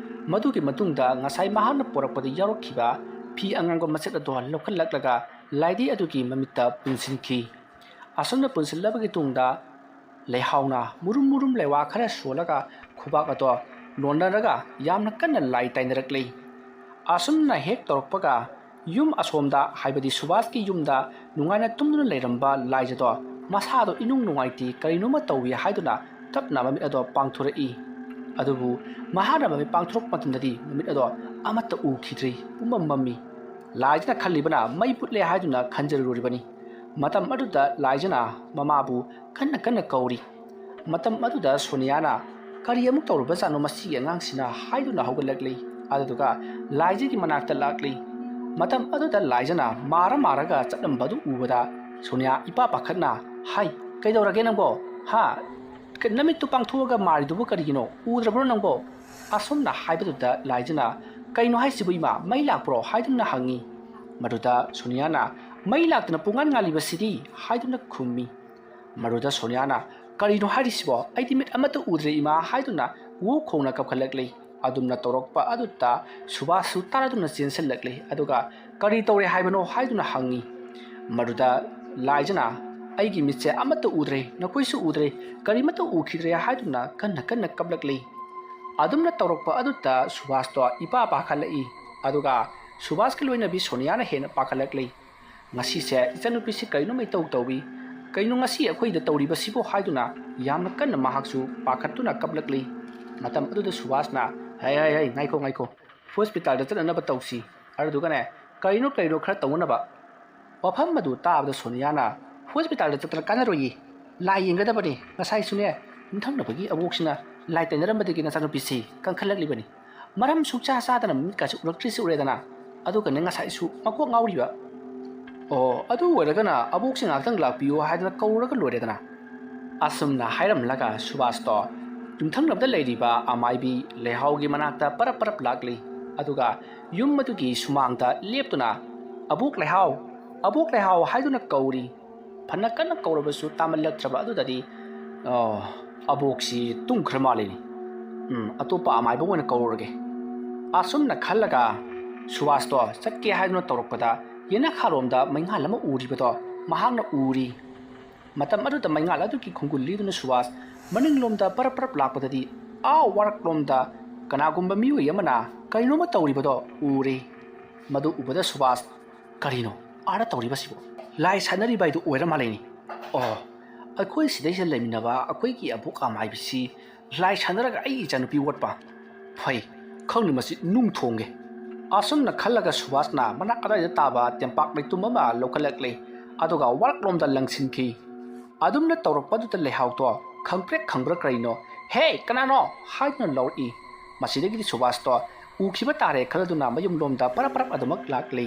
ꯃꯗꯨꯒꯤ ꯃꯇꯨꯡꯗ ꯉꯁꯥꯏ ꯃꯍꯥꯛꯅ ꯄꯣꯔꯛꯄꯗ ꯌꯥꯎꯔꯛꯈꯤꯕ ꯐꯤ ꯑꯉꯥꯡꯕ ꯃꯆꯦꯠ ꯑꯗꯨ ꯂꯧꯈꯠꯂꯛꯂꯒ ꯂꯥꯏꯙꯤ ꯑꯗꯨꯒꯤ ꯃꯃꯤꯠꯇ ꯄꯨꯟꯁꯤꯟꯈꯤ꯫ ꯑꯁꯨꯝꯅ ꯄꯨꯟꯁꯤꯜꯂꯕꯒꯤ ꯇꯨꯡꯗ ꯂꯩꯍꯥꯎꯅ ꯃꯨꯔꯨꯝ ꯃꯨꯔꯨꯝ ꯂꯩꯋꯥ ꯈꯔ ꯁꯣꯜꯂꯒ ꯈꯨꯕꯥꯛ ꯑꯗꯣ ꯅꯣꯟꯅꯔꯒ ꯌꯥꯝꯅ ꯀꯟꯅ ꯂꯥꯏ ꯇꯥꯏꯅꯔꯛꯂꯤ꯫ ꯑꯁꯨꯝꯅ ꯍꯦꯛ ꯇꯧꯔꯛꯄꯒ ꯌꯨꯝ ꯑꯁꯣꯝꯗ, ꯍꯥꯏꯕꯗꯤ ꯁꯨꯕꯥꯁꯀꯤ ꯌꯨꯝꯗ ꯅꯨꯡꯉꯥꯏꯅ ꯇꯨꯝꯗꯨꯅ ꯂꯩꯔꯝꯕ ꯂꯥꯏꯖꯗꯣ ꯃꯁꯥꯗꯣ ꯏꯅꯨꯡ ꯅꯨꯡꯉꯥꯏꯇꯦ, ꯀꯔꯤꯅꯣꯃ ꯇꯧꯏ ꯍꯥꯏꯗꯨꯅ ꯇꯞꯅ ꯃꯃꯤꯠ ꯑꯗꯣ ꯄꯥꯡꯊꯣꯔꯛꯏ꯫ ꯑꯗꯨꯕꯨ ꯃꯍꯥꯛꯅ ꯃꯃꯤꯠ ꯄꯥꯡꯊꯣꯔꯛꯄ ꯃꯇꯝꯗꯗꯤ ꯃꯃꯤꯠ ꯑꯗꯣ ꯑꯃꯠꯇ ꯎꯈꯤꯗ꯭ꯔꯤ, ꯄꯨꯝꯃꯝ ꯃꯝꯃꯤ꯫ ꯂꯥꯏꯖꯅ ꯈꯜꯂꯤꯕꯅ ꯃꯩ ꯃꯨꯠꯂꯦ ꯍꯥꯏꯗꯨꯅ ꯈꯟꯖꯔꯨꯔꯤꯕꯅꯤ꯫ ꯃꯇꯝ ꯑꯗꯨꯗ ꯂꯥꯏꯖꯅ ꯃꯃꯥꯕꯨ ꯀꯟꯅ ꯀꯟꯅ ꯀꯧꯔꯤ꯫ ꯃꯇꯝ ꯑꯗꯨꯗ ꯁꯣꯅꯤꯌꯥꯅ "ꯀꯔꯤ ꯑꯃꯨꯛ ꯇꯧꯔꯨꯕꯖꯥꯠꯅꯣ ꯃꯁꯤꯒꯤ ꯑꯉꯥꯡꯁꯤꯅ?" ꯍꯥꯏꯗꯨꯅ ꯍꯧꯒꯠꯂꯛꯂꯤ꯫ ꯑꯗꯨꯗꯨꯒ ꯂꯥꯏꯖꯒꯤ ꯃꯅꯥꯛꯇ ꯂꯥꯛꯂꯤ꯫ ꯃꯇꯝ ꯑꯗꯨꯗ ꯂꯥꯏꯖꯅ ꯃꯥꯔ ꯃꯥꯔꯒ ꯆꯠꯂꯝꯕꯗꯨ ꯎꯕꯗ ꯁꯣꯅꯤꯌꯥ ꯏꯄꯥ ꯄꯥꯈꯠꯅ, "ꯍꯥꯏ, ꯀꯩꯗꯧꯔꯒꯦ ꯅꯪꯕꯣ? ꯍꯥ? ꯀ-, ꯅꯃꯤꯠꯇꯨ ꯄꯥꯡꯊꯣꯛꯑꯒ ꯃꯥꯔꯤꯗꯨꯕꯨ ꯀꯔꯤꯒꯤꯅꯣ? ꯎꯗ꯭ꯔꯕ꯭ꯔꯣ ꯅꯪꯕꯣ?" ꯑꯁꯨꯝꯅ ꯍꯥꯏꯕꯗꯨꯗ ꯂꯥꯏꯖꯅ, "ꯀꯩꯅꯣ ꯍꯥꯏꯁꯤꯕꯨ ꯏꯃꯥ, ꯃꯩ ꯂꯥꯛꯄ꯭ꯔꯣ?" ꯍꯥꯏꯗꯨꯅ ꯍꯪꯉꯤ꯫ ꯃꯗꯨꯗ ꯁꯣꯅꯤꯌꯥꯅ, "ꯃꯩ ꯂꯥꯛꯇꯅ ꯄꯨꯡꯉꯥꯟ ꯉꯥꯜꯂꯤꯕꯁꯤꯗꯤ?" ꯍꯥꯏꯗꯨꯅ ꯈꯨꯝꯃꯤ꯫ ꯃꯗꯨꯗ ꯁꯣꯅꯤꯌꯥꯅ, "ꯀꯔꯤꯅꯣ ꯍꯥꯏꯔꯤꯁꯤꯕꯣ? ꯑꯩꯗꯤ ꯃꯤꯠ ꯑꯃꯠꯇ ꯎꯗ꯭ꯔꯦ ꯏꯃꯥ" ꯍꯥꯏꯗꯨꯅ ꯋꯨ ꯈꯣꯡꯅ ꯀꯞꯈꯠꯂꯛꯂꯤ꯫ ꯑꯗꯨꯝꯅ ꯇꯧꯔꯛꯄ ꯑꯗꯨꯗ ꯁꯨꯕꯥꯁꯁꯨ ꯇꯥꯔꯗꯨꯅ ꯆꯦꯟꯁꯤꯜꯂꯛꯂꯤ꯫ ꯑꯗꯨꯒ, "ꯀꯔꯤ ꯇꯧꯔꯦ ꯍꯥꯏꯕꯅꯣ?" ꯍꯥꯏꯗꯨꯅ ꯍꯪꯉꯤ꯫ ꯃꯗꯨꯗ ꯂꯥꯏꯖꯅ, "ꯑꯩꯒꯤ ꯃꯤꯠꯁꯦ ꯑꯃꯠꯇ ꯎꯗ꯭ꯔꯦ, ꯅꯈꯣꯏꯁꯨ ꯎꯗ꯭ꯔꯦ, ꯀꯔꯤꯃꯠꯇ ꯎꯈꯤꯗ꯭ꯔꯦ" ꯍꯥꯏꯗꯨꯅ ꯀꯟꯅ ꯀꯟꯅ ꯀꯞꯂꯛꯂꯤ꯫ ꯑꯗꯨꯝꯅ ꯇꯧꯔꯛꯄ ꯑꯗꯨꯗ ꯁꯨꯕꯥꯁꯇꯣ ꯏꯄꯥ ꯄꯥꯈꯠꯂꯛꯏ꯫ ꯑꯗꯨꯒ ꯁꯨꯕꯥꯁꯀꯤ ꯂꯣꯏꯅꯕꯤ ꯁꯣꯅꯤꯌꯥꯅ ꯍꯦꯟꯅ ꯄꯥꯈꯠꯂꯛꯂꯤ꯫ "ꯉꯁꯤꯁꯦ ꯏꯆꯟꯅꯨꯄꯤꯁꯤ ꯀꯩꯅꯣꯝ ꯏꯇꯧ ꯇꯧꯏ, ꯀꯩꯅꯣ ꯉꯁꯤ ꯑꯩꯈꯣꯏꯗ ꯇꯧꯔꯤꯕꯁꯤꯕꯨ?" ꯍꯥꯏꯗꯨꯅ ꯌꯥꯝꯅ ꯀꯟꯅ ꯃꯍꯥꯛꯁꯨ ꯄꯥꯈꯠꯇꯨꯅ ꯀꯞꯂꯛꯂꯤ꯫ ꯃꯇꯝ ꯑꯗꯨꯗ ꯁꯨꯕꯥꯁꯅ, "ꯍꯩ, ꯍꯩ, ꯍꯩ, ꯉꯥꯏꯈꯣ, ꯉꯥꯏꯈꯣ, ꯍꯣꯁꯄꯤꯇꯥꯜꯗ ꯆꯠꯅꯅꯕ ꯇꯧꯁꯤ꯫ ꯑꯗꯨꯗꯨꯒꯅꯦ, ꯀꯔꯤꯅꯣ, ꯀꯔꯤꯅꯣ ꯈꯔ ꯇꯧꯅꯅꯕ"꯫ ꯋꯥꯐꯝ ꯑꯗꯨ ꯇꯥꯕꯗ ꯁꯣꯅꯤꯌꯥꯅ, "ꯍꯣꯁꯄꯤꯇꯥꯜꯗ ꯆꯠꯇꯅ ꯀꯥꯟꯅꯔꯣꯏꯌꯦ, ꯂꯥꯏ ꯌꯦꯡꯒꯗꯕꯅꯤ꯫ ꯉꯁꯥꯏꯁꯨꯅꯦ, ꯌꯨꯝꯊꯪꯅꯕꯒꯤ ꯑꯕꯣꯛꯁꯤꯅ ꯂꯥꯏ ꯇꯩꯅꯔꯝꯕꯗꯒꯤ ꯅꯆꯥꯅꯨꯄꯤꯁꯤ ꯀꯟꯈꯠꯂꯛꯂꯤꯕꯅꯤ꯫ ꯃꯔꯝ ꯁꯨꯛꯆꯥ ꯆꯥꯗꯅ ꯃꯃꯤꯠꯀꯁꯨ ꯎꯔꯛꯇ꯭ꯔꯤꯁꯤ ꯎꯔꯦꯗꯅ꯫ ꯑꯗꯨꯒꯅꯦ, ꯉꯁꯥꯏꯁꯨ ꯃꯀꯣꯛ ꯉꯥꯎꯔꯤꯕ꯫ ꯑꯣ, ꯑꯗꯨ ꯑꯣꯏꯔꯒꯅ ꯑꯕꯣꯛꯁꯤ ꯉꯥꯏꯍꯥꯛꯇꯪ ꯂꯥꯛꯄꯤꯌꯨ ꯍꯥꯏꯗꯅ ꯀꯧꯔꯒ ꯂꯣꯏꯔꯦꯗꯅ"꯫ ꯑꯁꯨꯝꯅ ꯍꯥꯏꯔꯝꯂꯒ ꯁꯨꯕꯥꯁꯇꯣ ꯌꯨꯝꯊꯪꯅꯕꯗ ꯂꯩꯔꯤꯕ ꯑꯃꯥꯏꯕꯤ ꯂꯩꯍꯥꯎꯒꯤ ꯃꯅꯥꯛꯇ ꯄꯔꯞ ꯄꯔꯞ ꯂꯥꯛꯂꯤ꯫ ꯑꯗꯨꯒ ꯌꯨꯝ ꯑꯗꯨꯒꯤ ꯁꯨꯃꯥꯡꯗ ꯂꯦꯞꯇꯨꯅ, "ꯑꯕꯣꯛ ꯂꯩꯍꯥꯎ, ꯑꯕꯣꯛ ꯂꯩꯍꯥꯎ" ꯍꯥꯏꯗꯨꯅ ꯀꯧꯔꯤ꯫ ꯐꯅ ꯀꯟꯅ ꯀꯧꯔꯕꯁꯨ ꯇꯥꯃꯜꯂꯛꯇ꯭ꯔꯕ ꯑꯗꯨꯗꯗꯤ, "ꯑꯣ, ꯑꯕꯣꯛꯁꯤ ꯇꯨꯝꯈ꯭ꯔ ꯃꯥꯜꯂꯤꯅꯦ꯫ ꯎꯝ, ꯑꯇꯣꯞꯄ ꯑꯃꯥꯏꯕ ꯑꯣꯏꯅ ꯀꯧꯔꯨꯔꯒꯦ"꯫ ꯑꯁꯨꯝꯅ ꯈꯜꯂꯒ ꯁꯨꯕꯥꯁꯇꯣ ꯆꯠꯀꯦ ꯍꯥꯏꯗꯨꯅ ꯇꯧꯔꯛꯄꯗ, ꯌꯦꯅꯈꯥꯔꯣꯝꯗ ꯃꯩꯉꯥꯜ ꯑꯃ ꯎꯔꯤꯕꯗꯣ ꯃꯍꯥꯛꯅ ꯎꯔꯤ꯫ ꯃꯇꯝ ꯑꯗꯨꯗ ꯃꯩꯉꯥꯜ ꯑꯗꯨꯒꯤ ꯈꯣꯡꯒꯨꯜ ꯂꯤꯗꯨꯅ ꯁꯨꯕꯥꯁ ꯃꯅꯤꯡꯂꯣꯝꯗ ꯄꯔꯞ ꯄꯔꯞ ꯂꯥꯛꯄꯗꯗꯤ, ꯑꯥ ꯋꯥꯔꯛꯂꯣꯝꯗ ꯀꯅꯥꯒꯨꯝꯕ ꯃꯤꯑꯣꯏ ꯑꯃꯅ ꯀꯔꯤꯅꯣꯃ ꯇꯧꯔꯤꯕꯗꯣ ꯎꯔꯦ꯫ ꯃꯗꯨ ꯎꯕꯗ ꯁꯨꯕꯥꯁ, "ꯀꯔꯤꯅꯣ ꯑꯥꯗ ꯇꯧꯔꯤꯕꯁꯤꯕꯨ? ꯂꯥꯏ ꯁꯥꯟꯅꯔꯤꯕ ꯍꯥꯏꯗꯨ ꯑꯣꯏꯔ ꯃꯥꯜꯂꯦꯅꯦ꯫ ꯑꯣ, ꯑꯩꯈꯣꯏ ꯁꯤꯗꯩꯁꯤꯗ ꯂꯩꯃꯤꯟꯅꯕ ꯑꯩꯈꯣꯏꯒꯤ ꯑꯕꯣꯛ ꯑꯃꯥꯏꯕꯤꯁꯤ ꯂꯥꯏ ꯁꯥꯟꯅꯔꯒ ꯑꯩꯒꯤ ꯏꯆꯥꯅꯨꯄꯤ ꯑꯣꯠꯄ? ꯐꯩ, ꯈꯪꯗꯦ, ꯃꯁꯤ ꯅꯨꯡ ꯊꯣꯡꯒꯦ"꯫ ꯑꯁꯨꯝꯅ ꯈꯜꯂꯒ ꯁꯨꯕꯥꯁꯅ ꯃꯅꯥꯛ ꯑꯗꯥꯏꯗ ꯇꯥꯕ ꯇꯦꯝꯄꯥꯛ ꯂꯩꯇꯨꯝ ꯑꯃ ꯂꯧꯈꯠꯂꯛꯂꯦ꯫ ꯑꯗꯨꯒ ꯋꯥꯔꯛꯂꯣꯝꯗ ꯂꯪꯁꯤꯟꯈꯤ꯫ ꯑꯗꯨꯝꯅ ꯇꯧꯔꯛꯄꯗꯨꯗ ꯂꯩꯍꯥꯎꯗꯣ ꯈꯪꯄ꯭ꯔꯦꯛ ꯈꯪꯕ꯭ꯔꯥ ꯀꯔꯤꯅꯣ, "ꯍꯦ, ꯀꯅꯥꯅꯣ?" ꯍꯥꯏꯗꯨꯅ ꯂꯧꯔꯛꯏ꯫ ꯃꯁꯤꯗꯒꯤꯗꯤ ꯁꯨꯕꯥꯁꯇꯣ ꯎꯈꯤꯕ ꯇꯥꯔꯦ ꯈꯜꯂꯗꯨꯅ ꯃꯌꯨꯝꯂꯣꯝꯗ ꯄꯔꯞ ꯄꯔꯞ ꯑꯗꯨꯃꯛ ꯂꯥꯛꯂꯤ꯫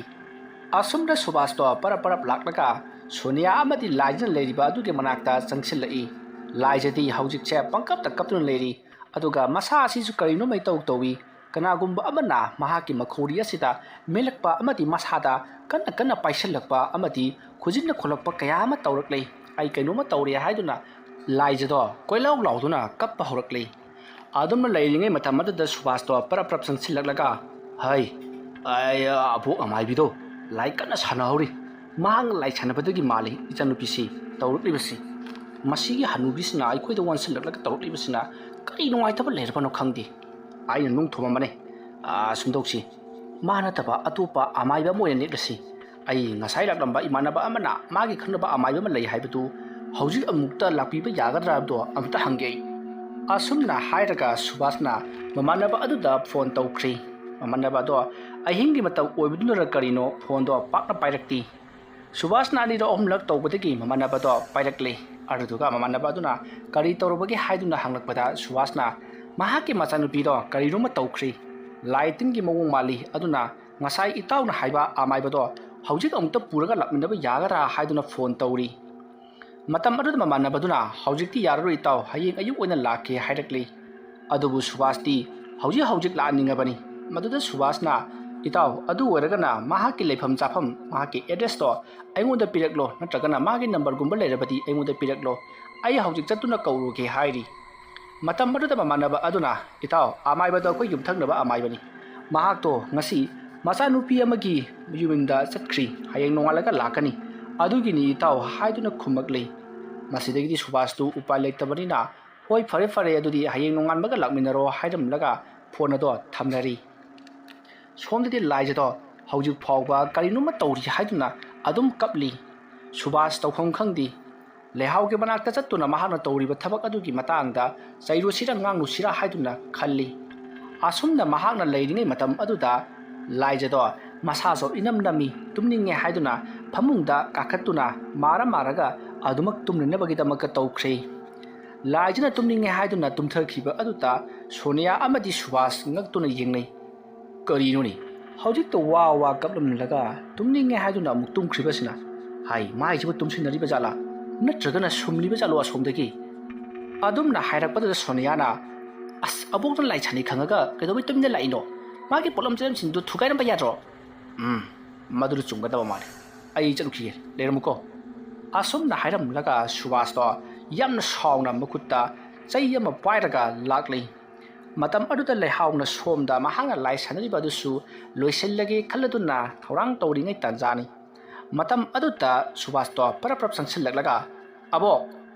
ꯑꯁꯨꯝꯅ ꯁꯨꯕꯥꯁꯇꯣ ꯄꯔꯞ ꯄꯔꯞ ꯂꯥꯛꯂꯒ ꯁꯣꯅꯤꯌꯥ ꯑꯃꯗꯤ ꯂꯥꯏꯖꯅ ꯂꯩꯔꯤꯕ ꯑꯗꯨꯒꯤ ꯃꯅꯥꯛꯇ ꯆꯪꯁꯤꯜꯂꯛꯏ꯫ ꯂꯥꯏꯖꯗꯤ ꯍꯧꯖꯤꯛꯁꯦ ꯄꯪꯀꯞꯇ ꯀꯞꯇꯨꯅ ꯂꯩꯔꯤ꯫ ꯑꯗꯨꯒ ꯃꯁꯥ ꯑꯁꯤꯁꯨ ꯀꯔꯤꯅꯣꯃ ꯏꯇꯧ ꯇꯧꯏ꯫ ꯀꯅꯥꯒꯨꯝꯕ ꯑꯃꯅ ꯃꯍꯥꯛꯀꯤ ꯃꯈꯧꯔꯤ ꯑꯁꯤꯗ ꯃꯦꯜꯂꯛꯄ ꯑꯃꯗꯤ ꯃꯁꯥꯗ ꯀꯟꯅ ꯀꯟꯅ ꯄꯥꯏꯁꯤꯜꯂꯛꯄ ꯑꯃꯗꯤ ꯈꯨꯖꯤꯟꯅ ꯈꯣꯠꯂꯛꯄ ꯀꯌꯥ ꯑꯃ ꯇꯧꯔꯛꯂꯤ꯫ "ꯑꯩ ꯀꯩꯅꯣꯝꯃ ꯇꯧꯔꯦ" ꯍꯥꯏꯗꯨꯅ ꯂꯥꯏꯖꯗꯣ ꯀꯣꯏꯂꯥꯎ ꯂꯥꯎꯗꯨꯅ ꯀꯞꯄ ꯍꯧꯔꯛꯂꯤ꯫ ꯑꯗꯨꯝꯅ ꯂꯩꯔꯤꯉꯩ ꯃꯇꯝ ꯑꯗꯨꯗ ꯁꯨꯕꯥꯁꯇꯣ ꯄꯔꯞ ꯄꯔꯞ ꯆꯪꯁꯤꯜꯂꯛꯂꯒ, "ꯍꯩ, ꯑꯩ ꯑꯕꯣꯛ ꯑꯃꯥꯏꯕꯤꯗꯣ ꯂꯥꯏ ꯀꯟꯅ ꯁꯥꯟꯅꯍꯧꯔꯤ꯫ ꯃꯍꯥꯛꯅ ꯂꯥꯏ ꯁꯥꯟꯅꯕꯗꯒꯤ ꯃꯥꯜꯂꯤ ꯏꯆꯟꯅꯨꯄꯤꯁꯤ ꯇꯧꯔꯛꯂꯤꯕꯁꯤ꯫ ꯃꯁꯤꯒꯤ ꯍꯅꯨꯕꯤꯁꯤꯅ ꯑꯩꯈꯣꯏꯗ ꯑꯣꯟꯁꯤꯜꯂꯛꯂꯒ ꯇꯧꯔꯛꯂꯤꯕꯁꯤꯅ ꯀꯔꯤ ꯅꯨꯡꯉꯥꯏꯇꯕ ꯂꯩꯔꯕꯅꯣ ꯈꯪꯗꯦ꯫ ꯑꯩꯅ ꯅꯨꯡ ꯊꯣꯝꯃꯝꯕꯅꯦ꯫ ꯑꯥ, ꯁꯨꯝꯗꯧꯁꯤ꯫ ꯃꯥ ꯅꯠꯇꯕ ꯑꯇꯣꯞꯄ ꯑꯃꯥꯏꯕ ꯑꯃ ꯑꯣꯏꯅ ꯅꯦꯛꯂꯁꯤ꯫ ꯑꯩ ꯉꯁꯥꯏ ꯂꯥꯛꯂꯝꯕ ꯏꯃꯥꯟꯅꯕ ꯑꯃꯅ ꯃꯥꯒꯤ ꯈꯪꯅꯕ ꯑꯃꯥꯏꯕ ꯑꯃ ꯂꯩ ꯍꯥꯏꯕꯗꯨ ꯍꯧꯖꯤꯛ ꯑꯃꯨꯛꯇ ꯂꯥꯛꯄꯤꯕ ꯌꯥꯒꯗ꯭ꯔꯥ ꯍꯥꯏꯕꯗꯣ ꯑꯃꯨꯛꯇ ꯍꯪꯒꯦ ꯑꯩ꯫" ꯑꯁꯨꯝꯅ ꯍꯥꯏꯔꯒ ꯁꯨꯕꯥꯁꯅ ꯃꯃꯥꯟꯅꯕ ꯑꯗꯨꯗ ꯐꯣꯟ ꯇꯧꯈ꯭ꯔꯤ꯫ ꯃꯃꯥꯟꯅꯕ ꯑꯗꯣ ꯑꯍꯤꯡꯒꯤ ꯃꯇꯝ ꯑꯣꯏꯕꯗꯨꯅꯔ ꯀꯔꯤꯅꯣ ꯐꯣꯟꯗꯣ ꯄꯥꯛꯅ ꯄꯥꯏꯔꯛꯇꯦ꯫ ꯁꯨꯕꯥꯁꯅ ꯑꯅꯤꯔꯛ ꯑꯍꯨꯝꯂꯛ ꯇꯧꯕꯗꯒꯤ ꯃꯃꯥꯟꯅꯕꯗꯣ ꯄꯥꯏꯔꯛꯂꯦ꯫ ꯑꯗꯨꯗꯨꯒ ꯃꯃꯥꯟꯅꯕ ꯑꯗꯨꯅ ꯀꯔꯤ ꯇꯧꯔꯕꯒꯦ ꯍꯥꯏꯗꯨꯅ ꯍꯪꯂꯛꯄꯗ ꯁꯨꯕꯥꯁꯅ ꯃꯍꯥꯛꯀꯤ ꯃꯆꯥꯅꯨꯄꯤꯗꯣ ꯀꯔꯤꯅꯣꯃ ꯇꯧꯈ꯭ꯔꯦ, ꯂꯥꯏ ꯇꯤꯟꯒꯤ ꯃꯑꯣꯡ ꯃꯥꯜꯂꯤ, ꯑꯗꯨꯅ ꯉꯁꯥꯏ ꯏꯇꯥꯎꯅ ꯍꯥꯏꯕ ꯑꯃꯥꯏꯕꯗꯣ ꯍꯧꯖꯤꯛ ꯑꯃꯨꯛꯇ ꯄꯨꯔꯒ ꯂꯥꯛꯃꯤꯟꯅꯕ ꯌꯥꯒꯗ꯭ꯔꯥ ꯍꯥꯏꯗꯨꯅ ꯐꯣꯟ ꯇꯧꯔꯤ꯫ ꯃꯇꯝ ꯑꯗꯨꯗ ꯃꯃꯥꯟꯅꯕꯗꯨꯅ, "ꯍꯧꯖꯤꯛꯇꯤ ꯌꯥꯔꯔꯣꯏ ꯏꯇꯥꯎ, ꯍꯌꯦꯡ ꯑꯌꯨꯛ ꯑꯣꯏꯅ ꯂꯥꯛꯀꯦ" ꯍꯥꯏꯔꯛꯂꯤ꯫ ꯑꯗꯨꯕꯨ ꯁꯨꯕꯥꯁꯇꯤ ꯍꯧꯖꯤꯛ ꯍꯧꯖꯤꯛ ꯂꯥꯛꯍꯟꯅꯤꯡꯉꯕꯅꯤ꯫ ꯃꯗꯨꯗ ꯁꯨꯕꯥꯁꯅ, "ꯏꯇꯥꯎ, ꯑꯗꯨ ꯑꯣꯏꯔꯒꯅ ꯃꯍꯥꯛꯀꯤ ꯂꯩꯐꯝ ꯆꯥꯐꯝ, ꯃꯍꯥꯛꯀꯤ ꯑꯦꯗ꯭ꯔꯦꯁꯇꯣ ꯑꯩꯉꯣꯟꯗ ꯄꯤꯔꯛꯂꯣ, ꯅꯠꯇ꯭ꯔꯒꯅ ꯃꯥꯒꯤ ꯅꯝꯕꯔꯒꯨꯝꯕ ꯂꯩꯔꯕꯗꯤ ꯑꯩꯉꯣꯟꯗ ꯄꯤꯔꯛꯂꯣ, ꯑꯩ ꯍꯧꯖꯤꯛ ꯆꯠꯇꯨꯅ ꯀꯧꯔꯨꯒꯦ" ꯍꯥꯏꯔꯤ꯫ ꯃꯇꯝ ꯑꯗꯨꯗ ꯃꯃꯥꯟꯅꯕ ꯑꯗꯨꯅ, "ꯏꯇꯥꯎ, ꯑꯃꯥꯏꯕꯗꯣ ꯑꯩꯈꯣꯏ ꯌꯨꯝꯊꯪꯅꯕ ꯑꯃꯥꯏꯕꯅꯤ꯫ ꯃꯍꯥꯛꯇꯣ ꯉꯁꯤ ꯃꯆꯥꯅꯨꯄꯤ ꯑꯃꯒꯤ ꯌꯨꯝꯗ ꯆꯠꯈ꯭ꯔꯤ, ꯍꯌꯦꯡ ꯅꯣꯡꯉꯥꯜꯂꯒ ꯂꯥꯛꯀꯅꯤ, ꯑꯗꯨꯒꯤꯅꯤ ꯏꯇꯥꯎ" ꯍꯥꯏꯗꯨꯅ ꯈꯨꯝꯃꯛꯂꯤ꯫ ꯃꯁꯤꯗꯒꯤꯗꯤ ꯁꯨꯕꯥꯁꯇꯨ ꯎꯄꯥꯏ ꯂꯩꯇꯕꯅꯤꯅ, "ꯍꯣꯏ, ꯐꯔꯦ ꯐꯔꯦ, ꯑꯗꯨꯗꯤ ꯍꯌꯦꯡ ꯅꯣꯡꯉꯥꯟꯕꯒ ꯂꯥꯛꯃꯤꯟꯅꯔꯣ" ꯍꯥꯏꯔꯝꯂꯒ ꯐꯣꯟ ꯑꯗꯣ ꯊꯝꯅꯔꯤ꯫ ꯁꯣꯝꯗꯗꯤ ꯂꯥꯏꯖꯗꯣ ꯍꯧꯖꯤꯛ ꯐꯥꯎꯕ ꯀꯔꯤꯅꯣꯝꯃ ꯇꯧꯔꯤ ꯍꯥꯏꯗꯨꯅ ꯑꯗꯨꯝ ꯀꯞꯂꯤ꯫ ꯁꯨꯕꯥꯁ ꯇꯧꯐꯝ ꯈꯪꯗꯦ꯫ ꯂꯩꯍꯥꯎꯒꯤ ꯃꯅꯥꯛꯇ ꯆꯠꯇꯨꯅ ꯃꯍꯥꯛꯅ ꯇꯧꯔꯤꯕ ꯊꯕꯛ ꯑꯗꯨꯒꯤ ꯃꯇꯥꯡꯗ ꯆꯩꯔꯨꯁꯤꯔ ꯉꯥꯡꯂꯨꯁꯤꯔ ꯍꯥꯏꯗꯨꯅ ꯈꯜꯂꯤ꯫ ꯑꯁꯨꯝꯅ ꯃꯍꯥꯛꯅ ꯂꯩꯔꯤꯉꯩ ꯃꯇꯝ ꯑꯗꯨꯗ ꯂꯥꯏꯖꯗꯣ ꯃꯁꯥꯁꯨ ꯏꯅꯝ ꯅꯝꯃꯤ, ꯇꯨꯝꯅꯤꯡꯉꯦ ꯍꯥꯏꯗꯨꯅ ꯐꯃꯨꯡꯗ ꯀꯥꯈꯠꯇꯨꯅ ꯃꯥꯔ ꯃꯥꯔꯒ ꯑꯗꯨꯃꯛ ꯇꯨꯝꯅꯅꯕꯒꯤꯗꯃꯛꯇ ꯇꯧꯈ꯭ꯔꯦ꯫ ꯂꯥꯏꯖꯅ ꯇꯨꯝꯅꯤꯡꯉꯦ ꯍꯥꯏꯗꯨꯅ ꯇꯨꯝꯊꯈꯤꯕ ꯑꯗꯨꯗ ꯁꯣꯅꯤꯌꯥ ꯑꯃꯗꯤ ꯁꯨꯕꯥꯁ ꯉꯛꯇꯨꯅ ꯌꯦꯡꯅꯩ꯫ "ꯀꯔꯤꯅꯣꯅꯦ? ꯍꯧꯖꯤꯛꯇ ꯋꯥ ꯋꯥ ꯀꯞꯂꯝꯂꯒ ꯇꯨꯝꯅꯤꯡꯉꯦ ꯍꯥꯏꯗꯨꯅ ꯑꯃꯨꯛ ꯇꯨꯝꯈ꯭ꯔꯤꯕꯁꯤꯅ?" ꯍꯥꯏ, ꯃꯥꯏꯁꯤꯕꯨ ꯇꯨꯝꯁꯤꯟꯅꯔꯤꯕ ꯖꯥꯠꯂꯥ? ꯅꯠꯇ꯭ꯔꯒꯅ ꯁꯨꯝꯂꯤꯕ ꯖꯥꯠꯂꯣ ꯑꯁꯣꯝꯗꯒꯤ? ꯑꯗꯨꯝꯅ ꯍꯥꯏꯔꯛꯄꯗꯨꯗ ꯁꯣꯅꯤꯌꯥꯅ, "ꯑꯁ, ꯑꯕꯣꯛꯅ ꯂꯥꯏ ꯁꯥꯟꯅꯩ ꯈꯪꯉꯒ ꯀꯩꯗꯧꯕꯩ ꯇꯨꯃꯤꯟꯅ ꯂꯥꯛꯏꯅꯣ? ꯃꯥꯒꯤ ꯄꯣꯠꯂꯝ ꯆꯩꯂꯝꯁꯤꯡꯗꯨ ꯊꯨꯒꯥꯏꯔꯝꯕ ꯌꯥꯗ꯭ꯔꯣ?" "ꯎꯝ, ꯃꯗꯨꯅ ꯆꯨꯝꯒꯗꯕ ꯃꯥꯜꯂꯤ꯫ ꯑꯩ ꯆꯠꯂꯨꯈꯤꯒꯦ, ꯂꯩꯔꯝꯃꯨꯀꯣ"꯫ ꯑꯁꯨꯝꯅ ꯍꯥꯏꯔꯝꯂꯒ ꯁꯨꯕꯥꯁꯇꯣ ꯌꯥꯝꯅ ꯁꯥꯎꯅ ꯃꯈꯨꯠꯇ ꯆꯩ ꯑꯃ ꯄꯥꯏꯔꯒ ꯂꯥꯛꯂꯤ꯫ ꯃꯇꯝ ꯑꯗꯨꯗ ꯂꯩꯍꯥꯎꯅ ꯁꯣꯝꯗ ꯃꯍꯥꯛꯅ ꯂꯥꯏ ꯁꯥꯟꯅꯔꯤꯕ ꯑꯗꯨꯁꯨ ꯂꯣꯏꯁꯤꯜꯂꯒꯦ ꯈꯜꯂꯗꯨꯅ ꯊꯧꯔꯥꯡ ꯇꯧꯔꯤꯉꯩ ꯇꯥꯟꯖꯥꯅꯤ꯫ ꯃꯇꯝ ꯑꯗꯨꯗ ꯁꯨꯕꯥꯁꯇꯣ ꯄꯔꯞ ꯄꯔꯞ ꯆꯪꯁꯤꯜꯂꯛꯂꯒ, "ꯑꯕꯣꯛ,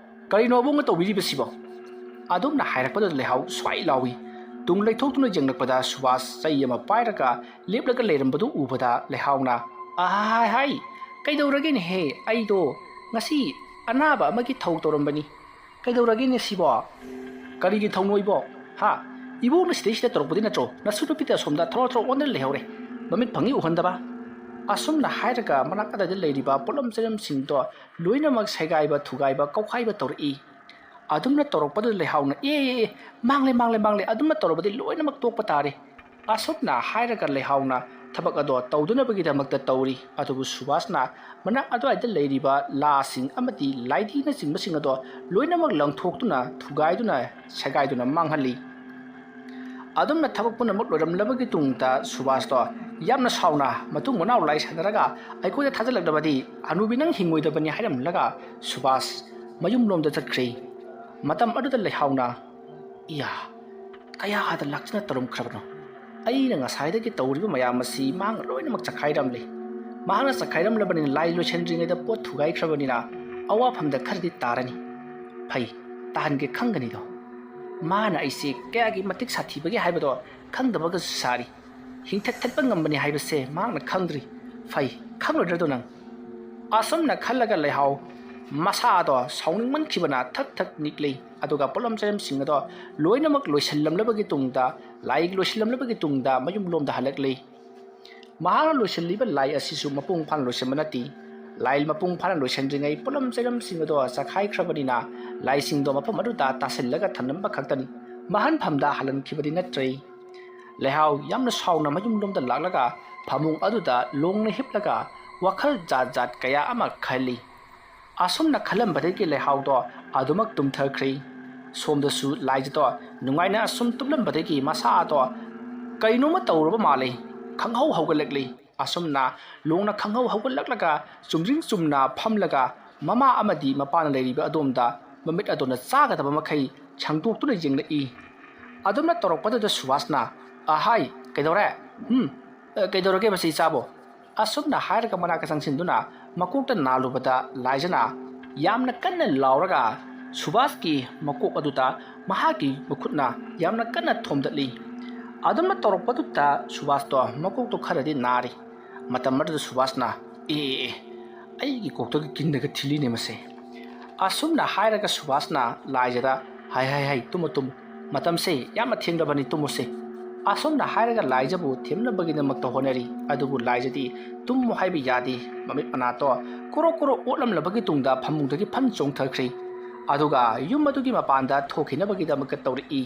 ꯀꯔꯤꯅꯣ ꯑꯕꯣꯛꯅ ꯇꯧꯕꯤꯔꯤꯕꯁꯤꯕꯣ?" ꯑꯗꯨꯝꯅ ꯍꯥꯏꯔꯛꯄꯗꯨꯗ ꯂꯩꯍꯥꯎ ꯁ꯭ꯋꯥꯏ ꯂꯥꯎꯏ꯫ ꯇꯨꯡ ꯂꯩꯊꯣꯛꯇꯨꯅ ꯌꯦꯡꯂꯛꯄꯗ ꯁꯨꯕꯥꯁ ꯆꯩ ꯑꯃ ꯄꯥꯏꯔꯒ ꯂꯦꯞꯂꯒ ꯂꯩꯔꯝꯕꯗꯨ ꯎꯕꯗ ꯂꯩꯍꯥꯎꯅ, "ꯑꯍꯥꯏ ꯍꯥꯏ, ꯀꯩꯗꯧꯔꯒꯦꯅꯦꯍꯦ? ꯑꯩꯗꯣ ꯉꯁꯤ ꯑꯅꯥꯕ ꯑꯃꯒꯤ ꯊꯧ ꯇꯧꯔꯝꯕꯅꯤ꯫ ꯀꯩꯗꯧꯔꯒꯦꯅꯦ ꯁꯤꯕꯣ? ꯀꯔꯤꯒꯤ ꯊꯧꯅꯣ ꯏꯕꯣ? ꯍꯥ? ꯏꯕꯣꯛꯅ ꯁꯤꯗꯩꯁꯤꯗ ꯇꯧꯔꯛꯄꯗꯤ ꯅꯠꯇ꯭ꯔꯣ? ꯅꯁꯨ ꯅꯨꯄꯤꯗ ꯑꯁꯣꯝꯗ ꯊꯧꯔ ꯊꯧꯔ ꯑꯣꯟꯗꯅ ꯂꯩꯍꯧꯔꯦ꯫ ꯃꯃꯤꯠ ꯐꯪꯉꯤ ꯎꯍꯟꯗꯕ?" ꯑꯁꯨꯝꯅ ꯍꯥꯏꯔꯒ ꯃꯅꯥꯛ ꯑꯗꯥꯏꯗ ꯂꯩꯔꯤꯕ ꯄꯣꯠꯂꯝ ꯆꯩꯔꯝꯁꯤꯡꯗꯣ ꯂꯣꯏꯅꯃꯛ ꯁꯦꯒꯥꯏꯕ, ꯊꯨꯒꯥꯏꯕ, ꯀꯧꯈꯥꯏꯕ ꯇꯧꯔꯛꯏ꯫ ꯑꯗꯨꯝꯅ ꯇꯧꯔꯛꯄꯗꯨꯗ ꯂꯩꯍꯥꯎꯅ, "ꯑꯦ, ꯑꯦ, ꯑꯦ, ꯃꯥꯡꯂꯦ, ꯃꯥꯡꯂꯦ, ꯃꯥꯡꯂꯦ, ꯑꯗꯨꯝꯅ ꯇꯧꯔꯕꯗꯤ ꯂꯣꯏꯅꯃꯛ ꯇꯣꯛꯄ ꯇꯥꯔꯦ"꯫ ꯑꯁꯨꯝꯅ ꯍꯥꯏꯔꯒ ꯂꯩꯍꯥꯎꯅ ꯊꯕꯛ ꯑꯗꯣ ꯇꯧꯗꯅꯕꯒꯤꯗꯃꯛꯇ ꯇꯧꯔꯤ꯫ ꯑꯗꯨꯕꯨ ꯁꯨꯕꯥꯁꯅ ꯃꯅꯥꯛ ꯑꯗꯨꯋꯥꯏꯗ ꯂꯩꯔꯤꯕ ꯂꯥꯁꯤꯡ ꯑꯃꯗꯤ ꯂꯥꯏꯙꯤꯅꯆꯤꯡꯕꯁꯤꯡ ꯑꯗꯣ ꯂꯣꯏꯅꯃꯛ ꯂꯪꯊꯣꯛꯇꯨꯅ, ꯊꯨꯒꯥꯏꯗꯨꯅ, ꯁꯦꯒꯥꯏꯗꯨꯅ ꯃꯥꯡꯍꯜꯂꯤ꯫ ꯑꯗꯨꯝꯅ ꯊꯕꯛ ꯄꯨꯝꯅꯃꯛ ꯂꯣꯏꯔꯝꯂꯕꯒꯤ ꯇꯨꯡꯗ ꯁꯨꯕꯥꯁꯇꯣ ꯌꯥꯝꯅ ꯁꯥꯎꯅ, "ꯃꯇꯨꯡ ꯃꯅꯥꯎ ꯂꯥꯏ ꯁꯥꯟꯅꯔꯒ ꯑꯩꯈꯣꯏꯗ ꯊꯥꯖꯤꯜꯂꯛꯂꯕꯗꯤ ꯍꯅꯨꯕꯤ ꯅꯪ ꯍꯤꯡꯉꯣꯏꯗꯕꯅꯤ" ꯍꯥꯏꯔꯝꯂꯒ ꯁꯨꯕꯥꯁ ꯃꯌꯨꯝꯂꯣꯝꯗ ꯆꯠꯈ꯭ꯔꯦ꯫ ꯃꯇꯝ ꯑꯗꯨꯗ ꯂꯩꯍꯥꯎꯅ, "ꯏꯌꯥ, ꯀꯌꯥꯗ ꯂꯥꯛꯇꯅ ꯇꯧꯔꯝꯈ꯭ꯔꯕꯅꯣ? ꯑꯩꯅ ꯉꯁꯥꯏꯗꯒꯤ ꯇꯧꯔꯤꯕ ꯃꯌꯥꯝ ꯑꯁꯤ ꯃꯍꯥꯛꯅ ꯂꯣꯏꯅꯃꯛ ꯆꯈꯥꯏꯔꯝꯂꯦ꯫ ꯃꯍꯥꯛꯅ ꯆꯈꯥꯏꯔꯝꯂꯕꯅꯤꯅ ꯂꯥꯏ ꯂꯣꯏꯁꯤꯟꯗ꯭ꯔꯤꯉꯩꯗ ꯄꯣꯠ ꯊꯨꯒꯥꯏꯈ꯭ꯔꯕꯅꯤꯅ ꯑꯋꯥꯐꯝꯗ ꯈꯔꯗꯤ ꯇꯥꯔꯅꯤ꯫ ꯐꯩ, ꯇꯥꯍꯟꯒꯦ ꯈꯪꯒꯅꯤꯗꯣ꯫ ꯃꯥꯅ ꯑꯩꯁꯦ ꯀꯌꯥꯒꯤ ꯃꯇꯤꯛ ꯁꯥꯊꯤꯕꯒꯦ ꯍꯥꯏꯕꯗꯣ ꯈꯪꯗꯕꯒꯁꯨ ꯁꯥꯔꯤ꯫ ꯍꯤꯡꯊꯠ ꯊꯠꯄ ꯉꯝꯕꯅꯤ ꯍꯥꯏꯕꯁꯦ ꯃꯍꯥꯛꯅ ꯈꯪꯗ꯭ꯔꯤ꯫ ꯐꯩ, ꯈꯪꯂꯣꯏꯗ꯭ꯔꯗꯣ ꯅꯪ?" ꯑꯁꯨꯝꯅ ꯈꯜꯂꯒ ꯂꯩꯍꯥꯎ ꯃꯁꯥꯗꯣ ꯁꯥꯎꯅꯤꯡꯃꯟꯈꯤꯕꯅ ꯊꯛ ꯊꯛ ꯅꯤꯛꯂꯤ꯫ ꯑꯗꯨꯒ ꯄꯣꯠꯂꯝ ꯆꯩꯔꯝꯁꯤꯡ ꯑꯗꯣ ꯂꯣꯏꯅꯃꯛ ꯂꯣꯏꯁꯤꯜꯂꯝꯂꯕꯒꯤ ꯇꯨꯡꯗ, ꯂꯥꯏ ꯂꯣꯏꯁꯤꯜꯂꯝꯂꯕꯒꯤ ꯇꯨꯡꯗ ꯃꯌꯨꯝꯂꯣꯝꯗ ꯍꯜꯂꯛꯂꯤ꯫ ꯃꯍꯥꯛꯅ ꯂꯣꯏꯁꯤꯜꯂꯤꯕ ꯂꯥꯏ ꯑꯁꯤꯁꯨ ꯃꯄꯨꯡ ꯐꯥꯅ ꯂꯣꯏꯁꯤꯟꯕ ꯅꯠꯇꯦ꯫ ꯂꯥꯏ ꯃꯄꯨꯡ ꯐꯥꯅ ꯂꯣꯏꯁꯤꯟꯗ꯭ꯔꯤꯉꯩ ꯄꯣꯠꯂꯝ ꯆꯩꯔꯝꯁꯤꯡ ꯑꯗꯣ ꯆꯈꯥꯏꯈ꯭ꯔꯕꯅꯤꯅ ꯂꯥꯏꯁꯤꯡꯗꯣ ꯃꯐꯝ ꯑꯗꯨꯗ ꯇꯥꯁꯤꯜꯂꯒ ꯊꯝꯂꯝꯕ ꯈꯛꯇꯅꯤ꯫ ꯃꯍꯟꯐꯝꯗ ꯍꯜꯍꯟꯈꯤꯕꯗꯤ ꯅꯠꯇ꯭ꯔꯦ꯫ ꯂꯩꯍꯥꯎ ꯌꯥꯝꯅ ꯁꯥꯎꯅ ꯃꯌꯨꯝꯂꯣꯝꯗ ꯂꯥꯛꯂꯒ ꯐꯃꯨꯡ ꯑꯗꯨꯗ ꯂꯣꯡꯅ ꯍꯤꯞꯂꯒ ꯋꯥꯈꯜ ꯖꯥꯠ ꯖꯥꯠ ꯀꯌꯥ ꯑꯃ ꯈꯜꯂꯤ꯫ ꯑꯁꯨꯝꯅ ꯈꯜꯂꯝꯕꯗꯒꯤ ꯂꯩꯍꯥꯎꯗꯣ ꯑꯗꯨꯃꯛ ꯇꯨꯝꯊꯈ꯭ꯔꯤ꯫ ꯁꯣꯝꯗꯁꯨ ꯂꯥꯏꯖꯗꯣ ꯅꯨꯡꯉꯥꯏꯅ ꯑꯁꯨꯝ ꯇꯨꯝꯂꯝꯕꯗꯒꯤ ꯃꯁꯥꯗꯣ ꯀꯩꯅꯣꯝꯃ ꯇꯧꯔꯕ ꯃꯥꯜꯂꯤ꯫ ꯈꯪꯍꯧ ꯍꯧꯒꯠꯂꯛꯂꯤ꯫ ꯑꯁꯨꯝꯅ ꯂꯣꯡꯅ ꯈꯪꯍꯧ ꯍꯧꯒꯠꯂꯛꯂꯒ ꯆꯨꯝꯗ꯭ꯔꯤꯡ ꯆꯨꯝꯅ ꯐꯝꯂꯒ ꯃꯃꯥ ꯑꯃꯗꯤ ꯃꯄꯥꯅ ꯂꯩꯔꯤꯕ ꯑꯗꯣꯝꯗ ꯃꯃꯤꯠ ꯑꯗꯣꯝꯅ ꯆꯥꯒꯗꯕ ꯃꯈꯩ ꯁꯥꯡꯗꯣꯛꯇꯨꯅ ꯌꯦꯡꯂꯛꯏ꯫ ꯑꯗꯨꯝꯅ ꯇꯧꯔꯛꯄꯗꯨꯗ ꯁꯨꯕꯥꯁꯅ, "ꯑꯍꯥꯏ, ꯀꯩꯗꯧꯔꯦ? ꯎꯝ, ꯑ, ꯀꯩꯗꯧꯔꯒꯦ ꯃꯁꯤ ꯏꯆꯥꯕꯣ?" ꯑꯁꯨꯝꯅ ꯍꯥꯏꯔꯒ ꯃꯅꯥꯛꯇ ꯆꯪꯁꯤꯟꯗꯨꯅ ꯃꯀꯣꯛꯇ ꯅꯥꯜꯂꯨꯕꯗ ꯂꯥꯏꯖꯅ ꯌꯥꯝꯅ ꯀꯟꯅ ꯂꯥꯎꯔꯒ ꯁꯨꯕꯥꯁꯀꯤ ꯃꯀꯣꯛ ꯑꯗꯨꯗ ꯃꯍꯥꯛꯀꯤ ꯃꯈꯨꯠꯅ ꯌꯥꯝꯅ ꯀꯟꯅ ꯊꯣꯝꯗꯠꯂꯤ꯫ ꯑꯗꯨꯝꯅ ꯇꯧꯔꯛꯄꯗꯨꯗ ꯁꯨꯕꯥꯁꯇꯣ ꯃꯀꯣꯛꯇꯣ ꯈꯔꯗꯤ ꯅꯥꯔꯤ꯫ ꯃꯇꯝ ꯑꯗꯨꯗ ꯁꯨꯕꯥꯁꯅ, "ꯑꯦ, ꯑꯦ, ꯑꯦ, ꯑꯩꯒꯤ ꯀꯣꯛꯇꯒꯤ ꯀꯤꯟꯗꯒ ꯊꯤꯜꯂꯤꯅꯦ ꯃꯁꯦ"꯫ ꯑꯁꯨꯝꯅ ꯍꯥꯏꯔꯒ ꯁꯨꯕꯥꯁꯅ ꯂꯥꯏꯖꯗ, "ꯍꯥꯏ, ꯍꯥꯏ, ꯍꯥꯏ, ꯇꯨꯝꯃꯨ, ꯇꯨꯝꯃꯨ꯫ ꯃꯇꯝꯁꯦ ꯌꯥꯝꯅ ꯊꯦꯡꯂꯕꯅꯤ, ꯇꯨꯝꯃꯨꯁꯦ"꯫ ꯑꯁꯨꯝꯅ ꯍꯥꯏꯔꯒ ꯂꯥꯏꯖꯕꯨ ꯊꯦꯝꯅꯕꯒꯤꯗꯃꯛꯇ ꯍꯣꯠꯅꯔꯤ꯫ ꯑꯗꯨꯕꯨ ꯂꯥꯏꯖꯗꯤ ꯇꯨꯝꯃꯨ ꯍꯥꯏꯕ ꯌꯥꯗꯦ꯫ ꯃꯃꯤꯠ ꯃꯅꯥꯇꯣ ꯀꯣꯔꯣ ꯀꯣꯔꯣ ꯑꯣꯠꯂꯝꯂꯕꯒꯤ ꯇꯨꯡꯗ ꯐꯃꯨꯡꯗꯒꯤ ꯐꯟ ꯆꯣꯡꯊꯈ꯭ꯔꯤ꯫ ꯑꯗꯨꯒ ꯌꯨꯝ ꯑꯗꯨꯒꯤ ꯃꯄꯥꯟꯗ ꯊꯣꯛꯈꯤꯅꯕꯒꯤꯗꯃꯛꯇ ꯇꯧꯔꯛꯏ꯫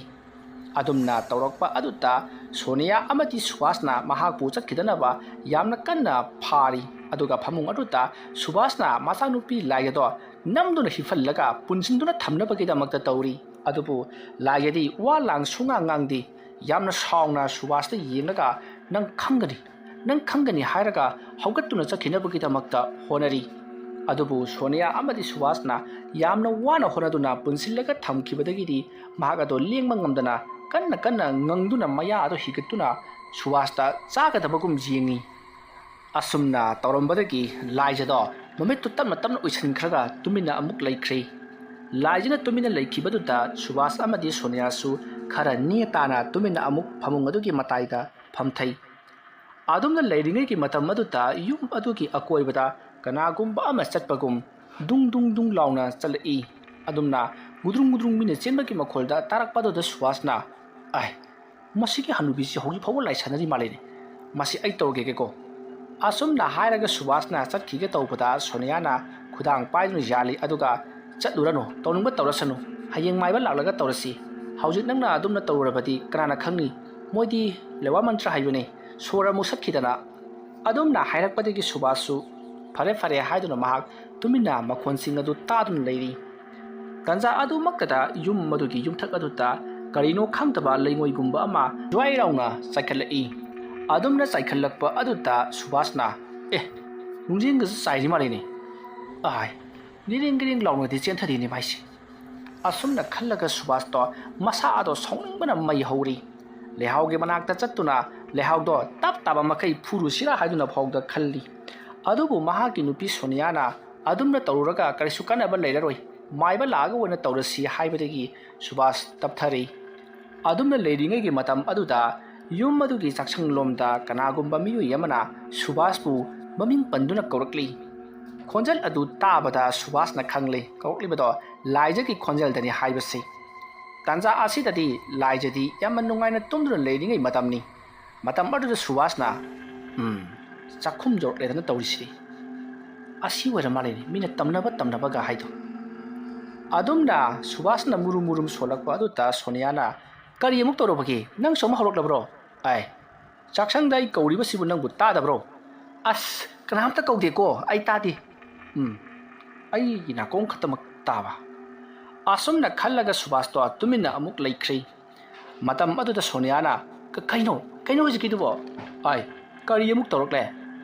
ꯑꯗꯨꯝꯅ ꯇꯧꯔꯛꯄ ꯑꯗꯨꯗ ꯁꯣꯅꯤꯌꯥ ꯑꯃꯗꯤ ꯁꯨꯕꯥꯁꯅ ꯃꯍꯥꯛꯄꯨ ꯆꯠꯈꯤꯗꯅꯕ ꯌꯥꯝꯅ ꯀꯟꯅ ꯐꯥꯔꯤ꯫ ꯑꯗꯨꯒ ꯐꯃꯨꯡ ꯑꯗꯨꯗ ꯁꯨꯕꯥꯁꯅ ꯃꯆꯥꯅꯨꯄꯤ ꯂꯥꯏꯖꯗꯣ ꯅꯝꯗꯨꯅ ꯍꯤꯞꯍꯜꯂꯒ ꯄꯨꯟꯁꯤꯟꯗꯨꯅ ꯊꯝꯅꯕꯒꯤꯗꯃꯛꯇ ꯇꯧꯔꯤ꯫ ꯑꯗꯨꯕꯨ ꯂꯥꯏꯖꯗꯤ ꯋꯥ ꯂꯥꯡ ꯁꯨꯡꯉꯥꯡ ꯉꯥꯡꯗꯦ꯫ ꯌꯥꯝꯅ ꯁꯥꯎꯅ ꯁꯨꯕꯥꯁꯇ ꯌꯦꯡꯂꯒ, "ꯅꯪ ꯈꯪꯒꯅꯤ, ꯅꯪ ꯈꯪꯒꯅꯤ" ꯍꯥꯏꯔꯒ ꯍꯧꯒꯠꯇꯨꯅ ꯆꯠꯈꯤꯅꯕꯒꯤꯗꯃꯛꯇ ꯍꯣꯠꯅꯔꯤ꯫ ꯑꯗꯨꯕꯨ ꯁꯣꯅꯤꯌꯥ ꯑꯃꯗꯤ ꯁꯨꯕꯥꯁꯅ ꯌꯥꯝꯅ ꯋꯥꯅ ꯍꯣꯠꯅꯗꯨꯅ ꯄꯨꯟꯁꯤꯜꯂꯒ ꯊꯝꯈꯤꯕꯗꯒꯤꯗꯤ ꯃꯍꯥꯛ ꯑꯗꯣ ꯂꯦꯡꯕ ꯉꯝꯗꯅ ꯀꯟꯅ ꯀꯟꯅ ꯉꯪꯗꯨꯅ ꯃꯌꯥ ꯑꯗꯣ ꯍꯤꯒꯠꯇꯨꯅ ꯁꯨꯕꯥꯁꯇ ꯆꯥꯒꯗꯕꯒꯨꯝ ꯌꯦꯡꯉꯤ꯫ ꯑꯁꯨꯝꯅ ꯇꯧꯔꯝꯕꯗꯒꯤ ꯂꯥꯏꯖꯗꯣ ꯃꯃꯤꯠꯇꯨ ꯇꯞꯅ ꯇꯞꯅ ꯎꯏꯁꯤꯟꯈ꯭ꯔꯒ ꯇꯨꯃꯤꯟꯅ ꯑꯃꯨꯛ ꯂꯩꯈ꯭ꯔꯦ꯫ ꯂꯥꯏꯖꯅ ꯇꯨꯃꯤꯟꯅ ꯂꯩꯈꯤꯕꯗꯨꯗ ꯁꯨꯕꯥꯁ ꯑꯃꯗꯤ ꯁꯣꯅꯤꯌꯥꯁꯨ ꯈꯔ ꯅꯦ ꯇꯥꯅ ꯇꯨꯃꯤꯟꯅ ꯑꯃꯨꯛ ꯐꯃꯨꯡ ꯑꯗꯨꯒꯤ ꯃꯇꯥꯏꯗ ꯐꯝꯊꯩ꯫ ꯑꯗꯨꯝꯅ ꯂꯩꯔꯤꯉꯩꯒꯤ ꯃꯇꯝ ꯑꯗꯨꯗ ꯌꯨꯝ ꯑꯗꯨꯒꯤ ꯑꯀꯣꯏꯕꯗ ꯀꯅꯥꯒꯨꯝꯕ ꯑꯃ ꯆꯠꯄꯒꯨꯝ ꯗꯨꯡ ꯗꯨꯡ ꯗꯨꯡ ꯂꯥꯎꯅ ꯆꯠꯂꯛꯏ꯫ ꯑꯗꯨꯝꯅ ꯒꯨꯗ꯭ꯔꯨꯡ ꯒꯨꯗ꯭ꯔꯨꯡ ꯃꯤꯅ ꯆꯦꯟꯕꯒꯤ ꯃꯈꯣꯜꯗ ꯇꯥꯔꯛꯄꯗꯨꯗ ꯁꯨꯕꯥꯁꯅ, "ꯑꯥꯏ, ꯃꯁꯤꯒꯤ ꯍꯅꯨꯕꯤꯁꯤ ꯍꯧꯖꯤꯛ ꯐꯥꯎꯕ ꯂꯥꯏ ꯁꯥꯟꯅꯔꯤ ꯃꯥꯜꯂꯦꯅꯦ꯫ ꯃꯁꯤ ꯑꯩ ꯇꯧꯔꯒꯦꯀꯣ"꯫ ꯑꯁꯨꯝꯅ ꯍꯥꯏꯔꯒ ꯁꯨꯕꯥꯁꯅ ꯆꯠꯈꯤꯒꯦ ꯇꯧꯕꯗ ꯁꯣꯅꯤꯌꯥꯅ ꯈꯨꯗꯥꯡ ꯄꯥꯏꯗꯨꯅ ꯌꯥꯜꯂꯤ꯫ ꯑꯗꯨꯒ, "ꯆꯠꯂꯨꯔꯅꯨ, ꯇꯧꯅꯤꯡꯕ ꯇꯧꯔꯁꯅꯨ꯫ ꯍꯌꯦꯡ ꯃꯥꯏꯕ ꯂꯥꯛꯂꯒ ꯇꯧꯔꯁꯤ꯫ ꯍꯧꯖꯤꯛ ꯅꯪꯅ ꯑꯗꯨꯝꯅ ꯇꯧꯔꯨꯔꯕꯗꯤ ꯀꯅꯥꯅ ꯈꯪꯅꯤ? ꯃꯣꯏꯗꯤ ꯂꯩꯋꯥ ꯃꯟꯇ꯭ꯔ ꯍꯩꯕꯅꯦ꯫ ꯁꯣꯔ ꯑꯃꯨꯛ ꯁꯠꯈꯤꯗꯅ"꯫ ꯑꯗꯨꯝꯅ ꯍꯥꯏꯔꯛꯄꯗꯒꯤ ꯁꯨꯕꯥꯁꯁꯨ ꯐꯔꯦ ꯐꯔꯦ ꯍꯥꯏꯗꯨꯅ ꯃꯍꯥꯛ ꯇꯨꯃꯤꯟꯅ ꯃꯈꯣꯟꯁꯤꯡ ꯑꯗꯨ ꯇꯥꯗꯨꯅ ꯂꯩꯔꯤ꯫ ꯇꯟꯖꯥ ꯑꯗꯨꯃꯛꯇꯗ ꯌꯨꯝ ꯑꯗꯨꯒꯤ ꯌꯨꯝꯊꯛ ꯑꯗꯨꯗ ꯀꯔꯤꯅꯣ ꯈꯪꯗꯕ ꯂꯩꯉꯣꯏꯒꯨꯝꯕ ꯑꯃ ꯖ꯭ꯋꯥꯏ ꯂꯥꯎꯅ ꯆꯥꯏꯈꯠꯂꯛꯏ꯫ ꯑꯗꯨꯝꯅ ꯆꯥꯏꯈꯠꯂꯛꯄ ꯑꯗꯨꯗ ꯁꯨꯕꯥꯁꯅ, "ꯑꯦ, ꯅꯨꯡꯖꯦꯡꯒꯁꯨ ꯆꯥꯏꯔꯤ ꯃꯥꯜꯂꯦꯅꯦ꯫ ꯑꯥꯏ, ꯒꯤꯔꯤꯡ ꯒꯤꯔꯤꯡ ꯂꯥꯎꯅꯗꯤ ꯆꯦꯟꯊꯔꯤꯅꯦ ꯃꯥꯏꯁꯦ"꯫ ꯑꯁꯨꯝꯅ ꯈꯜꯂꯒ ꯁꯨꯕꯥꯁꯇꯣ ꯃꯁꯥ ꯑꯗꯣ ꯁꯥꯎꯅꯤꯡꯕꯅ ꯃꯩ ꯍꯧꯔꯤ꯫ ꯂꯩꯍꯥꯎꯒꯤ ꯃꯅꯥꯛꯇ ꯆꯠꯇꯨꯅ ꯂꯩꯍꯥꯎꯗꯣ ꯇꯞ ꯇꯥꯕ ꯃꯈꯩ ꯐꯨꯔꯨꯁꯤꯔꯥ ꯍꯥꯏꯗꯨꯅ ꯐꯥꯎꯗ ꯈꯜꯂꯤ꯫ ꯑꯗꯨꯕꯨ ꯃꯍꯥꯛꯀꯤ ꯅꯨꯄꯤ ꯁꯣꯅꯤꯌꯥꯅ ꯑꯗꯨꯝꯅ ꯇꯧꯔꯨꯔꯒ ꯀꯔꯤꯁꯨ ꯀꯥꯟꯅꯕ ꯂꯩꯔꯔꯣꯏ, ꯃꯥꯏꯕ ꯂꯥꯛꯑꯒ ꯑꯣꯏꯅ ꯇꯧꯔꯁꯤ ꯍꯥꯏꯕꯗꯒꯤ ꯁꯨꯕꯥꯁ ꯇꯞꯊꯔꯤ꯫ ꯑꯗꯨꯝꯅ ꯂꯩꯔꯤꯉꯩꯒꯤ ꯃꯇꯝ ꯑꯗꯨꯗ ꯌꯨꯝ ꯑꯗꯨꯒꯤ ꯆꯥꯛꯁꯪꯂꯣꯝꯗ ꯀꯅꯥꯒꯨꯝꯕ ꯃꯤꯑꯣꯏ ꯑꯃꯅ ꯁꯨꯕꯥꯁꯄꯨ ꯃꯃꯤꯡ ꯄꯟꯗꯨꯅ ꯀꯧꯔꯛꯂꯤ꯫ ꯈꯣꯟꯖꯦꯜ ꯑꯗꯨ ꯇꯥꯕꯗ ꯁꯨꯕꯥꯁꯅ ꯈꯪꯂꯦ ꯀꯧꯔꯛꯂꯤꯕꯗꯣ ꯂꯥꯏꯖꯒꯤ ꯈꯣꯟꯖꯦꯜꯗꯅꯤ ꯍꯥꯏꯕꯁꯤ꯫ ꯇꯥꯟꯖꯥ ꯑꯁꯤꯗꯗꯤ ꯂꯥꯏꯖꯗꯤ ꯌꯥꯝꯅ ꯅꯨꯡꯉꯥꯏꯅ ꯇꯨꯝꯗꯨꯅ ꯂꯩꯔꯤꯉꯩ ꯃꯇꯝꯅꯤ꯫ ꯃꯇꯝ ꯑꯗꯨꯗ ꯁꯨꯕꯥꯁꯅ, "ꯎꯝ, ꯆꯥꯛꯈꯨꯝ ꯌꯧꯔꯛꯂꯦꯗꯅ ꯇꯧꯔꯤꯁꯤꯗꯤ꯫ ꯑꯁꯤ ꯑꯣꯏꯔ ꯃꯥꯜꯂꯦꯅꯦ, ꯃꯤꯅ ꯇꯝꯅꯕ ꯇꯝꯅꯕꯒ ꯍꯥꯏꯗꯣ"꯫ ꯑꯗꯨꯝꯅ ꯁꯨꯕꯥꯁꯅ ꯃꯨꯔꯨꯝ ꯃꯨꯔꯨꯝ ꯁꯣꯜꯂꯛꯄ ꯑꯗꯨꯗ ꯁꯣꯅꯤꯌꯥꯅ, "ꯀꯔꯤ ꯑꯃꯨꯛ ꯇꯧꯔꯕꯒꯦ? ꯅꯪꯁꯨ ꯑꯃ ꯍꯧꯔꯛꯂꯕ꯭ꯔꯣ? ꯑꯥꯏ, ꯆꯥꯛꯁꯪꯗ ꯑꯩ ꯀꯧꯔꯤꯕꯁꯤꯕꯨ ꯅꯪꯕꯨ ꯇꯥꯗꯕ꯭ꯔꯣ?" "ꯑꯁ, ꯀꯅꯥꯝꯇ ꯀꯧꯗꯦꯀꯣ, ꯑꯩ ꯇꯥꯗꯦ꯫ ꯎꯝ, ꯑꯩꯒꯤ ꯅꯥꯀꯣꯡ ꯈꯛꯇꯃꯛ ꯇꯥꯕ"꯫ ꯑꯁꯨꯝꯅ ꯈꯜꯂꯒ ꯁꯨꯕꯥꯁꯇꯣ ꯇꯨꯃꯤꯟꯅ ꯑꯃꯨꯛ ꯂꯩꯈ꯭ꯔꯦ꯫ ꯃꯇꯝ ꯑꯗꯨꯗ ꯁꯣꯅꯤꯌꯥꯅ, "ꯀ-, ꯀꯩꯅꯣ? ꯀꯩꯅꯣ ꯍꯧꯖꯤꯛꯀꯤꯗꯨꯕꯣ? ꯑꯥꯏ, ꯀꯔꯤ ꯑꯃꯨꯛ ꯇꯧꯔꯛꯂꯦ?"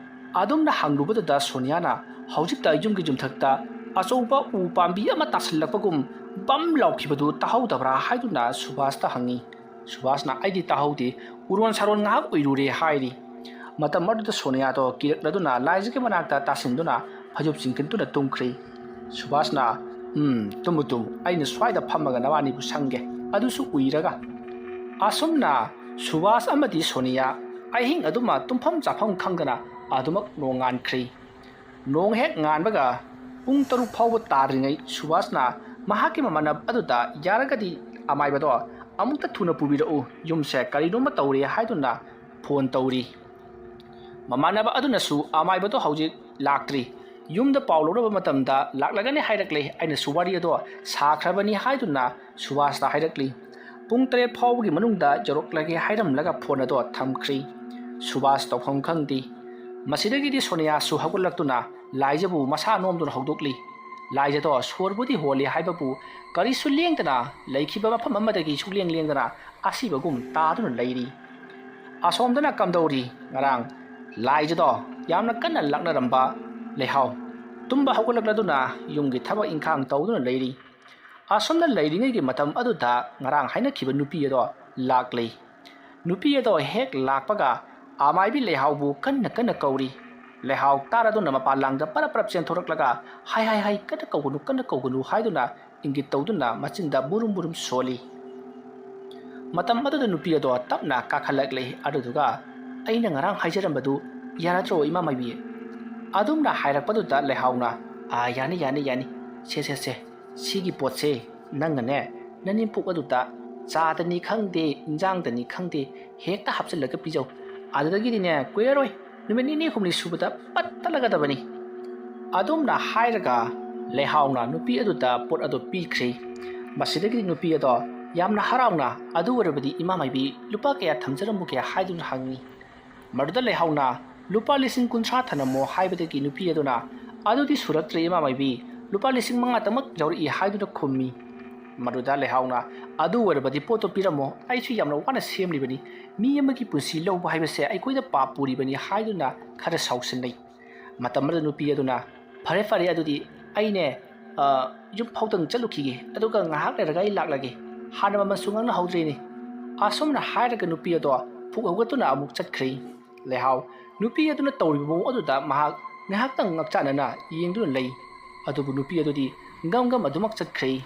ꯑꯗꯨꯝꯅ ꯍꯪꯂꯨꯕꯗꯨꯗ ꯁꯣꯅꯤꯌꯥꯅ ꯍꯧꯖꯤꯛꯇ ꯌꯨꯝꯒꯤ ꯌꯨꯝꯊꯛꯇ ꯑꯆꯧꯕ ꯎ ꯄꯥꯝꯕꯤ ꯑꯃ ꯇꯥꯁꯤꯜꯂꯛꯄꯒꯨꯝ ꯕꯝ ꯂꯥꯎꯈꯤꯕꯗꯨ ꯇꯥꯍꯧꯗꯕ꯭ꯔꯥ ꯍꯥꯏꯗꯨꯅ ꯁꯨꯕꯥꯁꯇ ꯍꯪꯉꯤ꯫ ꯁꯨꯕꯥꯁꯅ, "ꯑꯩꯗꯤ ꯇꯥꯍꯧꯗꯦ, ꯎꯔꯣꯟ ꯁꯥꯔꯣꯟ ꯉꯥꯏꯍꯥꯛ ꯎꯏꯔꯨꯔꯦ" ꯍꯥꯏꯔꯤ꯫ ꯃꯇꯝ ꯑꯗꯨꯗ ꯁꯣꯅꯤꯌꯥꯗꯣ ꯀꯤꯔꯛꯂꯗꯨꯅ ꯂꯥꯏꯖꯒꯤ ꯃꯅꯥꯛꯇ ꯇꯥꯁꯤꯟꯗꯨꯅ ꯐꯩꯖꯨꯞ ꯆꯤꯡꯈꯠꯇꯨꯅ ꯇꯨꯝꯈ꯭ꯔꯦ꯫ ꯁꯨꯕꯥꯁꯅ, "ꯎꯝ, ꯇꯨꯝꯃꯨ ꯇꯨꯝꯃꯨ, ꯑꯩꯅ ꯁ꯭ꯋꯥꯏꯗ ꯐꯝꯃꯒ ꯅꯕꯥꯅꯤꯕꯨ ꯁꯪꯒꯦ, ꯑꯗꯨꯁꯨ ꯎꯏꯔꯒ"꯫ ꯑꯁꯨꯝꯅ ꯁꯨꯕꯥꯁ ꯑꯃꯗꯤ ꯁꯣꯅꯤꯌꯥ ꯑꯍꯤꯡ ꯑꯗꯨꯃ ꯇꯨꯝꯐꯝ ꯆꯥꯐꯝ ꯈꯪꯗꯅ ꯑꯗꯨꯃꯛ ꯅꯣꯡꯉꯥꯟꯈ꯭ꯔꯦ꯫ ꯅꯣꯡ ꯍꯦꯛ ꯉꯥꯟꯕꯒ ꯄꯨꯡ ꯇꯔꯨꯛ ꯐꯥꯎꯕ ꯇꯥꯗ꯭ꯔꯤꯉꯩ ꯁꯨꯕꯥꯁꯅ ꯃꯍꯥꯛꯀꯤ ꯃꯃꯥꯟꯅꯕ ꯑꯗꯨꯗ, "ꯌꯥꯔꯒꯗꯤ ꯑꯃꯥꯏꯕꯗꯣ ꯑꯃꯨꯛꯇ ꯊꯨꯅ ꯄꯨꯕꯤꯔꯛꯎ, ꯌꯨꯝꯁꯦ ꯀꯔꯤꯅꯣꯝꯃ ꯇꯧꯔꯦ" ꯍꯥꯏꯗꯨꯅ ꯐꯣꯟ ꯇꯧꯔꯤ꯫ ꯃꯃꯥꯟꯅꯕ ꯑꯗꯨꯅꯁꯨ ꯑꯃꯥꯏꯕꯗꯣ ꯍꯧꯖꯤꯛ ꯂꯥꯛꯇ꯭ꯔꯤ, ꯌꯨꯝꯗ ꯄꯥꯎ ꯂꯧꯔꯕ ꯃꯇꯝꯗ ꯂꯥꯛꯂꯒꯅꯤ ꯍꯥꯏꯔꯛꯂꯦ, ꯑꯩꯅꯁꯨ ꯋꯥꯔꯤ ꯑꯗꯣ ꯁꯥꯈ꯭ꯔꯕꯅꯤ ꯍꯥꯏꯗꯨꯅ ꯁꯨꯕꯥꯁꯇ ꯍꯥꯏꯔꯛꯂꯤ꯫ ꯄꯨꯡ ꯇꯔꯦꯠ ꯐꯥꯎꯕꯒꯤ ꯃꯅꯨꯡꯗ ꯌꯧꯔꯛꯂꯒꯦ ꯍꯥꯏꯔꯝꯂꯒ ꯐꯣꯟ ꯑꯗꯣ ꯊꯝꯈ꯭ꯔꯤ꯫ ꯁꯨꯕꯥꯁ ꯇꯧꯐꯝ ꯈꯪꯗꯦ꯫ ꯃꯁꯤꯗꯒꯤꯗꯤ ꯁꯣꯅꯤꯌꯥꯁꯨ ꯍꯧꯒꯠꯂꯛꯇꯨꯅ ꯂꯥꯏꯖꯕꯨ ꯃꯁꯥ ꯅꯣꯝꯗꯨꯅ ꯍꯧꯗꯣꯛꯂꯤ꯫ ꯂꯥꯏꯖꯗꯣ ꯁꯣꯔꯕꯨꯗꯤ ꯍꯣꯜꯂꯤ ꯍꯥꯏꯕꯕꯨ ꯀꯔꯤꯁꯨ ꯂꯦꯡꯗꯅ, ꯂꯩꯈꯤꯕ ꯃꯐꯝ ꯑꯃꯗꯒꯤ ꯁꯨꯛꯂꯦꯡ ꯂꯦꯡꯗꯅ ꯑꯁꯤꯕꯒꯨꯝ ꯇꯥꯗꯨꯅ ꯂꯩꯔꯤ꯫ ꯑꯁꯣꯝꯗꯅ ꯀꯝꯗꯧꯔꯤ? ꯉꯔꯥꯡ ꯂꯥꯏꯖꯗꯣ ꯌꯥꯝꯅ ꯀꯟꯅ ꯂꯥꯛꯅꯔꯝꯕ ꯂꯩꯍꯥꯎ ꯇꯨꯝꯕ ꯍꯧꯒꯠꯂꯛꯂꯗꯨꯅ ꯌꯨꯝꯒꯤ ꯊꯕꯛ ꯏꯪꯈꯥꯡ ꯇꯧꯗꯨꯅ ꯂꯩꯔꯤ꯫ ꯑꯁꯣꯝꯗ ꯂꯩꯔꯤꯉꯩꯒꯤ ꯃꯇꯝ ꯑꯗꯨꯗ ꯉꯔꯥꯡ ꯍꯥꯏꯅꯈꯤꯕ ꯅꯨꯄꯤ ꯑꯗꯣ ꯂꯥꯛꯂꯤ꯫ ꯅꯨꯄꯤ ꯑꯗꯣ ꯍꯦꯛ ꯂꯥꯛꯄꯒ ꯑꯃꯥꯏꯕꯤ ꯂꯩꯍꯥꯎꯕꯨ ꯀꯟꯅ ꯀꯟꯅ ꯀꯧꯔꯤ꯫ ꯂꯩꯍꯥꯎ ꯇꯥꯔꯗꯨꯅ ꯃꯄꯥꯟ ꯂꯥꯡꯗ ꯄꯔꯞ ꯄꯔꯞ ꯆꯦꯟꯊꯣꯔꯛꯂꯒ, "ꯍꯥꯏ, ꯍꯥꯏ, ꯍꯥꯏ, ꯀꯟꯅ ꯀꯧꯒꯅꯨ, ꯀꯟꯅ ꯀꯧꯒꯅꯨ" ꯍꯥꯏꯗꯨꯅ ꯏꯪꯒꯤꯠ ꯇꯧꯗꯨꯅ ꯃꯆꯤꯟꯗ ꯕꯨꯔꯨꯝ ꯕꯨꯔꯨꯝ ꯁꯣꯜꯂꯤ꯫ ꯃꯇꯝ ꯑꯗꯨꯗ ꯅꯨꯄꯤ ꯑꯗꯣ ꯇꯞꯅ ꯀꯥꯈꯠꯂꯛꯂꯦ꯫ ꯑꯗꯨꯗꯨꯒ, "ꯑꯩꯅ ꯉꯔꯥꯡ ꯍꯥꯏꯖꯔꯝꯕꯗꯨ ꯌꯥꯔꯗ꯭ꯔꯣ, ꯏꯃꯥ ꯃꯥꯏꯕꯤ?" ꯑꯗꯨꯝꯅ ꯍꯥꯏꯔꯛꯄꯗꯨꯗ ꯂꯩꯍꯥꯎꯅ, "ꯑꯥ, ꯌꯥꯅꯤ, ꯌꯥꯅꯤ, ꯌꯥꯅꯤ꯫ ꯁꯦ, ꯁꯦ, ꯁꯦ, ꯁꯤꯒꯤ ꯄꯣꯠꯁꯦ ꯅꯪꯅꯅꯦ, ꯅꯅꯦꯝꯄꯣꯛ ꯑꯗꯨꯗ ꯆꯥꯗꯅꯤ ꯈꯪꯗꯦ, ꯏꯟꯖꯥꯡꯗꯅꯤ ꯈꯪꯗꯦ, ꯍꯦꯛꯇ ꯍꯥꯞꯆꯤꯜꯂꯒ ꯄꯤꯖꯧ꯫ ꯑꯗꯨꯗꯒꯤꯗꯤꯅꯦ, ꯀꯨꯏꯔꯔꯣꯏ, ꯅꯨꯃꯤꯠ ꯅꯤꯅꯤ ꯍꯨꯝꯅꯤ ꯁꯨꯕꯗ ꯄꯠ ꯇꯠꯂꯒꯗꯕꯅꯤ"꯫ ꯑꯗꯨꯝꯅ ꯍꯥꯏꯔꯒ ꯂꯩꯍꯥꯎꯅ ꯅꯨꯄꯤ ꯑꯗꯨꯗ ꯄꯣꯠ ꯑꯗꯨ ꯄꯤꯈ꯭ꯔꯦ꯫ ꯃꯁꯤꯗꯒꯤꯗꯤ ꯅꯨꯄꯤ ꯑꯗꯣ ꯌꯥꯝꯅ ꯍꯔꯥꯎꯅ, "ꯑꯗꯨ ꯑꯣꯏꯔꯕꯗꯤ ꯏꯃꯥ ꯃꯥꯏꯕꯤ, ꯂꯨꯄꯥ ꯀꯌꯥ ꯊꯝꯖꯔꯝꯃꯨꯒꯦ?" ꯍꯥꯏꯗꯨꯅ ꯍꯪꯉꯤ꯫ ꯃꯗꯨꯗ ꯂꯩꯍꯥꯎꯅ, "ꯂꯨꯄꯥ ꯂꯤꯁꯤꯡ ꯀꯨꯟꯊ꯭ꯔꯥ ꯊꯅꯝꯃꯣ" ꯍꯥꯏꯕꯗꯒꯤ ꯅꯨꯄꯤ ꯑꯗꯨꯅ, "ꯑꯗꯨꯗꯤ ꯁꯨꯔꯛꯇ꯭ꯔꯦ, ꯏꯃꯥ ꯃꯥꯏꯕꯤ, ꯂꯨꯄꯥ ꯂꯤꯁꯤꯡ ꯃꯉꯥꯇꯃꯛ ꯌꯥꯎꯔꯛꯏ" ꯍꯥꯏꯗꯨꯅ ꯈꯨꯝꯃꯤ꯫ ꯃꯗꯨꯗ ꯂꯩꯍꯥꯎꯅ, "ꯑꯗꯨ ꯑꯣꯏꯔꯕꯗꯤ ꯄꯣꯠꯇꯣ ꯄꯤꯔꯝꯃꯣ, ꯑꯩꯁꯨ ꯌꯥꯝꯅ ꯋꯥꯅ ꯁꯦꯝꯂꯤꯕꯅꯤ, ꯃꯤ ꯑꯃꯒꯤ ꯄꯨꯟꯁꯤ ꯂꯧꯕ ꯍꯥꯏꯕꯁꯦ ꯑꯩꯈꯣꯏꯗ ꯄꯥꯞ ꯄꯨꯔꯤꯕꯅꯤ" ꯍꯥꯏꯗꯨꯅ ꯈꯔ ꯁꯥꯎꯁꯤꯟꯅꯩ꯫ ꯃꯇꯝ ꯑꯗꯨꯗ ꯅꯨꯄꯤ ꯑꯗꯨꯅ, "ꯐꯔꯦ, ꯐꯔꯦ, ꯑꯗꯨꯗꯤ ꯑꯩꯅꯦ, ꯑ, ꯌꯨꯝ ꯐꯥꯎꯗꯪ ꯆꯠꯂꯨꯈꯤꯒꯦ, ꯑꯗꯨꯒ ꯉꯥꯏꯍꯥꯛ ꯂꯩꯔꯒ ꯑꯩ ꯂꯥꯛꯂꯒꯦ, ꯍꯥꯟꯅ ꯃꯃꯜꯁꯨ ꯉꯥꯡꯅꯍꯧꯗ꯭ꯔꯤꯅꯦ"꯫ ꯑꯁꯨꯝꯅ ꯍꯥꯏꯔꯒ ꯅꯨꯄꯤ ꯑꯗꯣ ꯐꯨꯛ ꯍꯧꯒꯠꯇꯨꯅ ꯑꯃꯨꯛ ꯆꯠꯈ꯭ꯔꯦ꯫ ꯂꯩꯍꯥꯎ ꯅꯨꯄꯤ ꯑꯗꯨꯅ ꯇꯧꯔꯤꯕ ꯃꯑꯣꯡ ꯑꯗꯨꯗ ꯃꯍꯥꯛ ꯉꯥꯏꯍꯥꯛꯇꯪ ꯉꯛꯆꯥꯟꯅꯅ ꯌꯦꯡꯗꯨꯅ ꯂꯩ꯫ ꯑꯗꯨꯕꯨ ꯅꯨꯄꯤ ꯑꯗꯨꯗꯤ ꯒꯝ ꯒꯝ ꯑꯗꯨꯃꯛ ꯆꯠꯈ꯭ꯔꯦ꯫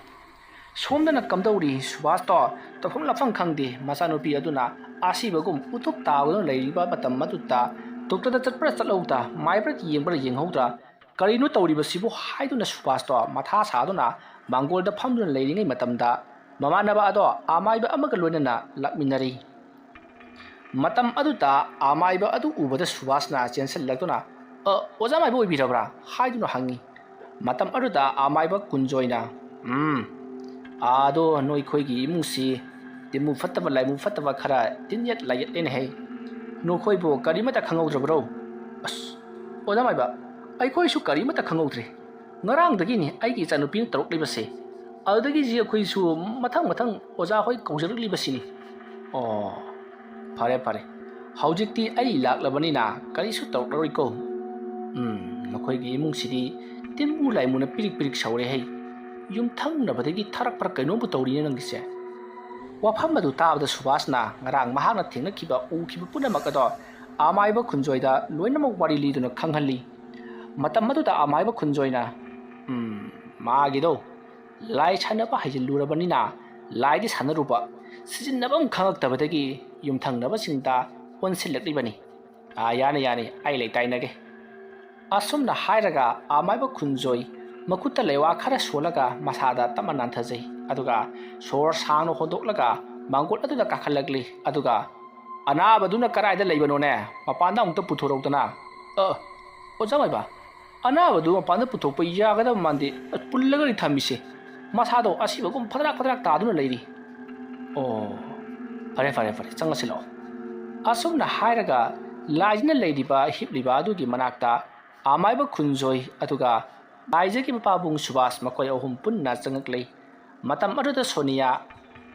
ꯁꯣꯝꯗꯅ ꯀꯝꯗꯧꯔꯤ? ꯁꯨꯕꯥꯁꯇꯣ ꯇꯧꯐꯝ ꯂꯥꯛꯐꯝ ꯈꯪꯗꯦ꯫ ꯃꯆꯥꯅꯨꯄꯤ ꯑꯗꯨꯅ ꯑꯁꯤꯕꯒꯨꯝ ꯎꯇꯨꯞ ꯇꯥꯗꯨꯅ ꯂꯩꯔꯤꯕ ꯃꯇꯝ ꯑꯗꯨꯗ ꯗꯣꯛꯇꯔꯗ ꯆꯠꯄ꯭ꯔꯥ ꯆꯠꯍꯧꯗ, ꯃꯥꯏꯕ꯭ꯔꯥ ꯌꯦꯡꯕ꯭ꯔꯥ ꯌꯦꯡꯍꯧꯗ, "ꯀꯔꯤꯅꯣ ꯇꯧꯔꯤꯕꯁꯤꯕꯨ?" ꯍꯥꯏꯗꯨꯅ ꯁꯨꯕꯥꯁꯇꯣ ꯃꯊꯥ ꯁꯥꯗꯨꯅ ꯃꯥꯡꯒꯣꯜꯗ ꯐꯝꯗꯨꯅ ꯂꯩꯔꯤꯉꯩ ꯃꯇꯝꯗ, ꯃꯃꯥꯟꯅꯕ ꯑꯗꯣ ꯑꯃꯥꯏꯕ ꯑꯃꯒ ꯂꯣꯏꯅꯅ ꯂꯥꯛꯃꯤꯟꯅꯔꯤ꯫ ꯃꯇꯝ ꯑꯗꯨꯗ ꯑꯃꯥꯏꯕ ꯑꯗꯨ ꯎꯕꯗ ꯁꯨꯕꯥꯁꯅ ꯆꯦꯟꯁꯤꯜꯂꯛꯇꯨꯅ, "ꯑ, ꯑꯣꯖꯥ ꯃꯥꯏꯕ ꯑꯣꯏꯕꯤꯔꯕ꯭ꯔꯥ?" ꯍꯥꯏꯗꯨꯅ ꯍꯪꯉꯤ꯫ ꯃꯇꯝ ꯑꯗꯨꯗ ꯑꯃꯥꯏꯕ ꯀꯨꯟꯖꯣꯏꯅ, "ꯎꯝ, ꯑꯗꯣ ꯅꯣꯏꯈꯣꯏꯒꯤ ꯏꯃꯨꯡꯁꯤ ꯇꯤꯟꯃꯨ ꯐꯠꯇꯕ ꯂꯥꯏꯃꯨ ꯐꯠꯇꯕ ꯈꯔ ꯇꯤꯟꯌꯦꯠ ꯂꯥꯏꯌꯦꯠꯂꯦꯅꯦꯍꯦ꯫ ꯅꯈꯣꯏꯕꯨ ꯀꯔꯤꯃꯠꯇ ꯈꯪꯍꯧꯗ꯭ꯔꯕ꯭ꯔꯣ?" ꯑꯁ, ꯑꯣꯖꯥ ꯃꯥꯏꯕ, ꯑꯩꯈꯣꯏꯁꯨ ꯀꯔꯤꯃꯠꯇ ꯈꯪꯍꯧꯗ꯭ꯔꯦ꯫ ꯉꯔꯥꯡꯗꯒꯤꯅꯤ ꯑꯩꯒꯤ ꯏꯆꯥꯅꯨꯄꯤꯅ ꯇꯧꯔꯛꯂꯤꯕꯁꯦ꯫ ꯑꯗꯨꯗꯒꯤꯗꯤ ꯑꯩꯈꯣꯏꯁꯨ ꯃꯊꯪ ꯃꯊꯪ ꯑꯣꯖꯥ ꯍꯣꯏ ꯀꯧꯖꯔꯛꯂꯤꯕꯁꯤꯅꯤ꯫ ꯑꯣ, ꯐꯔꯦ ꯐꯔꯦ, ꯍꯧꯖꯤꯛꯇꯤ ꯑꯩ ꯂꯥꯛꯂꯕꯅꯤꯅ ꯀꯔꯤꯁꯨ ꯇꯧꯔꯛꯂꯔꯣꯏꯀꯣ꯫ ꯎꯝ, ꯅꯈꯣꯏꯒꯤ ꯏꯃꯨꯡꯁꯤꯗꯤ ꯇꯤꯟꯃꯨ ꯂꯥꯏꯃꯨꯅ ꯄꯤꯔꯤꯛ ꯄꯤꯔꯤꯛ ꯁꯧꯔꯦ ꯍꯩ꯫ ꯌꯨꯝꯊꯪꯅꯕꯗꯒꯤ ꯊꯥꯔꯛꯄ꯭ꯔꯥ ꯀꯩꯅꯣꯝꯕꯨ ꯇꯧꯔꯤꯅꯦ ꯅꯪꯒꯤꯁꯦ꯫ ꯋꯥꯐꯝ ꯑꯗꯨ ꯇꯥꯕꯗ ꯁꯨꯕꯥꯁꯅ ꯉꯔꯥꯡ ꯃꯍꯥꯛꯅ ꯊꯦꯡꯅꯈꯤꯕ ꯎꯈꯤꯕ ꯄꯨꯝꯅꯃꯛ ꯑꯗꯣ ꯑꯃꯥꯏꯕ ꯈꯨꯟꯖꯣꯏꯗ ꯂꯣꯏꯅꯃꯛ ꯋꯥꯔꯤ ꯂꯤꯗꯨꯅ ꯈꯪꯍꯜꯂꯤ꯫ ꯃꯇꯝ ꯑꯗꯨꯗ ꯑꯃꯥꯏꯕ ꯈꯨꯟꯖꯣꯏꯅ, "ꯎꯝ, ꯃꯥꯒꯤꯗꯣ ꯂꯥꯏ ꯁꯥꯟꯅꯕ ꯍꯩꯖꯤꯜꯂꯨꯔꯕꯅꯤꯅ ꯂꯥꯏꯗꯤ ꯁꯥꯟꯅꯔꯨꯕ, ꯁꯤꯖꯤꯟꯅꯐꯝ ꯈꯪꯉꯛꯇꯕꯗꯒꯤ ꯌꯨꯝꯊꯪꯅꯕꯁꯤꯡꯗ ꯑꯣꯟꯁꯤꯜꯂꯛꯂꯤꯕꯅꯤ꯫ ꯑꯥ, ꯌꯥꯅꯤ, ꯌꯥꯅꯤ, ꯑꯩ ꯂꯩꯇꯥꯏꯅꯒꯦ꯫" ꯑꯁꯨꯝꯅ ꯍꯥꯏꯔꯒ ꯑꯃꯥꯏꯕ ꯈꯨꯟꯖꯣꯏ ꯃꯈꯨꯠꯇ ꯂꯩꯋꯥ ꯈꯔ ꯁꯣꯜꯂꯒ ꯃꯁꯥꯗ ꯇꯞꯅ ꯅꯥꯟꯊꯖꯩ꯫ ꯑꯗꯨꯒ ꯁꯣꯔ ꯁꯥꯡꯅ ꯍꯣꯟꯗꯣꯛꯂꯒ ꯃꯥꯡꯒꯣꯜ ꯑꯗꯨꯗ ꯀꯥꯈꯠꯂꯛꯂꯤ꯫ ꯑꯗꯨꯒ, "ꯑꯅꯥꯕꯗꯨꯅ ꯀꯗꯥꯏꯗ ꯂꯩꯕꯅꯣꯅꯦ? ꯃꯄꯥꯟꯗ ꯑꯃꯨꯛꯇ ꯄꯨꯊꯣꯔꯛꯎꯗꯅ꯫" "ꯑ, ꯑꯣꯖꯥ ꯃꯥꯏꯕ, ꯑꯅꯥꯕꯗꯨ ꯃꯄꯥꯟꯗ ꯄꯨꯊꯣꯛꯄ ꯌꯥꯒꯗꯕ ꯃꯥꯟꯗꯦ꯫ ꯄꯨꯜꯂꯒꯅꯤ ꯊꯝꯃꯤꯁꯦ꯫ ꯃꯁꯥꯗꯣ ꯑꯁꯤꯕꯒꯨꯝ ꯐꯗ꯭ꯔꯥꯛ ꯐꯗ꯭ꯔꯥꯛ ꯇꯥꯗꯨꯅ ꯂꯩꯔꯤ꯫" "ꯑꯣ, ꯐꯔꯦ, ꯐꯔꯦ, ꯐꯔꯦ, ꯆꯪꯉꯁꯤ ꯂꯥꯛꯑꯣ꯫" ꯑꯁꯨꯝꯅ ꯍꯥꯏꯔꯒ ꯂꯥꯏꯖꯅ ꯂꯩꯔꯤꯕ, ꯍꯤꯞꯂꯤꯕ ꯑꯗꯨꯒꯤ ꯃꯅꯥꯛꯇ ꯑꯃꯥꯏꯕ ꯈꯨꯟꯖꯣꯏ ꯑꯗꯨꯒ ꯂꯥꯏꯖꯒꯤ ꯃꯄꯥꯕꯨꯡ ꯁꯨꯕꯥꯁ ꯃꯈꯣꯏ ꯑꯍꯨꯝ ꯄꯨꯟꯅ ꯆꯪꯉꯛꯂꯤ꯫ ꯃꯇꯝ ꯑꯗꯨꯗ ꯁꯣꯅꯤꯌꯥ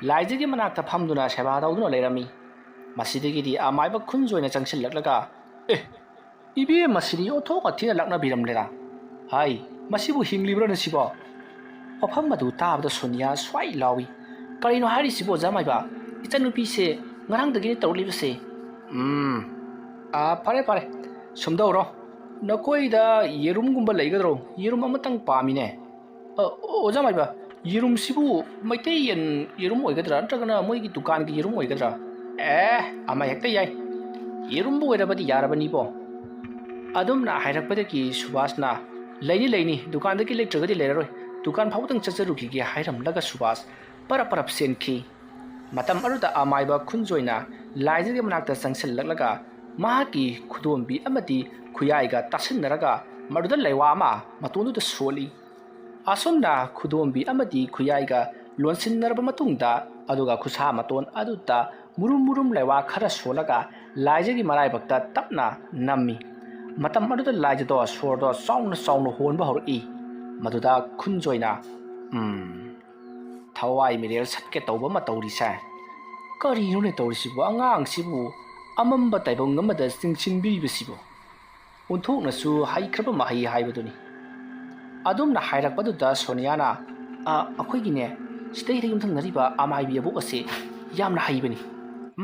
ꯂꯥꯏꯖꯒꯤ ꯃꯅꯥꯛꯇ ꯐꯝꯗꯨꯅ ꯁꯦꯕꯥ ꯇꯧꯗꯨꯅ ꯂꯩꯔꯝꯃꯤ꯫ ꯃꯁꯤꯗꯒꯤꯗꯤ ꯑꯃꯥꯏꯕ ꯈꯨꯟꯖꯣꯏꯅ ꯆꯪꯁꯤꯜꯂꯛꯂꯒ, "ꯑꯦ, ꯏꯕꯦꯝꯃ, ꯁꯤꯗꯤ ꯑꯣꯟꯊꯣꯛꯅ ꯊꯤꯅ ꯂꯥꯛꯅꯕꯤꯔꯝꯂꯦꯗ꯫ ꯍꯥꯏ, ꯃꯁꯤꯕꯨ ꯍꯤꯡꯂꯤꯕ꯭ꯔꯥꯅꯦ ꯁꯤꯕꯣ?" ꯋꯥꯐꯝ ꯑꯗꯨ ꯇꯥꯕꯗ ꯁꯣꯅꯤꯌꯥ ꯁ꯭ꯋꯥꯏ ꯂꯥꯎꯏ꯫ "ꯀꯔꯤꯅꯣ ꯍꯥꯏꯔꯤꯁꯤꯕꯣ, ꯑꯣꯖꯥ ꯃꯥꯏꯕ? ꯏꯆꯟꯅꯨꯄꯤꯁꯦ ꯉꯔꯥꯡꯗꯒꯤꯅꯦ ꯇꯧꯔꯛꯂꯤꯕꯁꯦ꯫" "ꯎꯝ, ꯑꯥ, ꯐꯔꯦ, ꯐꯔꯦ, ꯁꯨꯝꯗꯧꯔꯣ꯫ ꯅꯈꯣꯏꯗ ꯌꯦꯔꯨꯝꯒꯨꯝꯕ ꯂꯩꯒꯗ꯭ꯔꯣ? ꯌꯦꯔꯨꯝ ꯑꯃꯇꯪ ꯄꯥꯝꯃꯤꯅꯦ꯫" "ꯑ, ꯑꯣꯖꯥ ꯃꯥꯏꯕ, ꯌꯦꯔꯨꯝꯁꯤꯕꯨ ꯃꯩꯇꯩ ꯌꯦꯟ ꯌꯦꯔꯨꯝ ꯑꯣꯏꯒꯗ꯭ꯔꯥ, ꯅꯠꯇ꯭ꯔꯒꯅ ꯃꯣꯏꯒꯤ ꯗꯨꯀꯥꯟꯒꯤ ꯌꯦꯔꯨꯝ ꯑꯣꯏꯒꯗ꯭ꯔꯥ?" "ꯑꯦ, ꯑꯃ ꯍꯦꯛꯇ ꯌꯥꯏ꯫ ꯌꯦꯔꯨꯝꯕꯨ ꯑꯣꯏꯔꯕꯗꯤ ꯌꯥꯔꯕꯅꯤꯕꯣ꯫" ꯑꯗꯨꯝꯅ ꯍꯥꯏꯔꯛꯄꯗꯒꯤ ꯁꯨꯕꯥꯁꯅ, "ꯂꯩꯅꯤ, ꯂꯩꯅꯤ, ꯗꯨꯀꯥꯟꯗꯒꯤ ꯂꯩꯇ꯭ꯔꯒꯗꯤ ꯂꯩꯔꯔꯣꯏ꯫ ꯗꯨꯀꯥꯟ ꯐꯥꯎꯕꯗꯪ ꯆꯠꯆꯔꯨꯈꯤꯒꯦ," ꯍꯥꯏꯔꯝꯂꯒ ꯁꯨꯕꯥꯁ ꯄꯔꯞ ꯄꯔꯞ ꯆꯦꯟꯈꯤ꯫ ꯃꯇꯝ ꯑꯗꯨꯗ ꯑꯃꯥꯏꯕ ꯈꯨꯟꯖꯣꯏꯅ ꯂꯥꯏꯖꯒꯤ ꯃꯅꯥꯛꯇ ꯆꯪꯁꯤꯜꯂꯛꯂꯒ ꯃꯍꯥꯛꯀꯤ ꯈꯨꯗꯣꯝꯕꯤ ꯑꯃꯗꯤ ꯈꯨꯌꯥꯏꯒ ꯇꯥꯁꯤꯟꯅꯔꯒ ꯃꯗꯨꯗ ꯂꯩꯋꯥ ꯑꯃ ꯃꯇꯣꯟꯗꯨꯗ ꯁꯣꯜꯂꯤ꯫ ꯑꯁꯨꯝꯅ ꯈꯨꯗꯣꯝꯕꯤ ꯑꯃꯗꯤ ꯈꯨꯌꯥꯏꯒ ꯂꯣꯟꯁꯤꯟꯅꯔꯕ ꯃꯇꯨꯡꯗ, ꯑꯗꯨꯒ ꯈꯨꯁꯥ ꯃꯇꯣꯟ ꯑꯗꯨꯗ ꯃꯨꯔꯨꯝ ꯃꯨꯔꯨꯝ ꯂꯩꯋꯥ ꯈꯔ ꯁꯣꯜꯂꯒ ꯂꯥꯏꯖꯒꯤ ꯃꯔꯥꯏꯕꯛꯇ ꯇꯞꯅ ꯅꯝꯃꯤ꯫ ꯃꯇꯝ ꯑꯗꯨꯗ ꯂꯥꯏꯖꯗꯣ ꯁꯣꯔꯗꯣ ꯆꯥꯎꯅ ꯆꯥꯎꯅ ꯍꯣꯟꯕ ꯍꯧꯔꯛꯏ꯫ ꯃꯗꯨꯗ ꯈꯨꯟꯖꯣꯏꯅ, "ꯎꯝ, ꯊꯋꯥꯏ ꯃꯤꯔꯦꯜ ꯁꯠꯀꯦ ꯇꯧꯕ ꯑꯃ ꯇꯧꯔꯤꯁꯦ꯫ ꯀꯔꯤꯅꯣꯅꯦ ꯇꯧꯔꯤꯁꯤꯕꯨ? ꯑꯉꯥꯡꯁꯤꯕꯨ ꯑꯃꯝꯕ ꯇꯥꯏꯕꯪ ꯑꯃꯗ ꯆꯤꯡꯁꯤꯟꯕꯤꯔꯤꯕꯁꯤꯕꯨ?" ꯑꯣꯟꯊꯣꯛꯅꯁꯨ ꯍꯩꯈ꯭ꯔꯕ ꯃꯍꯩ ꯍꯥꯏꯕꯗꯨꯅꯤ꯫ ꯑꯗꯨꯝꯅ ꯍꯥꯏꯔꯛꯄꯗꯨꯗ ꯁꯣꯅꯤꯌꯥꯅ, "ꯑ, ꯑꯩꯈꯣꯏꯒꯤꯅꯦ, ꯁꯤꯗꯩꯗ ꯌꯨꯝꯊꯪꯅꯔꯤꯕ ꯑꯃꯥꯏꯕꯤ ꯑꯕꯣꯛ ꯑꯁꯤ ꯌꯥꯝꯅ ꯍꯩꯕꯅꯤ꯫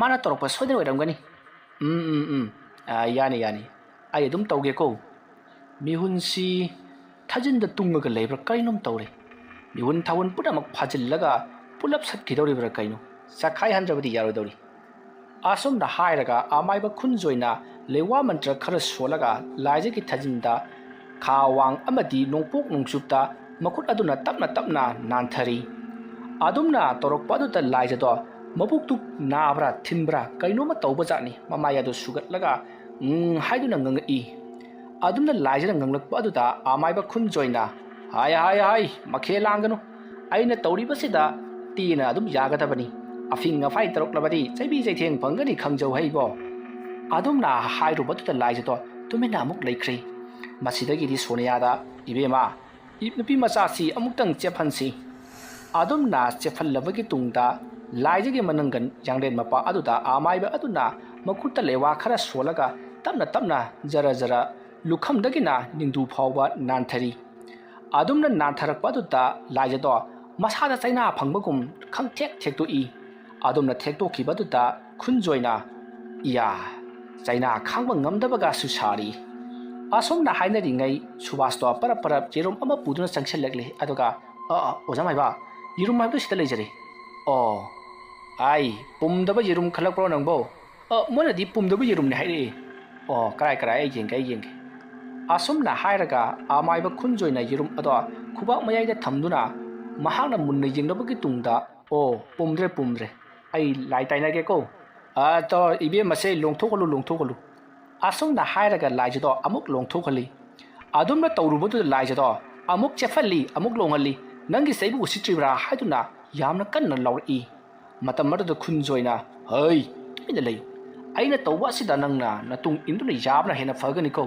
ꯃꯥꯅ ꯇꯧꯔꯛꯄ ꯁꯣꯏꯗꯅ ꯑꯣꯏꯔꯝꯒꯅꯤ꯫ ꯎꯝ, ꯎꯝ, ꯎꯝ꯫ ꯑ, ꯌꯥꯅꯤ, ꯌꯥꯅꯤ꯫ ꯑꯩ ꯑꯗꯨꯝ ꯇꯧꯒꯦꯀꯣ꯫" ꯃꯤꯍꯨꯟꯁꯤ ꯊꯥꯖꯤꯟꯗ ꯇꯨꯡꯉꯒ ꯂꯩꯕ꯭ꯔꯥ ꯀꯔꯤꯅꯣꯝ ꯇꯧꯔꯦ꯫ ꯃꯤꯍꯨꯟ ꯊꯥꯍꯨꯟ ꯄꯨꯝꯅꯃꯛ ꯐꯥꯖꯤꯜꯂꯒ ꯄꯨꯂꯞ ꯁꯠꯈꯤꯗꯧꯔꯤꯕ꯭ꯔꯥ ꯀꯩꯅꯣ? ꯆꯈꯥꯏꯍꯟꯗ꯭ꯔꯕꯗꯤ ꯌꯥꯔꯣꯏꯗꯧꯔꯤ꯫ ꯑꯁꯨꯝꯅ ꯍꯥꯏꯔꯒ ꯑꯃꯥꯏꯕ ꯈꯨꯟꯖꯣꯏꯅ ꯂꯩꯋꯥ ꯃꯟꯇ꯭ꯔ ꯈꯔ ꯁꯣꯜꯂꯒ ꯂꯥꯏꯖꯒꯤ ꯊꯥꯖꯤꯟꯗ ꯈꯥ ꯋꯥꯡ ꯑꯃꯗꯤ ꯅꯣꯡꯄꯣꯛ ꯅꯣꯡꯆꯨꯞꯇ ꯃꯈꯨꯠ ꯑꯗꯨꯅ ꯇꯞꯅ ꯇꯞꯅ ꯅꯥꯟꯊꯔꯤ꯫ ꯑꯗꯨꯝꯅ ꯇꯧꯔꯛꯄ ꯑꯗꯨꯗ ꯂꯥꯏꯖꯗꯣ ꯃꯕꯨꯛꯇꯨ ꯅꯥꯕ꯭ꯔꯥ ꯊꯤꯟꯕ꯭ꯔꯥ ꯀꯩꯅꯣꯝꯃ ꯇꯧꯕ ꯖꯥꯠꯅꯤ꯫ ꯃꯃꯥꯏ ꯑꯗꯨ ꯁꯨꯒꯠꯂꯒ "ꯎꯝ" ꯍꯥꯏꯗꯨꯅ ꯉꯥꯡꯉꯛꯏ꯫ ꯑꯗꯨꯝꯅ ꯂꯥꯏꯖꯅ ꯉꯥꯡꯂꯛꯄ ꯑꯗꯨꯗ ꯑꯃꯥꯏꯕ ꯈꯨꯟꯖꯣꯏꯅ, "ꯍꯥꯏ, ꯍꯥꯏ, ꯍꯥꯏ, ꯃꯈꯦ ꯂꯥꯡꯒꯅꯨ꯫ ꯑꯩꯅ ꯇꯧꯔꯤꯕꯁꯤꯗ ꯇꯦꯅ ꯑꯗꯨꯝ ꯌꯥꯒꯗꯕꯅꯤ꯫ ꯑꯐꯤꯡ ꯑꯐꯥꯏ ꯇꯧꯔꯛꯂꯕꯗꯤ ꯆꯩꯕꯤ ꯆꯩꯊꯦꯡ ꯐꯪꯒꯅꯤ, ꯈꯪꯖꯧ ꯍꯩꯕꯣ꯫" ꯑꯗꯨꯝꯅ ꯍꯥꯏꯔꯨꯕꯗꯨꯗ ꯂꯥꯏꯖꯗꯣ ꯇꯨꯃꯤꯟꯅ ꯑꯃꯨꯛ ꯂꯩꯈ꯭ꯔꯦ꯫ ꯃꯁꯤꯗꯒꯤꯗꯤ ꯁꯣꯅꯤꯌꯥꯗ, "ꯏꯕꯦꯝꯃ, ꯏ-, ꯅꯨꯄꯤ ꯃꯆꯥꯁꯤ ꯑꯃꯨꯛꯇꯪ ꯆꯦꯞꯍꯟꯁꯤ꯫" ꯑꯗꯨꯝꯅ ꯆꯦꯞꯍꯜꯂꯕꯒꯤ ꯇꯨꯡꯗ ꯂꯥꯏꯖꯒꯤ ꯃꯅꯪꯒꯟ ꯌꯥꯡꯂꯦꯟ ꯃꯄꯥ ꯑꯗꯨꯗ ꯑꯃꯥꯏꯕ ꯑꯗꯨꯅ ꯃꯈꯨꯠꯇ ꯂꯩꯋꯥ ꯈꯔ ꯁꯣꯜꯂꯒ ꯇꯞꯅ ꯇꯞꯅ ꯖꯔ ꯖꯔ ꯂꯨꯈꯝꯗꯒꯤꯅ ꯅꯤꯡꯗꯨ ꯐꯥꯎꯕ ꯅꯥꯟꯊꯔꯤ꯫ ꯑꯗꯨꯝꯅ ꯅꯥꯟꯊꯔꯛꯄ ꯑꯗꯨꯗ ꯂꯥꯏꯖꯗꯣ ꯃꯁꯥꯗ ꯆꯩꯅꯥ ꯐꯪꯕꯒꯨꯝ ꯈꯪꯊꯦꯛ ꯊꯦꯛꯇꯣꯛꯏ꯫ ꯑꯗꯨꯝꯅ ꯊꯦꯛꯇꯣꯛꯈꯤꯕꯗꯨꯗ ꯈꯨꯟꯖꯣꯏꯅ, "ꯏꯌꯥ, ꯆꯩꯅꯥ ꯈꯥꯡꯕ ꯉꯝꯗꯕꯒꯁꯨ ꯁꯥꯔꯤ꯫" ꯑꯁꯨꯝꯅ ꯍꯥꯏꯅꯔꯤꯉꯩ ꯁꯨꯕꯥꯁꯇꯣ ꯄꯔꯞ ꯄꯔꯞ ꯌꯦꯔꯨꯝ ꯑꯃ ꯄꯨꯗꯨꯅ ꯆꯪꯁꯤꯜꯂꯛꯂꯦ꯫ ꯑꯗꯨꯒ, "ꯑ, ꯑ, ꯑꯣꯖꯥ ꯃꯥꯏꯕ, ꯌꯦꯔꯨꯝ ꯍꯥꯏꯕꯗꯨ ꯁꯤꯗ ꯂꯩꯖꯔꯦ꯫" "ꯑꯣ, ꯑꯥꯏ, ꯄꯨꯝꯗꯕ ꯌꯦꯔꯨꯝ ꯈꯜꯂꯛꯄ꯭ꯔꯣ ꯅꯪꯕꯣ?" "ꯑ, ꯃꯣꯏꯅꯗꯤ ꯄꯨꯝꯗꯕ ꯌꯦꯔꯨꯝꯅꯦ ꯍꯥꯏꯔꯛꯑꯦ꯫" "ꯑꯣ, ꯀꯔꯥꯏ, ꯀꯔꯥꯏ? ꯑꯩ ꯌꯦꯡꯒꯦ, ꯑꯩ ꯌꯦꯡꯒꯦ꯫" ꯑꯁꯨꯝꯅ ꯍꯥꯏꯔꯒ ꯑꯃꯥꯏꯕ ꯈꯨꯟꯖꯣꯏꯅ ꯌꯦꯔꯨꯝ ꯑꯗꯣ ꯈꯨꯕꯥꯛ ꯃꯌꯥꯏꯗ ꯊꯝꯗꯨꯅ ꯃꯍꯥꯛꯅ ꯃꯨꯟꯅ ꯌꯦꯡꯂꯕꯒꯤ ꯇꯨꯡꯗ, "ꯑꯣ, ꯄꯨꯝꯗ꯭ꯔꯦ, ꯄꯨꯝꯗ꯭ꯔꯦ꯫ ꯑꯩ ꯂꯥꯏ ꯇꯥꯏꯅꯒꯦꯀꯣ꯫" "ꯑ, ꯇꯣ, ꯏꯕꯦꯝꯃꯁꯦ ꯂꯣꯡꯊꯣꯛꯍꯜꯂꯨ, ꯂꯣꯡꯊꯣꯛꯍꯜꯂꯨ꯫" ꯑꯁꯨꯝꯅ ꯍꯥꯏꯔꯒ ꯂꯥꯏꯖꯗꯣ ꯑꯃꯨꯛ ꯂꯣꯡꯊꯣꯛꯍꯜꯂꯤ꯫ ꯑꯗꯨꯝꯅ ꯇꯧꯔꯨꯕꯗꯨꯗ ꯂꯥꯏꯖꯗꯣ ꯑꯃꯨꯛ ꯆꯦꯞꯍꯜꯂꯤ, ꯑꯃꯨꯛ ꯂꯣꯡꯍꯜꯂꯤ꯫ "ꯅꯪꯒꯤ ꯆꯩꯕꯨ ꯎꯁꯤꯠꯇ꯭ꯔꯤꯕ꯭ꯔꯥ?" ꯍꯥꯏꯗꯨꯅ ꯌꯥꯝꯅ ꯀꯟꯅ ꯂꯥꯎꯔꯛꯏ꯫ ꯃꯇꯝ ꯑꯗꯨꯗ ꯈꯨꯟꯖꯣꯏꯅ, "ꯍꯩ, ꯇꯨꯃꯤꯟꯅ ꯂꯩꯌꯨ꯫ ꯑꯩꯅ ꯇꯧꯕ ꯑꯁꯤꯗ ꯅꯪꯅ ꯅꯇꯨꯡ ꯏꯟꯗꯨꯅ ꯌꯥꯕꯅ ꯍꯦꯟꯅ ꯐꯒꯅꯤꯀꯣ꯫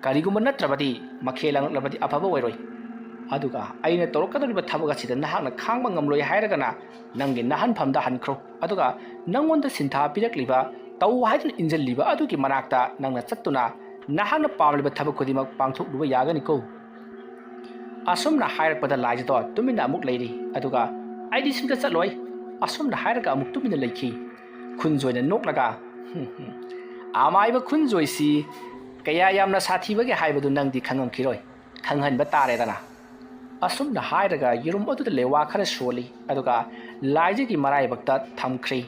ꯀꯔꯤꯒꯨꯝꯕ ꯅꯠꯇ꯭ꯔꯕꯗꯤ ꯃꯈꯦ ꯂꯥꯡꯂꯛꯂꯕꯗꯤ ꯑꯐꯕ ꯑꯣꯏꯔꯣꯏ꯫ ꯑꯗꯨꯒ ꯑꯩꯅ ꯇꯧꯔꯛꯀꯗꯧꯔꯤꯕ ꯊꯕꯛ ꯑꯁꯤꯗ ꯅꯍꯥꯛꯅ ꯈꯥꯡꯕ ꯉꯝꯂꯣꯏ ꯍꯥꯏꯔꯒꯅ ꯅꯪꯒꯤ ꯅꯥꯍꯟꯐꯝꯗ ꯍꯟꯈ꯭ꯔꯣ꯫ ꯑꯗꯨꯒ ꯅꯪꯉꯣꯟꯗ ꯁꯤꯟꯊꯥ ꯄꯤꯔꯛꯂꯤꯕ, ꯇꯧ ꯍꯥꯏꯗꯨꯅ ꯏꯟꯖꯜꯂꯤꯕ ꯑꯗꯨꯒꯤ ꯃꯅꯥꯛꯇ ꯅꯪꯅ ꯆꯠꯇꯨꯅ ꯅꯍꯥꯛꯅ ꯄꯥꯝꯂꯤꯕ ꯊꯕꯛ ꯈꯨꯗꯤꯡꯃꯛ ꯄꯥꯡꯊꯣꯛꯂꯨꯕ ꯌꯥꯒꯅꯤꯀꯣ꯫ ꯑꯁꯨꯝꯅ ꯍꯥꯏꯔꯛꯄꯗ ꯂꯥꯏꯖꯗꯣ ꯇꯨꯃꯤꯟꯅ ꯑꯃꯨꯛ ꯂꯩꯔꯤ꯫ ꯑꯗꯨꯒ "ꯑꯩꯗꯤ ꯁꯤꯝꯇ ꯆꯠꯂꯣꯏ" ꯑꯁꯨꯝꯅ ꯍꯥꯏꯔꯒ ꯑꯃꯨꯛ ꯇꯨꯃꯤꯟꯅ ꯂꯩꯈꯤ꯫ ꯈꯨꯟꯖꯣꯏꯅ ꯅꯣꯛꯂꯒ, "ꯑꯃꯥꯏꯕ ꯈꯨꯟꯖꯣꯏꯁꯤ ꯀꯌꯥ ꯌꯥꯝꯅ ꯁꯥꯊꯤꯕꯒꯦ ꯍꯥꯏꯕꯗꯨ ꯅꯪꯗꯤ ꯈꯪꯉꯝꯈꯤꯔꯣꯏ, ꯈꯪꯍꯟꯕ ꯇꯥꯔꯦꯗꯅ"꯫ ꯑꯁꯨꯝꯅ ꯍꯥꯏꯔꯒ ꯌꯦꯔꯨꯝ ꯑꯗꯨꯗ ꯂꯩꯋꯥ ꯈꯔ ꯁꯣꯜꯂꯤ, ꯑꯗꯨꯒ ꯂꯥꯏꯖꯒꯤ ꯃꯔꯥꯏꯕꯛꯇ ꯊꯝꯈ꯭ꯔꯤ꯫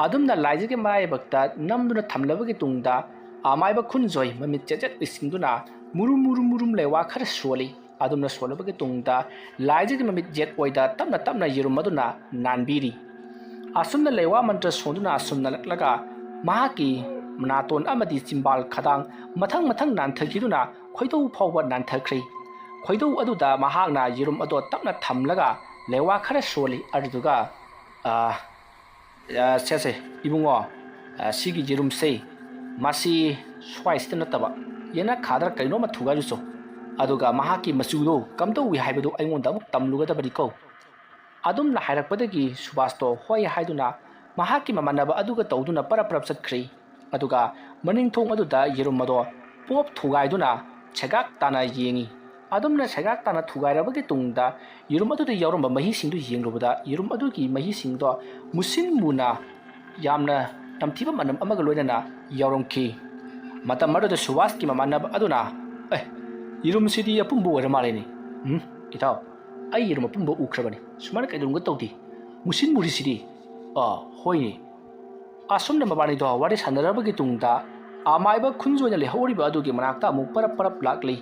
ꯑꯗꯨꯝꯅ ꯂꯥꯏꯖꯒꯤ ꯃꯔꯥꯏꯕꯛꯇ ꯅꯝꯗꯨꯅ ꯊꯝꯂꯕꯒꯤ ꯇꯨꯡꯗ ꯑꯃꯥꯏꯕ ꯈꯨꯟꯖꯣꯏ ꯃꯃꯤꯠ ꯆꯦꯠ ꯆꯦꯠ ꯎꯏꯁꯤꯟꯗꯨꯅ ꯃꯨꯔꯨꯝ ꯃꯨꯔꯨꯝ ꯃꯨꯔꯨꯝ ꯂꯩꯋꯥ ꯈꯔ ꯁꯣꯜꯂꯤ꯫ ꯑꯗꯨꯝꯅ ꯁꯣꯜꯂꯕꯒꯤ ꯇꯨꯡꯗ ꯂꯥꯏꯖꯒꯤ ꯃꯃꯤꯠ ꯌꯦꯠ ꯑꯣꯏꯗ ꯇꯞꯅ ꯇꯞꯅ ꯌꯦꯔꯨꯝ ꯑꯗꯨꯅ ꯅꯥꯟꯕꯤꯔꯤ꯫ ꯑꯁꯨꯝꯅ ꯂꯩꯋꯥ ꯃꯟꯇ꯭ꯔ ꯁꯣꯟꯗꯨꯅ ꯑꯁꯨꯝ ꯅꯥꯜꯂꯛꯂꯒ ꯃꯍꯥꯛꯀꯤ ꯅꯥꯇꯣꯟ ꯑꯃꯗꯤ ꯆꯤꯝꯕꯥꯜ ꯈꯗꯥꯡ ꯃꯊꯪ ꯃꯊꯪ ꯅꯥꯟꯊꯈꯤꯗꯨꯅ ꯈꯣꯏꯗꯧ ꯐꯥꯎꯕ ꯅꯥꯟꯊꯈ꯭ꯔꯤ꯫ ꯈꯣꯏꯗꯧ ꯑꯗꯨꯗ ꯃꯍꯥꯛꯅ ꯌꯦꯔꯨꯝ ꯑꯗꯣ ꯇꯞꯅ ꯊꯝꯂꯒ ꯂꯩꯋꯥ ꯈꯔ ꯁꯣꯜꯂꯤ꯫ ꯑꯗꯨꯗꯨꯒ, "ꯑꯥ, ꯑꯥ, ꯁꯦ, ꯁꯦ, ꯏꯕꯨꯡꯉꯣ, ꯑꯥ, ꯁꯤꯒꯤ ꯌꯦꯔꯨꯝꯁꯦ, ꯃꯁꯤ ꯁ꯭ꯋꯥꯏꯁꯤꯗ ꯅꯠꯇꯕ ꯌꯦꯅꯈꯥꯗ ꯀꯩꯅꯣꯝꯃ ꯊꯨꯒꯥꯏꯔꯨꯆꯣ꯫ ꯑꯗꯨꯒ ꯃꯍꯥꯛꯀꯤ ꯃꯆꯨꯗꯣ ꯀꯝꯗꯧꯏ ꯍꯥꯏꯕꯗꯨ ꯑꯩꯉꯣꯟꯗ ꯑꯃꯨꯛ ꯇꯝꯂꯨꯒꯗꯕꯅꯤꯀꯣ"꯫ ꯑꯗꯨꯝꯅ ꯍꯥꯏꯔꯛꯄꯗꯒꯤ ꯁꯨꯕꯥꯁꯇꯣ ꯍꯣꯏ ꯍꯥꯏꯗꯨꯅ ꯃꯍꯥꯛꯀꯤ ꯃꯃꯥꯟꯅꯕ ꯑꯗꯨꯒ ꯇꯧꯗꯨꯅ ꯄꯔꯞ ꯄꯔꯞ ꯆꯠꯈ꯭ꯔꯤ꯫ ꯑꯗꯨꯒ ꯃꯅꯤꯡ ꯊꯣꯡ ꯑꯗꯨꯗ ꯌꯦꯔꯨꯝ ꯑꯗꯣ ꯄꯣꯞ ꯊꯨꯒꯥꯏꯗꯨꯅ ꯁꯦꯒꯥꯛ ꯇꯥꯅ ꯌꯦꯡꯉꯤ꯫ ꯑꯗꯨꯝꯅ ꯁꯦꯒꯥꯛ ꯇꯥꯅ ꯊꯨꯒꯥꯏꯔꯕꯒꯤ ꯇꯨꯡꯗ ꯌꯦꯔꯨꯝ ꯑꯗꯨꯗ ꯌꯥꯎꯔꯝꯕ ꯃꯍꯤꯁꯤꯡꯗꯨ ꯌꯦꯡꯂꯨꯕꯗ ꯌꯦꯔꯨꯝ ꯑꯗꯨꯒꯤ ꯃꯍꯤꯁꯤꯡꯗꯣ ꯃꯨꯁꯤꯟ ꯃꯨꯅ ꯌꯥꯝꯅ ꯅꯝꯊꯤꯕ ꯃꯅꯝ ꯑꯃꯒ ꯂꯣꯏꯅꯅ ꯌꯥꯎꯔꯝꯈꯤ꯫ ꯃꯇꯝ ꯑꯗꯨꯗ ꯁꯨꯕꯥꯁꯀꯤ ꯃꯃꯥꯟꯅꯕ ꯑꯗꯨꯅ, "ꯑꯦ, ꯌꯦꯔꯨꯝꯁꯤꯗꯤ ꯑꯄꯨꯝꯕ ꯑꯣꯏꯔ ꯃꯥꯜꯂꯦꯅꯦ꯫ ꯎꯝ, ꯏꯇꯥꯎ, ꯑꯩ ꯌꯦꯔꯨꯝ ꯑꯄꯨꯝꯕ ꯎꯈ꯭ꯔꯕꯅꯤ꯫ ꯁꯨꯃꯥꯏꯅ ꯀꯩꯗꯧꯅꯨꯡꯒ ꯇꯧꯗꯦ꯫ ꯃꯨꯁꯤꯟ ꯃꯨꯔꯤꯁꯤꯗꯤ꯫ ꯑꯥ, ꯍꯣꯏꯅꯦ"꯫ ꯑꯁꯨꯝꯅ ꯃꯕꯥꯅꯤꯗꯣ ꯋꯥꯔꯤ ꯁꯥꯟꯅꯔꯕꯒꯤ ꯇꯨꯡꯗ ꯑꯃꯥꯏꯕ ꯈꯨꯟꯖꯣꯏꯅ ꯂꯩꯍꯧꯔꯤꯕ ꯑꯗꯨꯒꯤ ꯃꯅꯥꯛꯇ ꯑꯃꯨꯛ ꯄꯔꯞ ꯄꯔꯞ ꯂꯥꯛꯂꯤ꯫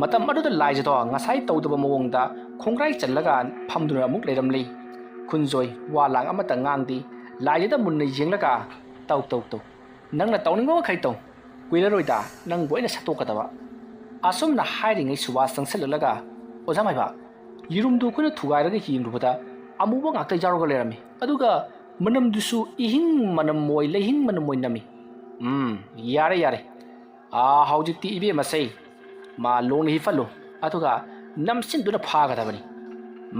ꯃꯇꯝ ꯑꯗꯨꯗ ꯂꯥꯏꯖꯗꯣ ꯉꯁꯥꯏ ꯇꯧꯗꯕ ꯃꯑꯣꯡꯗ ꯈꯣꯡꯒ꯭ꯔꯥꯏ ꯆꯜꯂꯒ ꯐꯝꯗꯨꯅ ꯑꯃꯨꯛ ꯂꯩꯔꯝꯂꯤ꯫ ꯈꯨꯟꯖꯣꯏ ꯋꯥ ꯂꯥꯡ ꯑꯃꯠꯇ ꯉꯥꯡꯗꯦ꯫ ꯂꯥꯏꯖꯗ ꯃꯨꯟꯅ ꯌꯦꯡꯂꯒ, "ꯇꯧ, ꯇꯧ, ꯇꯧ꯫ ꯅꯪꯅ ꯇꯧꯅꯤꯡꯕ ꯃꯈꯩ ꯇꯧ꯫ ꯀꯨꯏꯔꯔꯣꯏꯗ ꯅꯪꯕꯨ ꯑꯩꯅ ꯁꯠꯇꯣꯛꯀꯗꯕ"꯫ ꯑꯁꯨꯝꯅ ꯍꯥꯏꯔꯤꯉꯩ ꯁꯨꯕꯥꯁ ꯆꯪꯁꯤꯜꯂꯛꯂꯒ, "ꯑꯣꯖꯥ ꯃꯥꯏꯕ, ꯌꯦꯔꯨꯝꯗꯨ ꯑꯩꯈꯣꯏꯅ ꯊꯨꯒꯥꯏꯔꯒ ꯌꯦꯡꯂꯨꯕꯗ ꯑꯃꯨꯕ ꯉꯥꯛꯇ ꯌꯥꯎꯔꯒ ꯂꯩꯔꯝꯃꯤ꯫ ꯑꯗꯨꯒ ꯃꯅꯝꯗꯨꯁꯨ ꯏꯍꯤꯡ ꯃꯅꯝ ꯑꯣꯏ, ꯂꯩꯍꯤꯡ ꯃꯅꯝ ꯑꯣꯏ ꯅꯝꯃꯤ"꯫ "ꯎꯝ, ꯌꯥꯔꯦ, ꯌꯥꯔꯦ"꯫ "ꯑꯥ, ꯍꯧꯖꯤꯛꯇꯤ ꯏꯕꯦꯝꯃꯁꯦ ꯃꯥ ꯂꯣꯡꯅ ꯍꯤꯐꯜꯂꯨ, ꯑꯗꯨꯒ ꯅꯝꯁꯤꯟꯗꯨꯅ ꯐꯥꯒꯗꯕꯅꯤ꯫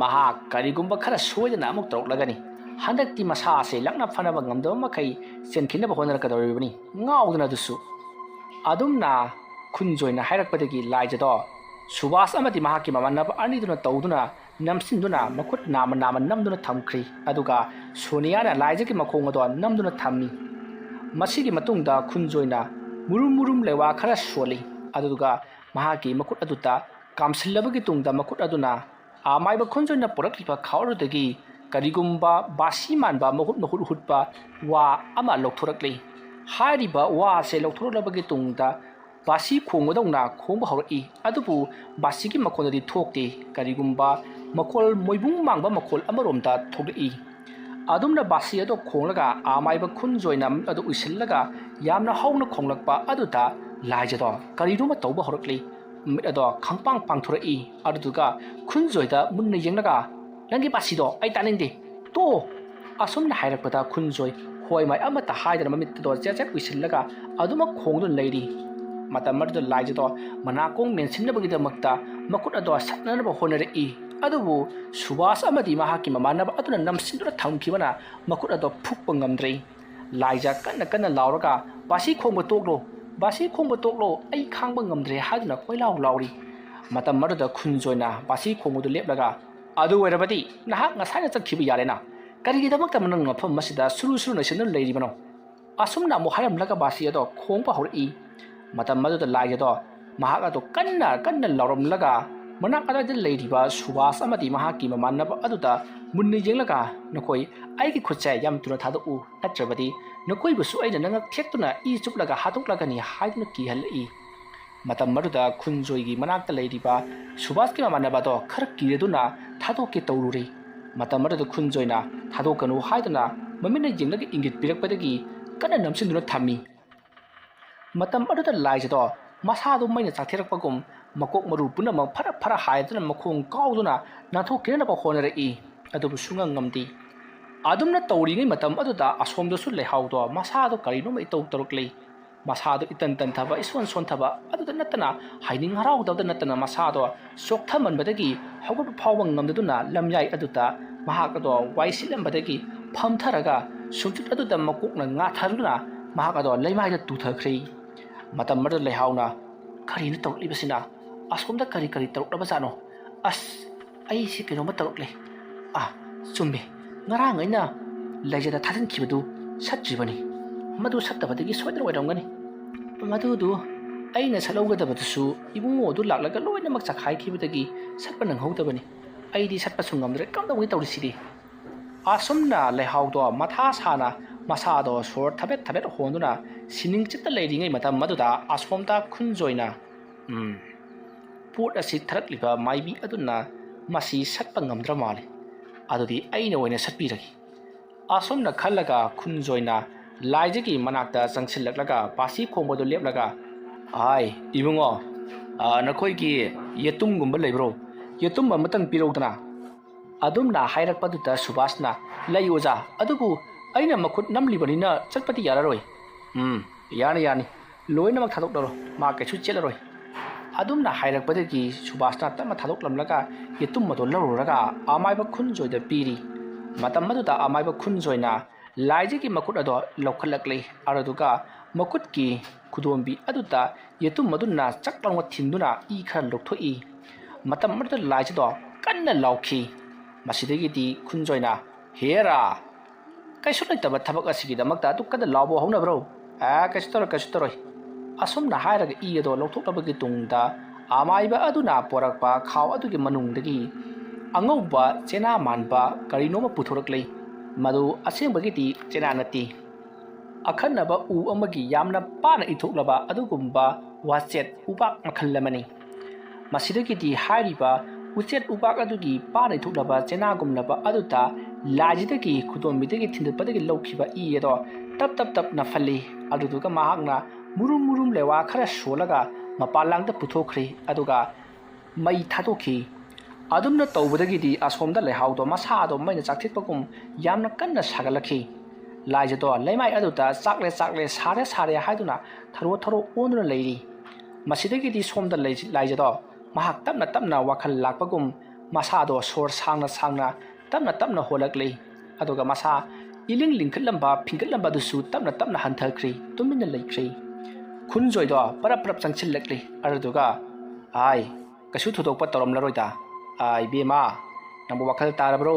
ꯃꯍꯥꯛ ꯀꯔꯤꯒꯨꯝꯕ ꯈꯔ ꯁꯣꯏꯗꯅ ꯑꯃꯨꯛ ꯇꯧꯔꯛꯂꯒꯅꯤ꯫ ꯍꯟꯗꯛꯇꯤ ꯃꯁꯥ ꯑꯁꯦ ꯂꯛꯅ ꯐꯅꯕ ꯉꯝꯗꯕ ꯃꯈꯩ ꯆꯦꯟꯈꯤꯅꯕ ꯍꯣꯠꯅꯔꯛꯀꯗꯧꯔꯤꯕꯅꯤ, ꯉꯥꯎꯗꯅ ꯑꯗꯨꯁꯨ"꯫ ꯑꯗꯨꯝꯅ ꯈꯨꯟꯖꯣꯏꯅ ꯍꯥꯏꯔꯛꯄꯗꯒꯤ ꯂꯥꯏꯖꯗꯣ ꯁꯨꯕꯥꯁ ꯑꯃꯗꯤ ꯃꯍꯥꯛꯀꯤ ꯃꯃꯥꯟꯅꯕ ꯑꯅꯤꯗꯨꯅ ꯇꯧꯗꯨꯅ ꯅꯝꯁꯤꯟꯗꯨꯅ ꯃꯈꯨꯠ ꯅꯥꯝꯃ ꯅꯥꯝꯃ ꯅꯝꯗꯨꯅ ꯊꯝꯈ꯭ꯔꯤ꯫ ꯑꯗꯨꯒ ꯁꯣꯅꯤꯌꯥꯅ ꯂꯥꯏꯖꯒꯤ ꯃꯈꯣꯡ ꯑꯗꯣ ꯅꯝꯗꯨꯅ ꯊꯝꯃꯤ꯫ ꯃꯁꯤꯒꯤ ꯃꯇꯨꯡꯗ ꯈꯨꯟꯖꯣꯏꯅ ꯃꯨꯔꯨꯝ ꯃꯨꯔꯨꯝ ꯂꯩꯋꯥ ꯈꯔ ꯁꯣꯜꯂꯤ꯫ ꯑꯗꯨꯗꯨꯒ ꯃꯍꯥꯛꯀꯤ ꯃꯈꯨꯠ ꯑꯗꯨꯗ ꯀꯥꯝꯁꯤꯜꯂꯕꯒꯤ ꯇꯨꯡꯗ ꯃꯈꯨꯠ ꯑꯗꯨꯅ ꯑꯃꯥꯏꯕ ꯈꯨꯟꯖꯣꯏꯅ ꯄꯨꯔꯛꯂꯤꯕ ꯈꯥꯎ ꯑꯗꯨꯗꯒꯤ ꯀꯔꯤꯒꯨꯝꯕ ꯕꯥꯁꯤ ꯃꯥꯟꯕ ꯃꯍꯨꯠ ꯃꯍꯨꯠ ꯍꯨꯠꯄ ꯋꯥ ꯑꯃ ꯂꯧꯊꯣꯔꯛꯂꯤ꯫ ꯍꯥꯏꯔꯤꯕ ꯋꯥ ꯑꯁꯦ ꯂꯧꯊꯣꯔꯛꯂꯕꯒꯤ ꯇꯨꯡꯗ ꯕꯥꯁꯤ ꯈꯣꯡꯕꯗꯧꯅ ꯈꯣꯡꯕ ꯍꯧꯔꯛꯏ, ꯑꯗꯨꯕꯨ ꯕꯥꯁꯤꯒꯤ ꯃꯈꯣꯟꯗꯗꯤ ꯊꯣꯛꯇꯦ꯫ ꯀꯔꯤꯒꯨꯝꯕ ꯃꯈꯣꯜ ꯃꯣꯏꯕꯨꯡ ꯃꯥꯡꯕ ꯃꯈꯣꯜ ꯑꯃꯔꯣꯝꯗ ꯊꯣꯛꯂꯛꯏ꯫ ꯑꯗꯨꯝꯅ ꯕꯥꯁꯤ ꯑꯗꯨ ꯈꯣꯡꯂꯒ ꯑꯃꯥꯏꯕ ꯈꯨꯟꯖꯣꯏꯅ ꯃꯃꯤꯠ ꯑꯗꯨ ꯎꯏꯁꯤꯜꯂꯒ ꯌꯥꯝꯅ ꯍꯧꯅ ꯈꯣꯡꯂꯛꯄ ꯑꯗꯨꯗ ꯂꯥꯏꯖꯗꯣ ꯀꯔꯤꯅꯣꯃ ꯇꯧꯕ ꯍꯧꯔꯛꯂꯤ꯫ ꯃꯃꯤꯠ ꯑꯗꯣ ꯈꯪꯄꯥꯡ ꯄꯥꯡꯊꯣꯔꯛꯏ꯫ ꯑꯗꯨꯗꯨꯒ ꯈꯨꯟꯖꯣꯏꯗ ꯃꯨꯟꯅ ꯌꯦꯡꯂꯒ, "ꯅꯪꯒꯤ ꯕꯥꯁꯤꯗꯣ ꯑꯩ ꯇꯥꯅꯤꯡꯗꯦ, ꯇꯣꯛꯑꯣ!" ꯑꯁꯨꯝꯅ ꯍꯥꯏꯔꯛꯄꯗ ꯈꯨꯟꯖꯣꯏ ꯍꯣꯏ ꯃꯥꯏ ꯑꯃꯠꯇ ꯍꯥꯏꯗꯅ ꯃꯃꯤꯠꯇꯗꯣ ꯆꯦꯠ ꯆꯦꯠ ꯎꯏꯁꯤꯜꯂꯒ ꯑꯗꯨꯃꯛ ꯈꯣꯡꯗꯨꯅ ꯂꯩꯔꯤ꯫ ꯃꯇꯝ ꯑꯗꯨꯗ ꯂꯥꯏꯖꯗꯣ ꯃꯅꯥꯀꯣꯡ ꯃꯦꯟꯁꯤꯟꯅꯕꯒꯤꯗꯃꯛꯇ ꯃꯈꯨꯠ ꯑꯗꯣ ꯁꯠꯅꯅꯕ ꯍꯣꯠꯅꯔꯛꯏ꯫ ꯑꯗꯨꯕꯨ ꯁꯨꯕꯥꯁ ꯑꯃꯗꯤ ꯃꯍꯥꯛꯀꯤ ꯃꯃꯥꯟꯅꯕ ꯑꯗꯨꯅ ꯅꯝꯁꯤꯟꯗꯨꯅ ꯊꯝꯈꯤꯕꯅ ꯃꯈꯨꯠ ꯑꯗꯣ ꯐꯨꯛꯄ ꯉꯝꯗ꯭ꯔꯦ꯫ ꯂꯥꯏꯖ ꯀꯟꯅ ꯀꯟꯅ ꯂꯥꯎꯔꯒ, "ꯕꯥꯁꯤ ꯈꯣꯡꯕ ꯇꯣꯛꯂꯣ, ꯕꯥꯁꯤ ꯈꯣꯡꯕ ꯇꯣꯛꯂꯣ, ꯑꯩ ꯈꯥꯡꯕ ꯉꯝꯗ꯭ꯔꯦ" ꯍꯥꯏꯗꯨꯅ ꯀꯣꯏꯂꯥꯎ ꯂꯥꯎꯔꯤ꯫ ꯃꯇꯝ ꯑꯗꯨꯗ ꯈꯨꯟꯖꯣꯏꯅ ꯕꯥꯁꯤ ꯈꯣꯡꯕꯗꯨ ꯂꯦꯞꯂꯒ, "ꯑꯗꯨ ꯑꯣꯏꯔꯕꯗꯤ ꯅꯍꯥꯛ ꯉꯁꯥꯏꯅ ꯆꯠꯈꯤꯕ ꯌꯥꯔꯦꯅ꯫ ꯀꯔꯤꯒꯤꯗꯃꯛꯇ ꯅꯪ ꯃꯐꯝ ꯑꯁꯤꯗ ꯁꯨꯔꯨ ꯁꯨꯔꯨ ꯅꯩꯁꯤꯟꯗꯨꯅ ꯂꯩꯔꯤꯕꯅꯣ?" ꯑꯁꯨꯝꯅ ꯑꯃꯨꯛ ꯍꯥꯏꯔꯝꯂꯒ ꯕꯥꯁꯤ ꯑꯗꯣ ꯈꯣꯡꯕ ꯍꯧꯔꯛꯏ꯫ ꯃꯇꯝ ꯑꯗꯨꯗ ꯂꯥꯏꯖꯗꯣ ꯃꯍꯥꯛ ꯑꯗꯣ ꯀꯟꯅ ꯀꯟꯅ ꯂꯥꯎꯔꯝꯂꯒ ꯃꯅꯥꯛ ꯑꯗꯨꯋꯥꯏꯗ ꯂꯩꯔꯤꯕ ꯁꯨꯕꯥꯁ ꯑꯃꯗꯤ ꯃꯍꯥꯛꯀꯤ ꯃꯃꯥꯟꯅꯕ ꯑꯗꯨꯗ ꯃꯨꯟꯅ ꯌꯦꯡꯂꯒ, "ꯅꯈꯣꯏ ꯑꯩꯒꯤ ꯈꯨꯠꯁꯦ ꯌꯥꯝ ꯊꯨꯅ ꯊꯥꯗꯣꯛꯎ, ꯅꯠꯇ꯭ꯔꯕꯗꯤ ꯅꯈꯣꯏꯕꯨꯁꯨ ꯑꯩꯅ ꯅꯉꯛ ꯊꯦꯛꯇꯨꯅ ꯏ ꯆꯨꯞꯂꯒ ꯍꯥꯠꯇꯣꯛꯂꯒꯅꯤ" ꯍꯥꯏꯗꯨꯅ ꯀꯤꯍꯜꯂꯛꯏ꯫ ꯃꯇꯝ ꯑꯗꯨꯗ ꯈꯨꯟꯖꯣꯏꯒꯤ ꯃꯅꯥꯛꯇ ꯂꯩꯔꯤꯕ ꯁꯨꯕꯥꯁꯀꯤ ꯃꯃꯥꯟꯅꯕꯗꯣ ꯈꯔ ꯀꯤꯔꯗꯨꯅ ꯊꯥꯗꯣꯛꯀꯦ ꯇꯧꯔꯨꯔꯦ꯫ ꯃꯇꯝ ꯑꯗꯨꯗ ꯈꯨꯟꯖꯣꯏꯅ "ꯊꯥꯗꯣꯛꯀꯅꯨ" ꯍꯥꯏꯗꯨꯅ ꯃꯃꯤꯠꯅ ꯌꯦꯡꯂꯒ ꯏꯪꯒꯤꯠ ꯄꯤꯔꯛꯄꯗꯒꯤ ꯀꯟꯅ ꯅꯝꯁꯤꯟꯗꯨꯅ ꯊꯝꯃꯤ꯫ ꯃꯇꯝ ꯑꯗꯨꯗ ꯂꯥꯏꯖꯗꯣ ꯃꯁꯥꯗꯨ ꯃꯩꯅ ꯆꯥꯛꯊꯦꯔꯛꯄꯒꯨꯝ ꯃꯀꯣꯛ ꯃꯔꯨ ꯄꯨꯝꯅꯃꯛ ꯐꯔ ꯐꯔ ꯍꯥꯏꯗꯨꯅ ꯃꯈꯣꯡ ꯀꯥꯎꯗꯨꯅ ꯅꯥꯟꯊꯣꯛꯈꯤꯅꯅꯕ ꯍꯣꯠꯅꯔꯛꯏ꯫ ꯑꯗꯨꯕꯨ ꯁꯨꯡꯉꯝ ꯉꯝꯗꯦ꯫ ꯑꯗꯨꯝꯅ ꯇꯧꯔꯤꯉꯩ ꯃꯇꯝ ꯑꯗꯨꯗ ꯑꯁꯣꯝꯗꯁꯨ ꯂꯩꯍꯥꯎꯗꯣ ꯃꯁꯥꯗꯣ ꯀꯔꯤꯅꯣꯃ ꯏꯇꯧ ꯇꯧꯔꯛꯂꯤ꯫ ꯃꯁꯥꯗꯣ ꯏꯇꯟ ꯇꯟꯊꯕ, ꯏꯁꯣꯟ ꯁꯣꯟꯊꯕ ꯑꯗꯨꯗ ꯅꯠꯇꯅ, ꯍꯥꯏꯅꯤꯡ ꯍꯔꯥꯎꯗꯕꯗ ꯅꯠꯇꯅ, ꯃꯁꯥꯗꯣ ꯆꯣꯛꯊꯃꯟꯕꯗꯒꯤ ꯍꯧꯒꯠꯄ ꯐꯥꯎꯕ ꯉꯝꯗꯗꯨꯅ ꯂꯝꯌꯥꯏ ꯑꯗꯨꯗ ꯃꯍꯥꯛ ꯑꯗꯣ ꯋꯥꯏ ꯁꯤꯠꯂꯝꯕꯗꯒꯤ ꯐꯝꯊꯔꯒ ꯁꯨꯝꯆꯤꯠ ꯑꯗꯨꯗ ꯃꯀꯣꯛꯅ ꯉꯥꯊꯗꯨꯅ ꯃꯍꯥꯛ ꯑꯗꯣ ꯂꯩꯃꯥꯏꯗ ꯇꯨꯊꯈ꯭ꯔꯦ꯫ ꯃꯇꯝ ꯑꯗꯨꯗ ꯂꯩꯍꯥꯎꯅ, "ꯀꯔꯤꯅꯣ ꯇꯧꯔꯛꯂꯤꯕꯁꯤꯅ? ꯑꯁꯣꯝꯗ ꯀꯔꯤ ꯀꯔꯤ ꯇꯧꯔꯛꯂꯕꯖꯥꯠꯅꯣ? ꯑꯁ, ꯑꯩꯁꯤ ꯀꯩꯅꯣꯝꯃ ꯇꯧꯔꯛꯂꯦ꯫ ꯑꯥ, ꯆꯨꯝꯃꯦ, ꯉꯔꯥꯡ ꯑꯩꯅ ꯂꯩꯖꯗ ꯊꯥꯖꯤꯟꯈꯤꯕꯗꯨ ꯁꯠꯇ꯭ꯔꯤꯕꯅꯤ꯫ ꯃꯗꯨ ꯁꯠꯇꯕꯗꯒꯤ ꯁꯣꯏꯗꯅ ꯑꯣꯏꯔꯝꯒꯅꯤ꯫ ꯃꯗꯨꯗꯨ ꯑꯩꯅ ꯁꯠꯍꯧꯒꯗꯕꯗꯨꯁꯨ ꯏꯕꯨꯡꯉꯣ ꯑꯗꯨ ꯂꯥꯛꯂꯒ ꯂꯣꯏꯅꯃꯛ ꯆꯈꯥꯏꯈꯤꯕꯗꯒꯤ ꯁꯠꯄ ꯅꯪꯍꯧꯗꯕꯅꯤ꯫ ꯑꯩꯗꯤ ꯁꯠꯄꯁꯨ ꯉꯝꯗ꯭ꯔꯦ, ꯀꯝꯗꯧꯅꯤ ꯇꯧꯔꯤꯁꯤꯗꯤ?" ꯑꯁꯨꯝꯅ ꯂꯩꯍꯥꯎꯗꯣ ꯃꯊꯥ ꯁꯥꯅ ꯃꯁꯥꯗꯣ ꯁꯣꯔ ꯊꯕꯦꯠ ꯊꯕꯦꯠ ꯍꯣꯟꯗꯨꯅ ꯁꯤꯅꯤꯡ ꯆꯤꯠꯇ ꯂꯩꯔꯤꯉꯩ ꯃꯇꯝ ꯑꯗꯨꯗ ꯑꯁꯣꯝꯗ ꯈꯨꯟꯖꯣꯏꯅ, "ꯎꯝ, ꯄꯣꯠ ꯑꯁꯤ ꯊꯥꯔꯛꯂꯤꯕ ꯃꯥꯏꯕꯤ ꯑꯗꯨꯅ ꯃꯁꯤ ꯁꯠꯄ ꯉꯝꯗ꯭ꯔ ꯃꯥꯜꯂꯦ꯫ ꯑꯗꯨꯗꯤ ꯑꯩꯅ ꯑꯣꯏꯅ ꯁꯠꯄꯤꯔꯒꯦ꯫" ꯑꯁꯨꯝꯅ ꯈꯜꯂꯒ ꯈꯨꯟꯖꯣꯏꯅ ꯂꯥꯏꯖꯒꯤ ꯃꯅꯥꯛꯇ ꯆꯪꯁꯤꯜꯂꯛꯂꯒ ꯄꯥꯁꯤ ꯈꯣꯡꯕꯗꯨ ꯂꯦꯞꯂꯒ, "ꯑꯥꯏ, ꯏꯕꯨꯡꯉꯣ, ꯑ, ꯅꯈꯣꯏꯒꯤ ꯌꯦꯇꯨꯝꯒꯨꯝꯕ ꯂꯩꯕ꯭ꯔꯣ? ꯌꯦꯇꯨꯝ ꯑꯃꯇꯪ ꯄꯤꯔꯧꯗꯅ꯫" ꯑꯗꯨꯝꯅ ꯍꯥꯏꯔꯛꯄꯗꯨꯗ ꯁꯨꯕꯥꯁꯅ, "ꯂꯩ ꯑꯣꯖꯥ, ꯑꯗꯨꯕꯨ ꯑꯩꯅ ꯃꯈꯨꯠ ꯅꯝꯂꯤꯕꯅꯤꯅ ꯆꯠꯄꯗꯤ ꯌꯥꯔꯔꯣꯏ꯫" "ꯎꯝ, ꯌꯥꯅꯤ, ꯌꯥꯅꯤ, ꯂꯣꯏꯅꯃꯛ ꯊꯥꯗꯣꯛꯂꯔꯣ, ꯃꯥ ꯀꯩꯁꯨ ꯆꯦꯜꯂꯔꯣꯏ꯫" ꯑꯗꯨꯝꯅ ꯍꯥꯏꯔꯛꯄꯗꯒꯤ ꯁꯨꯕꯥꯁꯅ ꯇꯞꯅ ꯊꯥꯗꯣꯛꯂꯝꯂꯒ ꯌꯦꯇꯨꯝ ꯑꯗꯨ ꯂꯧꯔꯨꯔꯒ ꯑꯃꯥꯏꯕ ꯈꯨꯟꯖꯣꯏꯗ ꯄꯤꯔꯤ꯫ ꯃꯇꯝ ꯑꯗꯨꯗ ꯑꯃꯥꯏꯕ ꯈꯨꯟꯖꯣꯏꯅ ꯂꯥꯏꯖꯒꯤ ꯃꯈꯨꯠ ꯑꯗꯣ ꯂꯧꯈꯠꯂꯛꯂꯤ꯫ ꯑꯗꯨꯗꯨꯒ ꯃꯈꯨꯠꯀꯤ ꯈꯨꯗꯣꯝꯕꯤ ꯑꯗꯨꯗ ꯌꯦꯇꯨꯝ ꯑꯗꯨꯅ ꯆꯛ ꯂꯥꯎꯅ ꯊꯤꯟꯗꯨꯅ ꯏ ꯈꯔ ꯂꯧꯊꯣꯛꯏ꯫ ꯃꯇꯝ ꯑꯗꯨꯗ ꯂꯥꯏꯖꯗꯣ ꯀꯟꯅ ꯂꯥꯎꯈꯤ꯫ ꯃꯁꯤꯗꯒꯤꯗꯤ ꯈꯨꯟꯖꯣꯏꯅ, "ꯍꯦꯔꯥ, ꯀꯩꯁꯨ ꯂꯩꯇꯕ ꯊꯕꯛ ꯑꯁꯤꯒꯤꯗꯃꯛꯇ ꯑꯗꯨꯛ ꯀꯟꯅ ꯂꯥꯎꯕ ꯍꯧꯅꯕ꯭ꯔꯣ? ꯑꯦ, ꯀꯩꯁꯨ ꯇꯧꯔꯣꯏ, ꯀꯩꯁꯨ ꯇꯧꯔꯣꯏ꯫" ꯑꯁꯨꯝꯅ ꯍꯥꯏꯔꯒ ꯏ ꯑꯗꯣ ꯂꯧꯊꯣꯛꯂꯕꯒꯤ ꯇꯨꯡꯗ ꯑꯃꯥꯏꯕ ꯑꯗꯨꯅ ꯄꯣꯔꯛꯄ ꯈꯥꯎ ꯑꯗꯨꯒꯤ ꯃꯅꯨꯡꯗꯒꯤ ꯑꯉꯧꯕ ꯆꯦꯅꯥ ꯃꯥꯟꯕ ꯀꯔꯤꯅꯣꯃ ꯄꯨꯊꯣꯔꯛꯂꯦ꯫ ꯃꯗꯨ ꯑꯁꯦꯡꯕꯒꯤꯗꯤ ꯆꯦꯅꯥ ꯅꯠꯇꯦ꯫ ꯑꯈꯟꯅꯕ ꯎ ꯑꯃꯒꯤ ꯌꯥꯝꯅ ꯄꯥꯅ ꯏꯊꯣꯛꯂꯕ ꯑꯗꯨꯒꯨꯝꯕ ꯋꯥꯆꯦꯠ ꯎꯄꯥꯛ ꯃꯈꯜ ꯑꯃꯅꯤ꯫ ꯃꯁꯤꯗꯒꯤꯗꯤ ꯍꯥꯏꯔꯤꯕ ꯎꯆꯦꯠ ꯎꯄꯥꯛ ꯑꯗꯨꯒꯤ ꯄꯥꯅ ꯏꯊꯣꯛꯂꯕ ꯆꯦꯅꯥꯒꯨꯝꯂꯕ ꯑꯗꯨꯗ ꯂꯥꯏꯖꯗꯒꯤ ꯈꯨꯗꯣꯝꯕꯤꯗꯒꯤ ꯊꯤꯟꯗꯠꯄꯗꯒꯤ ꯂꯧꯈꯤꯕ ꯏ ꯑꯗꯣ ꯇꯞ ꯇꯞ ꯇꯞ ꯅꯞꯍꯜꯂꯤ꯫ ꯑꯗꯨꯗꯨꯒ ꯃꯍꯥꯛꯅ ꯃꯨꯔꯨꯝ ꯃꯨꯔꯨꯝ ꯂꯩꯋꯥ ꯈꯔ ꯁꯣꯜꯂꯒ ꯃꯄꯥꯟ ꯂꯥꯡꯗ ꯄꯨꯊꯣꯛꯈ꯭ꯔꯦ꯫ ꯑꯗꯨꯒ ꯃꯩ ꯊꯥꯗꯣꯛꯈꯤ꯫ ꯑꯗꯨꯝꯅ ꯇꯧꯕꯗꯒꯤꯗꯤ ꯑꯁꯣꯝꯗ ꯂꯩꯍꯥꯎꯗꯣ ꯃꯁꯥꯗꯣ ꯃꯩꯅ ꯆꯥꯛꯊꯤꯛꯄꯒꯨꯝ ꯌꯥꯝꯅ ꯀꯟꯅ ꯁꯥꯒꯠꯂꯛꯈꯤ꯫ ꯂꯥꯏꯖꯗꯣ ꯂꯩꯃꯥꯏ ꯑꯗꯨꯗ ꯆꯥꯛꯂꯦ ꯆꯥꯛꯂꯦ, ꯁꯥꯔꯦ ꯁꯥꯔꯦ ꯍꯥꯏꯗꯨꯅ ꯊꯔꯣ ꯊꯔꯣ ꯑꯣꯟꯗꯨꯅ ꯂꯩꯔꯤ꯫ ꯃꯁꯤꯗꯒꯤꯗꯤ ꯁꯣꯝꯗ ꯂꯩ-, ꯂꯥꯏꯖꯗꯣ ꯃꯍꯥꯛ ꯇꯞꯅ ꯇꯞꯅ ꯋꯥꯈꯜ ꯂꯥꯛꯄꯒꯨꯝ ꯃꯁꯥꯗꯣ ꯁꯣꯔ ꯁꯥꯡꯅ ꯁꯥꯡꯅ ꯇꯞꯅ ꯇꯞꯅ ꯍꯣꯜꯂꯛꯂꯤ꯫ ꯑꯗꯨꯒ ꯃꯁꯥ ꯏꯂꯤꯡ ꯂꯤꯡꯈꯠꯂꯝꯕ, ꯐꯤꯡꯒꯠꯂꯝꯕ ꯑꯗꯨꯁꯨ ꯇꯞꯅ ꯇꯞꯅ ꯍꯟꯊꯈ꯭ꯔꯤ, ꯇꯨꯃꯤꯟꯅ ꯂꯩꯈ꯭ꯔꯤ꯫ ꯈꯨꯟꯖꯣꯏꯗꯣ ꯄꯔꯞ ꯄꯔꯞ ꯆꯪꯁꯤꯜꯂꯛꯂꯤ꯫ ꯑꯗꯨꯗꯨꯒ, "ꯑꯥꯏ, ꯀꯩꯁꯨ ꯊꯣꯏꯗꯣꯛꯄ ꯇꯧꯔꯝꯂꯔꯣꯏꯗ꯫ ꯑꯥ, ꯏꯕꯦꯝꯃ, ꯅꯪꯕꯨ ꯋꯥꯈꯜ ꯇꯥꯔꯕ꯭ꯔꯣ?"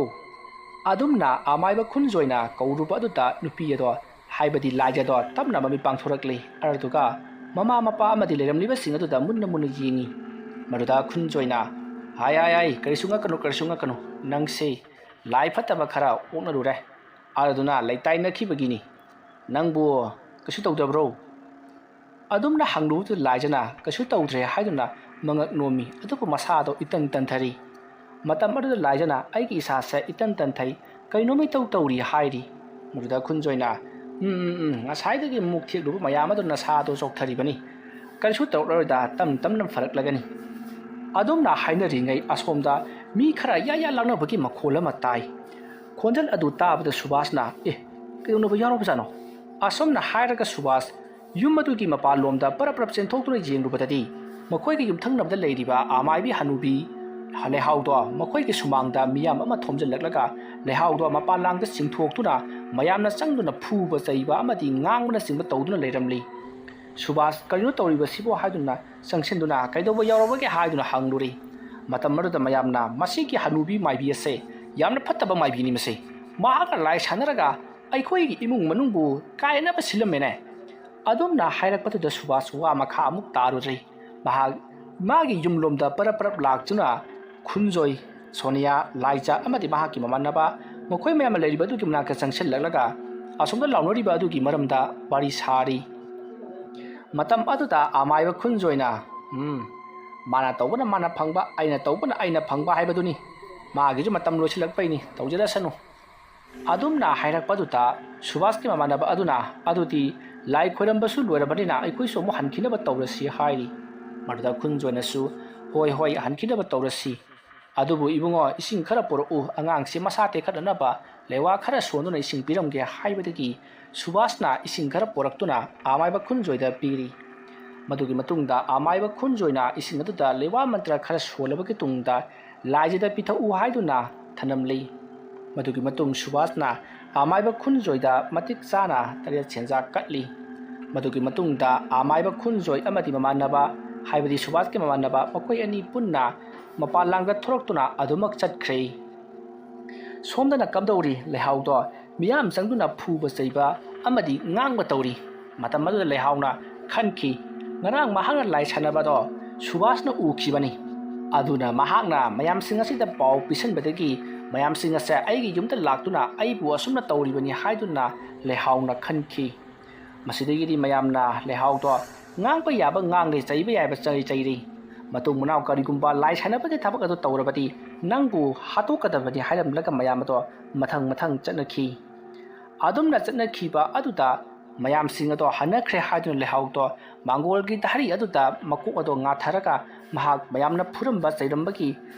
ꯑꯗꯨꯝꯅ ꯑꯃꯥꯏꯕ ꯈꯨꯟꯖꯣꯏꯅ ꯀꯧꯔꯨꯕ ꯑꯗꯨꯗ ꯅꯨꯄꯤ ꯑꯗꯣ, ꯍꯥꯏꯕꯗꯤ ꯂꯥꯏꯖꯗꯣ, ꯇꯞꯅ ꯃꯃꯤꯠ ꯄꯥꯡꯊꯣꯔꯛꯂꯤ꯫ ꯑꯗꯨꯗꯨꯒ ꯃꯃꯥ ꯃꯄꯥ ꯑꯃꯗꯤ ꯂꯩꯔꯝꯂꯤꯕꯁꯤꯡ ꯑꯗꯨꯗ ꯃꯨꯟꯅ ꯃꯨꯟꯅ ꯌꯦꯡꯉꯤ꯫ ꯃꯗꯨꯗ ꯈꯨꯟꯖꯣꯏꯅ, "ꯍꯥꯏ, ꯍꯥꯏ, ꯍꯥꯏ, ꯀꯔꯤꯁꯨ ꯉꯛꯀꯅꯨ, ꯀꯔꯤꯁꯨ ꯉꯛꯀꯅꯨ꯫ ꯅꯪꯁꯤ ꯂꯥꯏ ꯐꯠꯇꯕ ꯈꯔ ꯑꯣꯛꯅꯔꯨꯔꯦ꯫ ꯑꯗꯨꯗꯨꯅ ꯂꯩꯇꯥꯏꯅꯈꯤꯕꯒꯤꯅꯤ꯫ ꯅꯪꯕꯨ ꯀꯩꯁꯨ ꯇꯧꯗꯕ꯭ꯔꯣ?" ꯑꯗꯨꯝꯅ ꯍꯪꯂꯨꯕꯗꯨꯗ ꯂꯥꯏꯖꯅ ꯀꯩꯁꯨ ꯇꯧꯗ꯭ꯔꯦ ꯍꯥꯏꯗꯨꯅ ꯃꯉꯛ ꯅꯣꯝꯃꯤ, ꯑꯗꯨꯕꯨ ꯃꯁꯥꯗꯣ ꯏꯇꯟ ꯇꯟꯊꯔꯤ꯫ ꯃꯇꯝ ꯑꯗꯨꯗ ꯂꯥꯏꯖꯅ, "ꯑꯩꯒꯤ ꯏꯁꯥꯁꯦ ꯏꯇꯟ ꯇꯟꯊꯩ, ꯀꯩꯅꯣꯝ ꯏꯇꯧ ꯇꯧꯔꯤ" ꯍꯥꯏꯔꯤ꯫ ꯃꯗꯨꯗ ꯈꯨꯟꯖꯣꯏꯅ, "ꯎꯝ, ꯎꯝ, ꯎꯝ, ꯉꯁꯥꯏꯗꯒꯤ ꯃꯨꯛ ꯊꯦꯛꯂꯨꯕ ꯃꯌꯥꯝ ꯑꯗꯨ ꯅꯁꯥꯗꯣ ꯆꯣꯛꯊꯔꯤꯕꯅꯤ꯫ ꯀꯔꯤꯁꯨ ꯇꯧꯔꯛꯂꯔꯣꯏꯗ, ꯇꯞ ꯇꯞꯅ ꯐꯔꯛꯂꯒꯅꯤ"꯫ ꯑꯗꯨꯝꯅ ꯍꯥꯏꯅꯔꯤꯉꯩ ꯑꯁꯣꯝꯗ ꯃꯤ ꯈꯔ ꯌꯥ ꯌꯥ ꯂꯥꯡꯅꯕꯒꯤ ꯃꯈꯣꯜ ꯑꯃ ꯇꯥꯏ꯫ ꯈꯣꯟꯖꯦꯜ ꯑꯗꯨ ꯇꯥꯕꯗ ꯁꯨꯕꯥꯁꯅ, "ꯑꯦ, ꯀꯩꯗꯧꯅꯕ ꯌꯥꯎꯔꯕꯖꯥꯠꯅꯣ?" ꯑꯁꯣꯝꯅ ꯍꯥꯏꯔꯒ ꯁꯨꯕꯥꯁ ꯌꯨꯝ ꯑꯗꯨꯒꯤ ꯃꯄꯥꯟꯂꯣꯝꯗ ꯄꯔꯞ ꯄꯔꯞ ꯆꯦꯟꯊꯣꯛꯇꯨꯅ ꯌꯦꯡꯂꯨꯕꯗꯗꯤ, ꯃꯈꯣꯏꯒꯤ ꯌꯨꯝꯊꯪꯅꯕꯗ ꯂꯩꯔꯤꯕ ꯑꯃꯥꯏꯕꯤ ꯍꯅꯨꯕꯤ ꯂꯩꯍꯥꯎꯗꯣ ꯃꯈꯣꯏꯒꯤ ꯁꯨꯃꯥꯡꯗ ꯃꯤꯌꯥꯝ ꯑꯃ ꯊꯣꯝꯖꯤꯜꯂꯛꯂꯒ, ꯂꯩꯍꯥꯎꯗꯣ ꯃꯄꯥꯟ ꯂꯥꯡꯗ ꯆꯤꯡꯊꯣꯛꯇꯨꯅ ꯃꯌꯥꯝꯅ ꯆꯪꯗꯨꯅ ꯐꯨꯕ ꯆꯩꯕ ꯑꯃꯗꯤ ꯉꯥꯡꯕꯅꯆꯤꯡꯕ ꯇꯧꯗꯨꯅ ꯂꯩꯔꯝꯂꯤ꯫ ꯁꯨꯕꯥꯁ, "ꯀꯔꯤꯅꯣ ꯇꯧꯔꯤꯕꯁꯤꯕꯣ?" ꯍꯥꯏꯗꯨꯅ ꯆꯪꯁꯤꯟꯗꯨꯅ, "ꯀꯩꯗꯧꯕ ꯌꯥꯎꯔꯕꯒꯦ?" ꯍꯥꯏꯗꯨꯅ ꯍꯪꯂꯨꯔꯤ꯫ ꯃꯇꯝ ꯑꯗꯨꯗ ꯃꯌꯥꯝꯅ, "ꯃꯁꯤꯒꯤ ꯍꯅꯨꯕꯤ ꯃꯥꯏꯕꯤ ꯑꯁꯦ ꯌꯥꯝꯅ ꯐꯠꯇꯕ ꯃꯥꯏꯕꯤꯅꯤ ꯃꯁꯦ꯫ ꯃꯍꯥꯛꯅ ꯂꯥꯏ ꯁꯥꯟꯅꯔꯒ ꯑꯩꯈꯣꯏꯒꯤ ꯏꯃꯨꯡ ꯃꯅꯨꯡꯕꯨ ꯀꯥꯏꯅꯕ ꯁꯤꯜꯂꯝꯃꯦꯅꯦ"꯫ ꯑꯗꯨꯝꯅ ꯍꯥꯏꯔꯛꯄꯗꯨꯗ ꯁꯨꯕꯥꯁ ꯋꯥ ꯃꯈꯥ ꯑꯃꯨꯛ ꯇꯥꯔꯨꯗ꯭ꯔꯤ꯫ ꯃꯍꯥꯛ ꯃꯥꯒꯤ ꯌꯨꯝꯂꯣꯝꯗ ꯄꯔꯞ ꯄꯔꯞ ꯂꯥꯛꯇꯨꯅ ꯈꯨꯟꯖꯣꯏ, ꯁꯣꯅꯤꯌꯥ, ꯂꯥꯏꯖꯥ ꯑꯃꯗꯤ ꯃꯍꯥꯛꯀꯤ ꯃꯃꯥꯟꯅꯕ, ꯃꯈꯣꯏ ꯃꯌꯥꯝ ꯑꯃ ꯂꯩꯔꯤꯕ ꯑꯗꯨꯒꯤ ꯃꯅꯥꯛꯇ ꯆꯪꯁꯤꯜꯂꯛꯂꯒ ꯑꯁꯣꯝꯗ ꯂꯥꯎꯅꯔꯤꯕ ꯑꯗꯨꯒꯤ ꯃꯔꯝꯗ ꯋꯥꯔꯤ ꯁꯥꯔꯤ꯫ ꯃꯇꯝ ꯑꯗꯨꯗ ꯑꯃꯥꯏꯕ ꯈꯨꯟꯖꯣꯏꯅ, "ꯎꯝ, ꯃꯥꯅ ꯇꯧꯕꯅ ꯃꯥꯅ ꯐꯪꯕ, ꯑꯩꯅ ꯇꯧꯕꯅ ꯑꯩꯅ ꯐꯪꯕ ꯍꯥꯏꯕꯗꯨꯅꯤ꯫ ꯃꯥꯒꯤꯁꯨ ꯃꯇꯝ ꯂꯣꯏꯁꯤꯜꯂꯛꯄꯩꯅꯤ, ꯇꯧꯖꯔꯁꯅꯨ"꯫ ꯑꯗꯨꯝꯅ ꯍꯥꯏꯔꯛꯄꯗꯨꯗ ꯁꯨꯕꯥꯁꯀꯤ ꯃꯃꯥꯟꯅꯕ ꯑꯗꯨꯅ, "ꯑꯗꯨꯗꯤ ꯂꯥꯏ ꯈꯣꯏꯔꯝꯕꯁꯨ ꯂꯣꯏꯔꯕꯅꯤꯅ ꯑꯩꯈꯣꯏꯁꯨ ꯑꯃꯨꯛ ꯍꯟꯈꯤꯅꯕ ꯇꯧꯔꯁꯤ" ꯍꯥꯏꯔꯤ꯫ ꯃꯗꯨꯗ ꯈꯨꯟꯖꯣꯏꯅꯁꯨ, "ꯍꯣꯏ, ꯍꯣꯏ, ꯍꯟꯈꯤꯅꯕ ꯇꯧꯔꯁꯤ"꯫ "ꯑꯗꯨꯕꯨ ꯏꯕꯨꯡꯉꯣ, ꯏꯁꯤꯡ ꯈꯔ ꯄꯨꯔꯛꯎ, ꯑꯉꯥꯡꯁꯤ ꯃꯁꯥ ꯇꯦꯛꯈꯠꯅꯅꯕ ꯂꯩꯋꯥ ꯈꯔ ꯁꯣꯟꯗꯨꯅ ꯏꯁꯤꯡ ꯄꯤꯔꯝꯒꯦ" ꯍꯥꯏꯕꯗꯒꯤ ꯁꯨꯕꯥꯁꯅ ꯏꯁꯤꯡ ꯈꯔ ꯄꯨꯔꯛꯇꯨꯅ ꯑꯃꯥꯏꯕ ꯈꯨꯟꯖꯣꯏꯗ ꯄꯤꯔꯤ꯫ ꯃꯗꯨꯒꯤ ꯃꯇꯨꯡꯗ ꯑꯃꯥꯏꯕ ꯈꯨꯟꯖꯣꯏꯅ ꯏꯁꯤꯡ ꯑꯗꯨꯗ ꯂꯩꯋꯥ ꯃꯟꯇ꯭ꯔ ꯈꯔ ꯁꯣꯜꯂꯕꯒꯤ ꯇꯨꯡꯗ ꯂꯥꯏꯖꯗ ꯄꯤꯊꯛꯎ ꯍꯥꯏꯗꯨꯅ ꯊꯅꯝꯂꯤ꯫ ꯃꯗꯨꯒꯤ ꯃꯇꯨꯡ ꯁꯨꯕꯥꯁꯅ ꯑꯃꯥꯏꯕ ꯈꯨꯟꯖꯣꯏꯗ ꯃꯇꯤꯛ ꯆꯥꯅ ꯇꯔꯦꯠ ꯁꯦꯟꯖꯥ ꯀꯠꯂꯤ꯫ ꯃꯗꯨꯒꯤ ꯃꯇꯨꯡꯗ ꯑꯃꯥꯏꯕ ꯈꯨꯟꯖꯣꯏ ꯑꯃꯗꯤ ꯃꯃꯥꯟꯅꯕ, ꯍꯥꯏꯕꯗꯤ ꯁꯨꯕꯥꯁꯀꯤ ꯃꯃꯥꯟꯅꯕ, ꯃꯈꯣꯏ ꯑꯅꯤ ꯄꯨꯟꯅ ꯃꯄꯥꯟ ꯂꯥꯡꯗ ꯊꯣꯔꯛꯇꯨꯅ ꯑꯗꯨꯃꯛ ꯆꯠꯈ꯭ꯔꯦ꯫ ꯁꯣꯝꯗꯅ ꯀꯝꯗꯧꯔꯤ? ꯂꯩꯍꯥꯎꯗꯣ ꯃꯤꯌꯥꯝ ꯆꯪꯗꯨꯅ ꯐꯨꯕ ꯆꯩꯕ ꯑꯃꯗꯤ ꯉꯥꯡꯕ ꯇꯧꯔꯤ꯫ ꯃꯇꯝ ꯑꯗꯨꯗ ꯂꯩꯍꯥꯎꯅ ꯈꯟꯈꯤ, ꯉꯔꯥꯡ ꯃꯍꯥꯛꯅ ꯂꯥꯏ ꯁꯥꯟꯅꯕꯗꯣ ꯁꯨꯕꯥꯁꯅ ꯎꯈꯤꯕꯅꯤ꯫ ꯑꯗꯨꯅ ꯃꯍꯥꯛꯅ ꯃꯌꯥꯝꯁꯤꯡ ꯑꯁꯤꯗ ꯄꯥꯎ ꯄꯤꯁꯟꯕꯗꯒꯤ ꯃꯌꯥꯝꯁꯤꯡ ꯑꯁꯦ ꯑꯩꯒꯤ ꯌꯨꯝꯗ ꯂꯥꯛꯇꯨꯅ ꯑꯩꯕꯨ ꯑꯁꯨꯝꯅ ꯇꯧꯔꯤꯕꯅꯤ ꯍꯥꯏꯗꯨꯅ ꯂꯩꯍꯥꯎꯅ ꯈꯟꯈꯤ꯫ ꯃꯁꯤꯗꯒꯤꯗꯤ ꯃꯌꯥꯝꯅ ꯂꯩꯍꯥꯎꯗꯣ ꯉꯥꯡꯕ ꯌꯥꯕ ꯉꯥꯡꯂꯦ, ꯆꯩꯕ ꯌꯥꯕ ꯆꯩ ꯆꯩꯔꯤ꯫ ꯃꯇꯨꯡ ꯃꯅꯥꯎ ꯀꯔꯤꯒꯨꯝꯕ ꯂꯥꯏ ꯁꯥꯟꯅꯕꯒꯤ ꯊꯕꯛ ꯑꯗꯨ ꯇꯧꯔꯕꯗꯤ ꯅꯪꯕꯨ ꯍꯥꯠꯇꯣꯛꯀꯗꯕꯅꯤ ꯍꯥꯏꯔꯝꯂꯒ ꯃꯌꯥꯝ ꯑꯗꯣ ꯃꯊꯪ ꯃꯊꯪ ꯆꯠꯅꯈꯤ꯫ ꯑꯗꯨꯝꯅ ꯆꯠꯅꯈꯤꯕ ꯑꯗꯨꯗ ꯃꯌꯥꯝꯁꯤꯡ ꯑꯗꯣ ꯍꯟꯅꯈ꯭ꯔꯦ ꯍꯥꯏꯗꯨꯅ ꯂꯩꯍꯥꯎꯗꯣ ꯃꯥꯡꯒꯣꯜꯒꯤ ꯙꯥꯔꯤ ꯑꯗꯨꯗ ꯃꯀꯣꯛ ꯑꯗꯣ ꯉꯥꯊꯔꯒ ꯃꯍꯥꯛ ꯃꯌꯥꯝꯅ ꯐꯨꯔꯝꯕ ꯆꯩꯔꯝꯕꯒꯤ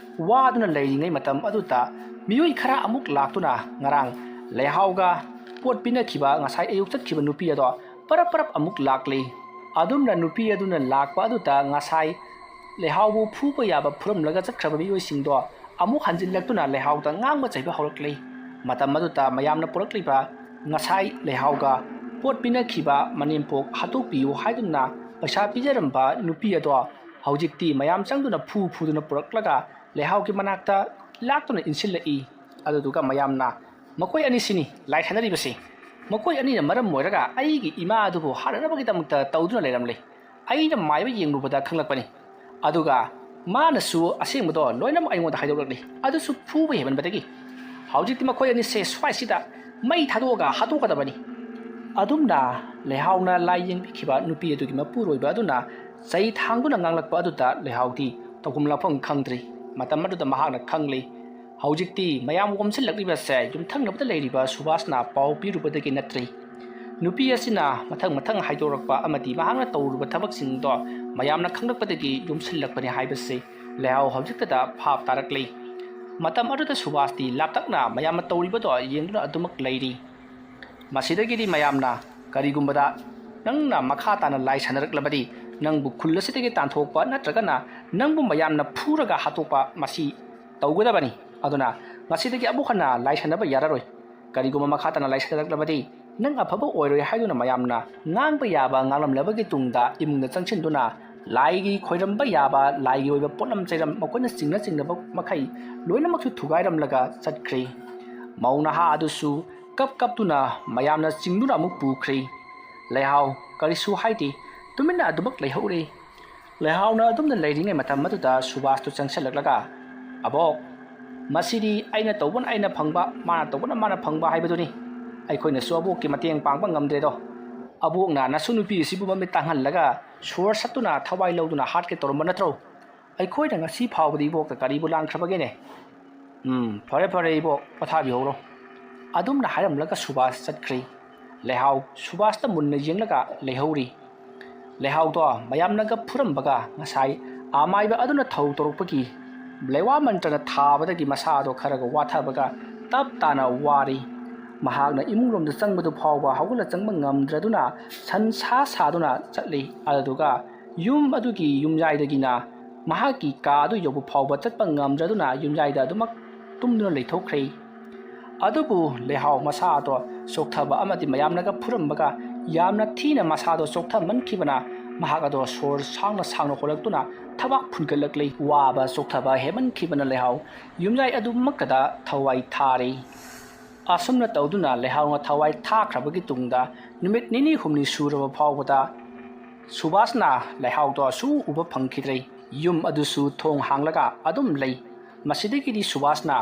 ꯋꯥꯗꯨꯅ ꯂꯩꯔꯤꯉꯩ ꯃꯇꯝ ꯑꯗꯨꯗ ꯃꯤꯑꯣꯏ ꯈꯔ ꯑꯃꯨꯛ ꯂꯥꯛꯇꯨꯅ ꯉꯔꯥꯡ ꯂꯩꯍꯥꯎꯒ ꯄꯣꯠ ꯄꯤꯅꯈꯤꯕ ꯉꯁꯥꯏ ꯑꯌꯨꯛ ꯆꯠꯈꯤꯕ ꯅꯨꯄꯤ ꯑꯗꯣ ꯄꯔꯞ ꯄꯔꯞ ꯑꯃꯨꯛ ꯂꯥꯛꯂꯤ꯫ ꯑꯗꯨꯝꯅ ꯅꯨꯄꯤ ꯑꯗꯨꯅ ꯂꯥꯛꯄ ꯑꯗꯨꯗ ꯉꯁꯥꯏ ꯂꯩꯍꯥꯎꯕꯨ ꯐꯨꯕ ꯌꯥꯕ ꯐꯨꯔꯝꯂꯒ ꯆꯠꯈ꯭ꯔꯕ ꯃꯤꯑꯣꯏꯁꯤꯡꯗꯣ ꯑꯃꯨꯛ ꯍꯟꯖꯤꯜꯂꯛꯇꯨꯅ ꯂꯩꯍꯥꯎꯗ ꯉꯥꯡꯕ ꯆꯩꯕ ꯍꯧꯔꯛꯂꯤ꯫ ꯃꯇꯝ ꯑꯗꯨꯗ ꯃꯌꯥꯝꯅ ꯄꯨꯔꯛꯂꯤꯕ ꯉꯁꯥꯏ ꯂꯩꯍꯥꯎꯒ ꯄꯣꯠ ꯄꯤꯅꯈꯤꯕ ꯃꯅꯦꯝꯄꯣꯛ ꯍꯥꯠꯇꯣꯛꯄꯤꯌꯨ ꯍꯥꯏꯗꯨꯅ ꯄꯩꯁꯥ ꯄꯤꯖꯔꯝꯕ ꯅꯨꯄꯤ ꯑꯗꯣ ꯍꯧꯖꯤꯛꯇꯤ ꯃꯌꯥꯝ ꯆꯪꯗꯨꯅ ꯐꯨ ꯐꯨꯗꯨꯅ ꯄꯨꯔꯛꯂꯒ ꯂꯩꯍꯥꯎꯒꯤ ꯃꯅꯥꯛꯇ ꯂꯥꯛꯇꯨꯅ ꯏꯟꯁꯤꯜꯂꯛꯏ꯫ ꯑꯗꯨꯗꯨꯒ ꯃꯌꯥꯝꯅ, "ꯃꯈꯣꯏ ꯑꯅꯤꯁꯤꯅꯤ ꯂꯥꯏ ꯁꯥꯟꯅꯔꯤꯕꯁꯤ꯫ ꯃꯈꯣꯏ ꯑꯅꯤꯅ ꯃꯔꯝ ꯑꯣꯏꯔꯒ ꯑꯩꯒꯤ ꯏꯃꯥ ꯑꯗꯨꯕꯨ ꯍꯥꯠꯅꯅꯕꯒꯤꯗꯃꯛꯇ ꯇꯧꯗꯨꯅ ꯂꯩꯔꯝꯂꯦ꯫ ꯑꯩꯅ ꯃꯥꯏꯕ ꯌꯦꯡꯂꯨꯕꯗ ꯈꯪꯂꯛꯄꯅꯤ꯫ ꯑꯗꯨꯒ ꯃꯥꯅꯁꯨ ꯑꯁꯦꯡꯕꯗꯣ ꯂꯣꯏꯅꯃꯛ ꯑꯩꯉꯣꯟꯗ ꯍꯥꯏꯗꯣꯛꯂꯛꯂꯤ, ꯑꯗꯨꯁꯨ ꯐꯨꯕ ꯍꯦꯟꯃꯟꯕꯗꯒꯤ꯫ ꯍꯧꯖꯤꯛꯇꯤ ꯃꯈꯣꯏ ꯑꯅꯤꯁꯦ ꯁ꯭ꯋꯥꯏꯁꯤꯗ ꯃꯩ ꯊꯥꯗꯣꯛꯑꯒ ꯍꯥꯠꯇꯣꯛꯀꯗꯕꯅꯤ"꯫ ꯑꯗꯨꯝꯅ ꯂꯩꯍꯥꯎꯅ ꯂꯥꯏ ꯌꯦꯡꯕꯤꯈꯤꯕ ꯅꯨꯄꯤ ꯑꯗꯨꯒꯤ ꯃꯄꯨꯔꯣꯏꯕ ꯑꯗꯨꯅ ꯆꯩ ꯊꯥꯡꯗꯨꯅ ꯉꯥꯡꯂꯛꯄ ꯑꯗꯨꯗ ꯂꯩꯍꯥꯎꯗꯤ ꯇꯧꯐꯝ ꯂꯥꯛꯐꯝ ꯈꯪꯗ꯭ꯔꯤ꯫ ꯃꯇꯝ ꯑꯗꯨꯗ ꯃꯍꯥꯛꯅ ꯈꯪꯂꯤ, ꯍꯧꯖꯤꯛꯇꯤ ꯃꯌꯥꯝ ꯑꯣꯝꯁꯤꯜꯂꯛꯂꯤꯕꯁꯦ ꯌꯨꯝꯊꯪꯅꯕꯗ ꯂꯩꯔꯤꯕ ꯁꯨꯕꯥꯁꯅ ꯄꯥꯎ ꯄꯤꯔꯨꯕꯗꯒꯤ ꯅꯠꯇ꯭ꯔꯤ꯫ ꯅꯨꯄꯤ ꯑꯁꯤꯅ ꯃꯊꯪ ꯃꯊꯪ ꯍꯥꯏꯗꯣꯔꯛꯄ ꯑꯃꯗꯤ ꯃꯍꯥꯛꯅ ꯇꯧꯔꯨꯕ ꯊꯕꯛꯁꯤꯡꯗꯣ ꯃꯌꯥꯝꯅ ꯈꯪꯂꯛꯄꯗꯒꯤ ꯌꯣꯝꯁꯤꯜꯂꯛꯄꯅꯤ ꯍꯥꯏꯕꯁꯤ ꯂꯩꯍꯥꯎ ꯍꯧꯖꯤꯛꯇꯗ ꯚꯥꯞ ꯇꯥꯔꯛꯂꯤ꯫ ꯃꯇꯝ ꯑꯗꯨꯗ ꯁꯨꯕꯥꯁꯇꯤ ꯂꯥꯞꯇꯛꯅ ꯃꯌꯥꯝꯅ ꯇꯧꯔꯤꯕꯗꯣ ꯌꯦꯡꯗꯨꯅ ꯑꯗꯨꯃꯛ ꯂꯩꯔꯤ꯫ ꯃꯁꯤꯗꯒꯤꯗꯤ ꯃꯌꯥꯝꯅ, "ꯀꯔꯤꯒꯨꯝꯕꯗ ꯅꯪꯅ ꯃꯈꯥ ꯇꯥꯅ ꯂꯥꯏ ꯁꯥꯟꯅꯔꯛꯂꯕꯗꯤ, ꯅꯪꯕꯨ ꯈꯨꯜ ꯑꯁꯤꯗꯒꯤ ꯇꯥꯟꯊꯣꯛꯄ ꯅꯠꯇ꯭ꯔꯒꯅ ꯅꯪꯕꯨ ꯃꯌꯥꯝꯅ ꯐꯨꯔꯒ ꯍꯥꯠꯇꯣꯛꯄ ꯃꯁꯤ ꯇꯧꯒꯗꯕꯅꯤ꯫ ꯑꯗꯨꯅ ꯉꯁꯤꯗꯒꯤ ꯑꯃꯨꯛ ꯍꯟꯅ ꯂꯥꯏ ꯁꯥꯟꯅꯕ ꯌꯥꯔꯔꯣꯏ꯫ ꯀꯔꯤꯒꯨꯝꯕ ꯃꯈꯥ ꯇꯥꯅ ꯂꯥꯏ ꯁꯥꯟꯅꯔꯛꯂꯕꯗꯤ ꯅꯪ ꯑꯐꯕ ꯑꯣꯏꯔꯣꯏ" ꯍꯥꯏꯗꯨꯅ ꯃꯌꯥꯝꯅ ꯉꯥꯡꯕ ꯌꯥꯕ ꯉꯥꯡꯂꯝꯂꯕꯒꯤ ꯇꯨꯡꯗ ꯏꯃꯨꯡꯗ ꯆꯪꯁꯤꯟꯗꯨꯅ ꯂꯥꯏꯒꯤ ꯈꯣꯏꯔꯝꯕ ꯌꯥꯕ ꯂꯥꯏꯒꯤ ꯑꯣꯏꯕ ꯄꯣꯠꯂꯝ ꯆꯩꯔꯝ ꯃꯈꯣꯏꯅ ꯆꯤꯡꯅ ꯆꯤꯡꯅꯕ ꯃꯈꯩ ꯂꯣꯏꯅꯃꯛꯁꯨ ꯊꯨꯒꯥꯏꯔꯝꯂꯒ ꯆꯠꯈ꯭ꯔꯦ꯫ ꯃꯧ ꯅꯍꯥ ꯑꯗꯨꯁꯨ ꯀꯞ ꯀꯞꯇꯨꯅ ꯃꯌꯥꯝꯅ ꯆꯤꯡꯗꯨꯅ ꯑꯃꯨꯛ ꯄꯨꯈ꯭ꯔꯦ꯫ ꯂꯩꯍꯥꯎ ꯀꯔꯤꯁꯨ ꯍꯥꯏꯗꯦ, ꯇꯨꯃꯤꯟꯅ ꯑꯗꯨꯃꯛ ꯂꯩꯍꯧꯔꯦ꯫ ꯂꯩꯍꯥꯎꯅ ꯑꯗꯨꯝꯅ ꯂꯩꯔꯤꯉꯩ ꯃꯇꯝ ꯑꯗꯨꯗ ꯁꯨꯕꯥꯁꯇꯨ ꯆꯪꯁꯤꯜꯂꯛꯂꯒ, "ꯑꯕꯣꯛ, ꯃꯁꯤꯗꯤ ꯑꯩꯅ ꯇꯧꯕꯅ ꯑꯩꯅ ꯐꯪꯕ, ꯃꯥꯅ ꯇꯧꯕꯅ ꯃꯥꯅ ꯐꯪꯕ ꯍꯥꯏꯕꯗꯨꯅꯤ꯫ ꯑꯩꯈꯣꯏꯅꯁꯨ ꯑꯕꯣꯛꯀꯤ ꯃꯇꯦꯡ ꯄꯥꯡꯕ ꯉꯝꯗ꯭ꯔꯦꯗꯣ꯫ ꯑꯕꯣꯛꯅ ꯅꯁꯨ ꯅꯨꯄꯤ ꯑꯁꯤꯕꯨ ꯃꯃꯤꯠ ꯇꯥꯡꯍꯜꯂꯒ ꯁꯣꯔ ꯁꯠꯇꯨꯅ ꯊꯋꯥꯏ ꯂꯧꯗꯨꯅ ꯍꯥꯠꯀꯦ ꯇꯧꯔꯝꯕ ꯅꯠꯇ꯭ꯔꯣ? ꯑꯩꯈꯣꯏꯅ ꯉꯁꯤ ꯐꯥꯎꯕꯗ ꯏꯕꯣꯛꯇ ꯀꯔꯤꯕꯨ ꯂꯥꯟꯈ꯭ꯔꯕꯒꯦꯅꯦ?" "ꯎꯝ, ꯐꯔꯦ ꯐꯔꯦ ꯏꯕꯣꯛ, ꯄꯣꯊꯥꯕꯤꯍꯧꯔꯣ"꯫ ꯑꯗꯨꯝꯅ ꯍꯥꯏꯔꯝꯂꯒ ꯁꯨꯕꯥꯁ ꯆꯠꯈ꯭ꯔꯦ꯫ ꯂꯩꯍꯥꯎ ꯁꯨꯕꯥꯁꯇ ꯃꯨꯟꯅ ꯌꯦꯡꯂꯒ ꯂꯩꯍꯧꯔꯤ꯫ ꯂꯩꯍꯥꯎꯗꯣ ꯃꯌꯥꯝꯅꯒ ꯐꯨꯔꯝꯕꯒ ꯉꯁꯥꯏ ꯑꯃꯥꯏꯕ ꯑꯗꯨꯅ ꯊꯧ ꯇꯧꯔꯛꯄꯒꯤ ꯂꯩꯋꯥ ꯃꯟꯇ꯭ꯔꯅ ꯊꯥꯕꯗꯒꯤ ꯃꯁꯥꯗꯣ ꯈꯔꯒ ꯋꯥꯊꯕꯒ ꯇꯞ ꯇꯥꯅ ꯋꯥꯔꯤ꯫ ꯃꯍꯥꯛꯅ ꯏꯃꯨꯡꯂꯣꯝꯗ ꯆꯪꯕꯗꯨ ꯐꯥꯎꯕ ꯍꯧꯒꯠꯂ ꯆꯪꯕ ꯉꯝꯗ꯭ꯔꯗꯨꯅ ꯁꯟ ꯁꯥ ꯁꯥꯗꯨꯅ ꯆꯠꯂꯤ꯫ ꯑꯗꯨꯗꯨꯒ ꯌꯨꯝ ꯑꯗꯨꯒꯤ ꯌꯨꯝꯌꯥꯏꯗꯒꯤꯅ ꯃꯍꯥꯛꯀꯤ ꯀꯥ ꯑꯗꯨ ꯌꯧꯕ ꯐꯥꯎꯕ ꯆꯠꯄ ꯉꯝꯗ꯭ꯔꯗꯨꯅ ꯌꯨꯝꯌꯥꯏꯗ ꯑꯗꯨꯃꯛ ꯇꯨꯝꯗꯨꯅ ꯂꯩꯊꯣꯛꯈ꯭ꯔꯦ꯫ ꯑꯗꯨꯕꯨ ꯂꯩꯍꯥꯎ ꯃꯁꯥꯗꯣ ꯆꯣꯛꯊꯕ ꯑꯃꯗꯤ ꯃꯌꯥꯝꯅꯒ ꯐꯨꯔꯝꯕꯒ ꯌꯥꯝꯅ ꯊꯤꯅ ꯃꯁꯥꯗꯣ ꯆꯣꯛꯊꯃꯟꯈꯤꯕꯅ ꯃꯍꯥꯛ ꯑꯗꯣ ꯁꯣꯔ ꯁꯥꯡꯅ ꯁꯥꯡꯅ ꯍꯣꯜꯂꯛꯇꯨꯅ ꯊꯕꯥꯛ ꯐꯨꯟꯒꯠꯂꯛꯂꯤ꯫ ꯋꯥꯕ ꯆꯣꯛꯊꯕ ꯍꯦꯟꯃꯟꯈꯤꯕꯅ ꯂꯩꯍꯥꯎ ꯌꯨꯝꯌꯥꯏ ꯑꯗꯨꯃꯛꯇꯗ ꯊꯋꯥꯏ ꯊꯥꯔꯤ꯫ ꯑꯁꯨꯝꯅ ꯇꯧꯗꯨꯅ ꯂꯩꯍꯥꯎꯅ ꯊꯋꯥꯏ ꯊꯥꯈ꯭ꯔꯕꯒꯤ ꯇꯨꯡꯗ ꯅꯨꯃꯤꯠ ꯅꯤꯅꯤ ꯍꯨꯝꯅꯤ ꯁꯨꯔꯕ ꯐꯥꯎꯕꯗ ꯁꯨꯕꯥꯁꯅ ꯂꯩꯍꯥꯎꯗꯣ ꯁꯨ ꯎꯕ ꯐꯪꯈꯤꯗ꯭ꯔꯦ꯫ ꯌꯨꯝ ꯑꯗꯨꯁꯨ ꯊꯣꯡ ꯍꯥꯡꯂꯒ ꯑꯗꯨꯝ ꯂꯩ꯫ ꯃꯁꯤꯗꯒꯤꯗꯤ ꯁꯨꯕꯥꯁꯅ,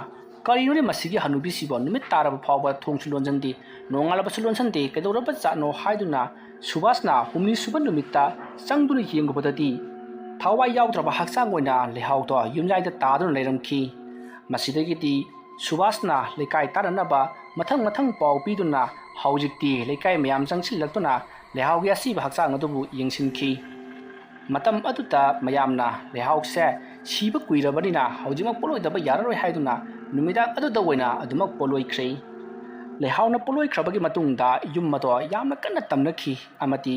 "ꯀꯔꯤꯅꯣꯅꯦ ꯃꯁꯤꯒꯤ ꯍꯅꯨꯕꯤꯁꯤꯕꯣ? ꯅꯨꯃꯤꯠ ꯇꯥꯔꯕ ꯐꯥꯎꯕ ꯊꯣꯡꯁꯨ ꯂꯣꯟꯁꯤꯟꯗꯦ, ꯅꯣꯡꯉꯥꯜꯂꯕꯁꯨ ꯂꯣꯟꯁꯤꯟꯗꯦ, ꯀꯩꯗꯧꯔꯕ ꯖꯥꯠꯅꯣ?" ꯍꯥꯏꯗꯨꯅ ꯁꯨꯕꯥꯁꯅ ꯍꯨꯝꯅꯤ ꯁꯨꯕ ꯅꯨꯃꯤꯠꯇ ꯆꯪꯗꯨꯅ ꯌꯦꯡꯂꯨꯕꯗꯗꯤ ꯊꯋꯥꯏ ꯌꯥꯎꯗ꯭ꯔꯕ ꯍꯛꯆꯥꯡ ꯑꯣꯏꯅ ꯂꯩꯍꯥꯎꯗꯣ ꯌꯨꯝꯌꯥꯏꯗ ꯇꯥꯗꯨꯅ ꯂꯩꯔꯝꯈꯤ꯫ ꯃꯁꯤꯗꯒꯤꯗꯤ ꯁꯨꯕꯥꯁꯅ ꯂꯩꯀꯥꯏ ꯇꯥꯟꯅꯅꯕ ꯃꯊꯪ ꯃꯊꯪ ꯄꯥꯎ ꯄꯤꯗꯨꯅ ꯍꯧꯖꯤꯛꯇꯤ ꯂꯩꯀꯥꯏ ꯃꯌꯥꯝ ꯆꯪꯁꯤꯜꯂꯛꯇꯨꯅ ꯂꯩꯍꯥꯎꯒꯤ ꯑꯁꯤꯕ ꯍꯛꯆꯥꯡ ꯑꯗꯨꯕꯨ ꯌꯦꯡꯁꯤꯟꯈꯤ꯫ ꯃꯇꯝ ꯑꯗꯨꯗ ꯃꯌꯥꯝꯅ ꯂꯩꯍꯥꯎꯁꯦ ꯁꯤꯕ ꯀꯨꯏꯔꯕꯅꯤꯅ ꯍꯧꯖꯤꯛꯃꯛ ꯄꯣꯠꯂꯣꯏꯗꯕ ꯌꯥꯔꯔꯣꯏ ꯍꯥꯏꯗꯨꯅ ꯅꯨꯃꯤꯗꯥꯡ ꯑꯗꯨꯗ ꯑꯣꯏꯅ ꯑꯗꯨꯃꯛ ꯄꯣꯠꯂꯣꯏꯈ꯭ꯔꯦ꯫ ꯂꯩꯍꯥꯎꯅ ꯄꯣꯠꯂꯣꯏꯈ꯭ꯔꯕꯒꯤ ꯃꯇꯨꯡꯗ ꯌꯨꯝ ꯑꯗꯣ ꯌꯥꯝꯅ ꯀꯟꯅ ꯇꯝꯅꯈꯤ ꯑꯃꯗꯤ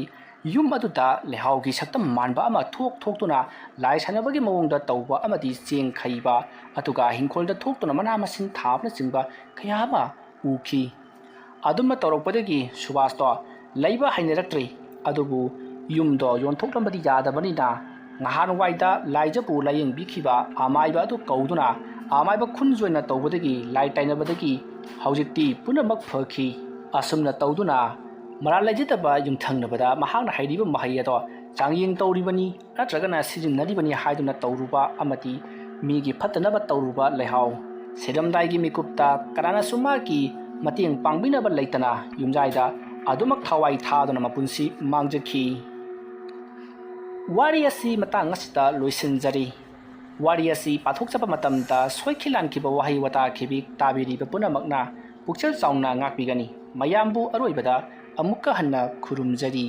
ꯌꯨꯝ ꯑꯗꯨꯗ ꯂꯩꯍꯥꯎꯒꯤ ꯁꯛꯇꯝ ꯃꯥꯟꯕ ꯑꯃ ꯊꯣꯛ ꯊꯣꯛꯇꯨꯅ ꯂꯥꯏ ꯁꯥꯟꯅꯕꯒꯤ ꯃꯑꯣꯡꯗ ꯇꯧꯕ ꯑꯃꯗꯤ ꯆꯦꯡ ꯈꯩꯕ, ꯑꯗꯨꯒ ꯍꯤꯡꯈꯣꯜꯗ ꯊꯣꯛꯇꯨꯅ ꯃꯅꯥ ꯃꯁꯤꯡ ꯊꯥꯕꯅꯆꯤꯡꯕ ꯀꯌꯥ ꯑꯃ ꯎꯈꯤ꯫ ꯑꯗꯨꯝꯅ ꯇꯧꯔꯛꯄꯗꯒꯤ ꯁꯨꯕꯥꯁꯇꯣ ꯂꯩꯕ ꯍꯩꯅꯔꯛꯇ꯭ꯔꯦ꯫ ꯑꯗꯨꯕꯨ ꯌꯨꯝꯗꯣ ꯌꯣꯟꯊꯣꯛꯂꯝꯕꯗꯤ ꯌꯥꯗꯕꯅꯤꯅ ꯅꯍꯥꯟꯋꯥꯏꯗ ꯂꯥꯏꯖꯕꯨ ꯂꯥꯏꯌꯦꯡꯕꯤꯈꯤꯕ ꯑꯃꯥꯏꯕ ꯑꯗꯨ ꯀꯧꯗꯨꯅ ꯑꯃꯥꯏꯕ ꯈꯨꯟꯖꯣꯏꯅ ꯇꯧꯕꯗꯒꯤ ꯂꯥꯏ ꯇꯥꯏꯅꯕꯗꯒꯤ ꯍꯧꯖꯤꯛꯇꯤ ꯄꯨꯝꯅꯃꯛ ꯐꯈꯤ꯫ ꯑꯁꯨꯝꯅ ꯇꯧꯗꯨꯅ ꯃꯔꯥꯜ ꯂꯩꯖꯗꯕ ꯌꯨꯝꯊꯪꯅꯕꯗ ꯃꯍꯥꯛꯅ ꯍꯩꯔꯤꯕ ꯃꯍꯩ ꯑꯗꯣ ꯆꯥꯡꯌꯦꯡ ꯇꯧꯔꯤꯕꯅꯤ ꯅꯠꯇ꯭ꯔꯒꯅ ꯁꯤꯖꯤꯟꯅꯔꯤꯕꯅꯤ ꯍꯥꯏꯗꯨꯅ ꯇꯧꯔꯨꯕ ꯑꯃꯗꯤ ꯃꯤꯒꯤ ꯐꯠꯇꯅꯕ ꯇꯧꯔꯨꯕ ꯂꯩꯍꯥꯎ꯫ ꯁꯤꯔꯝꯗꯥꯏꯒꯤ ꯃꯤꯀꯨꯞꯇ ꯀꯅꯥꯅꯁꯨ ꯃꯍꯥꯛꯀꯤ ꯃꯇꯦꯡ ꯄꯥꯡꯕꯤꯅꯕ ꯂꯩꯇꯅ ꯌꯨꯝꯖꯥꯏꯗ ꯑꯗꯨꯃꯛ ꯊꯋꯥꯏ ꯊꯥꯗꯨꯅ ꯃꯄꯨꯟꯁꯤ ꯃꯥꯡꯖꯈꯤ꯫ ꯋꯥꯔꯤ ꯑꯁꯤ ꯃꯇꯥꯡ ꯑꯁꯤꯗ ꯂꯣꯏꯁꯤꯟꯖꯔꯤ꯫ ꯋꯥꯔꯤ ꯑꯁꯤ ꯄꯥꯊꯣꯛꯆꯕ ꯃꯇꯝꯗ ꯁꯣꯏꯈꯤ ꯂꯥꯟꯈꯤꯕ ꯋꯥꯍꯩ ꯋꯥꯇꯥ ꯈꯤꯕꯤ ꯇꯥꯕꯤꯔꯤꯕ ꯄꯨꯝꯅꯃꯛꯅ ꯄꯨꯛꯆꯦꯜ ꯆꯥꯎꯅ ꯉꯥꯛꯄꯤꯒꯅꯤ꯫ ꯃꯌꯥꯝꯕꯨ ꯑꯔꯣꯏꯕꯗ ꯑꯃꯨꯛꯀ ꯍꯟꯅ ꯈꯨꯔꯨꯝꯖꯔꯤ꯫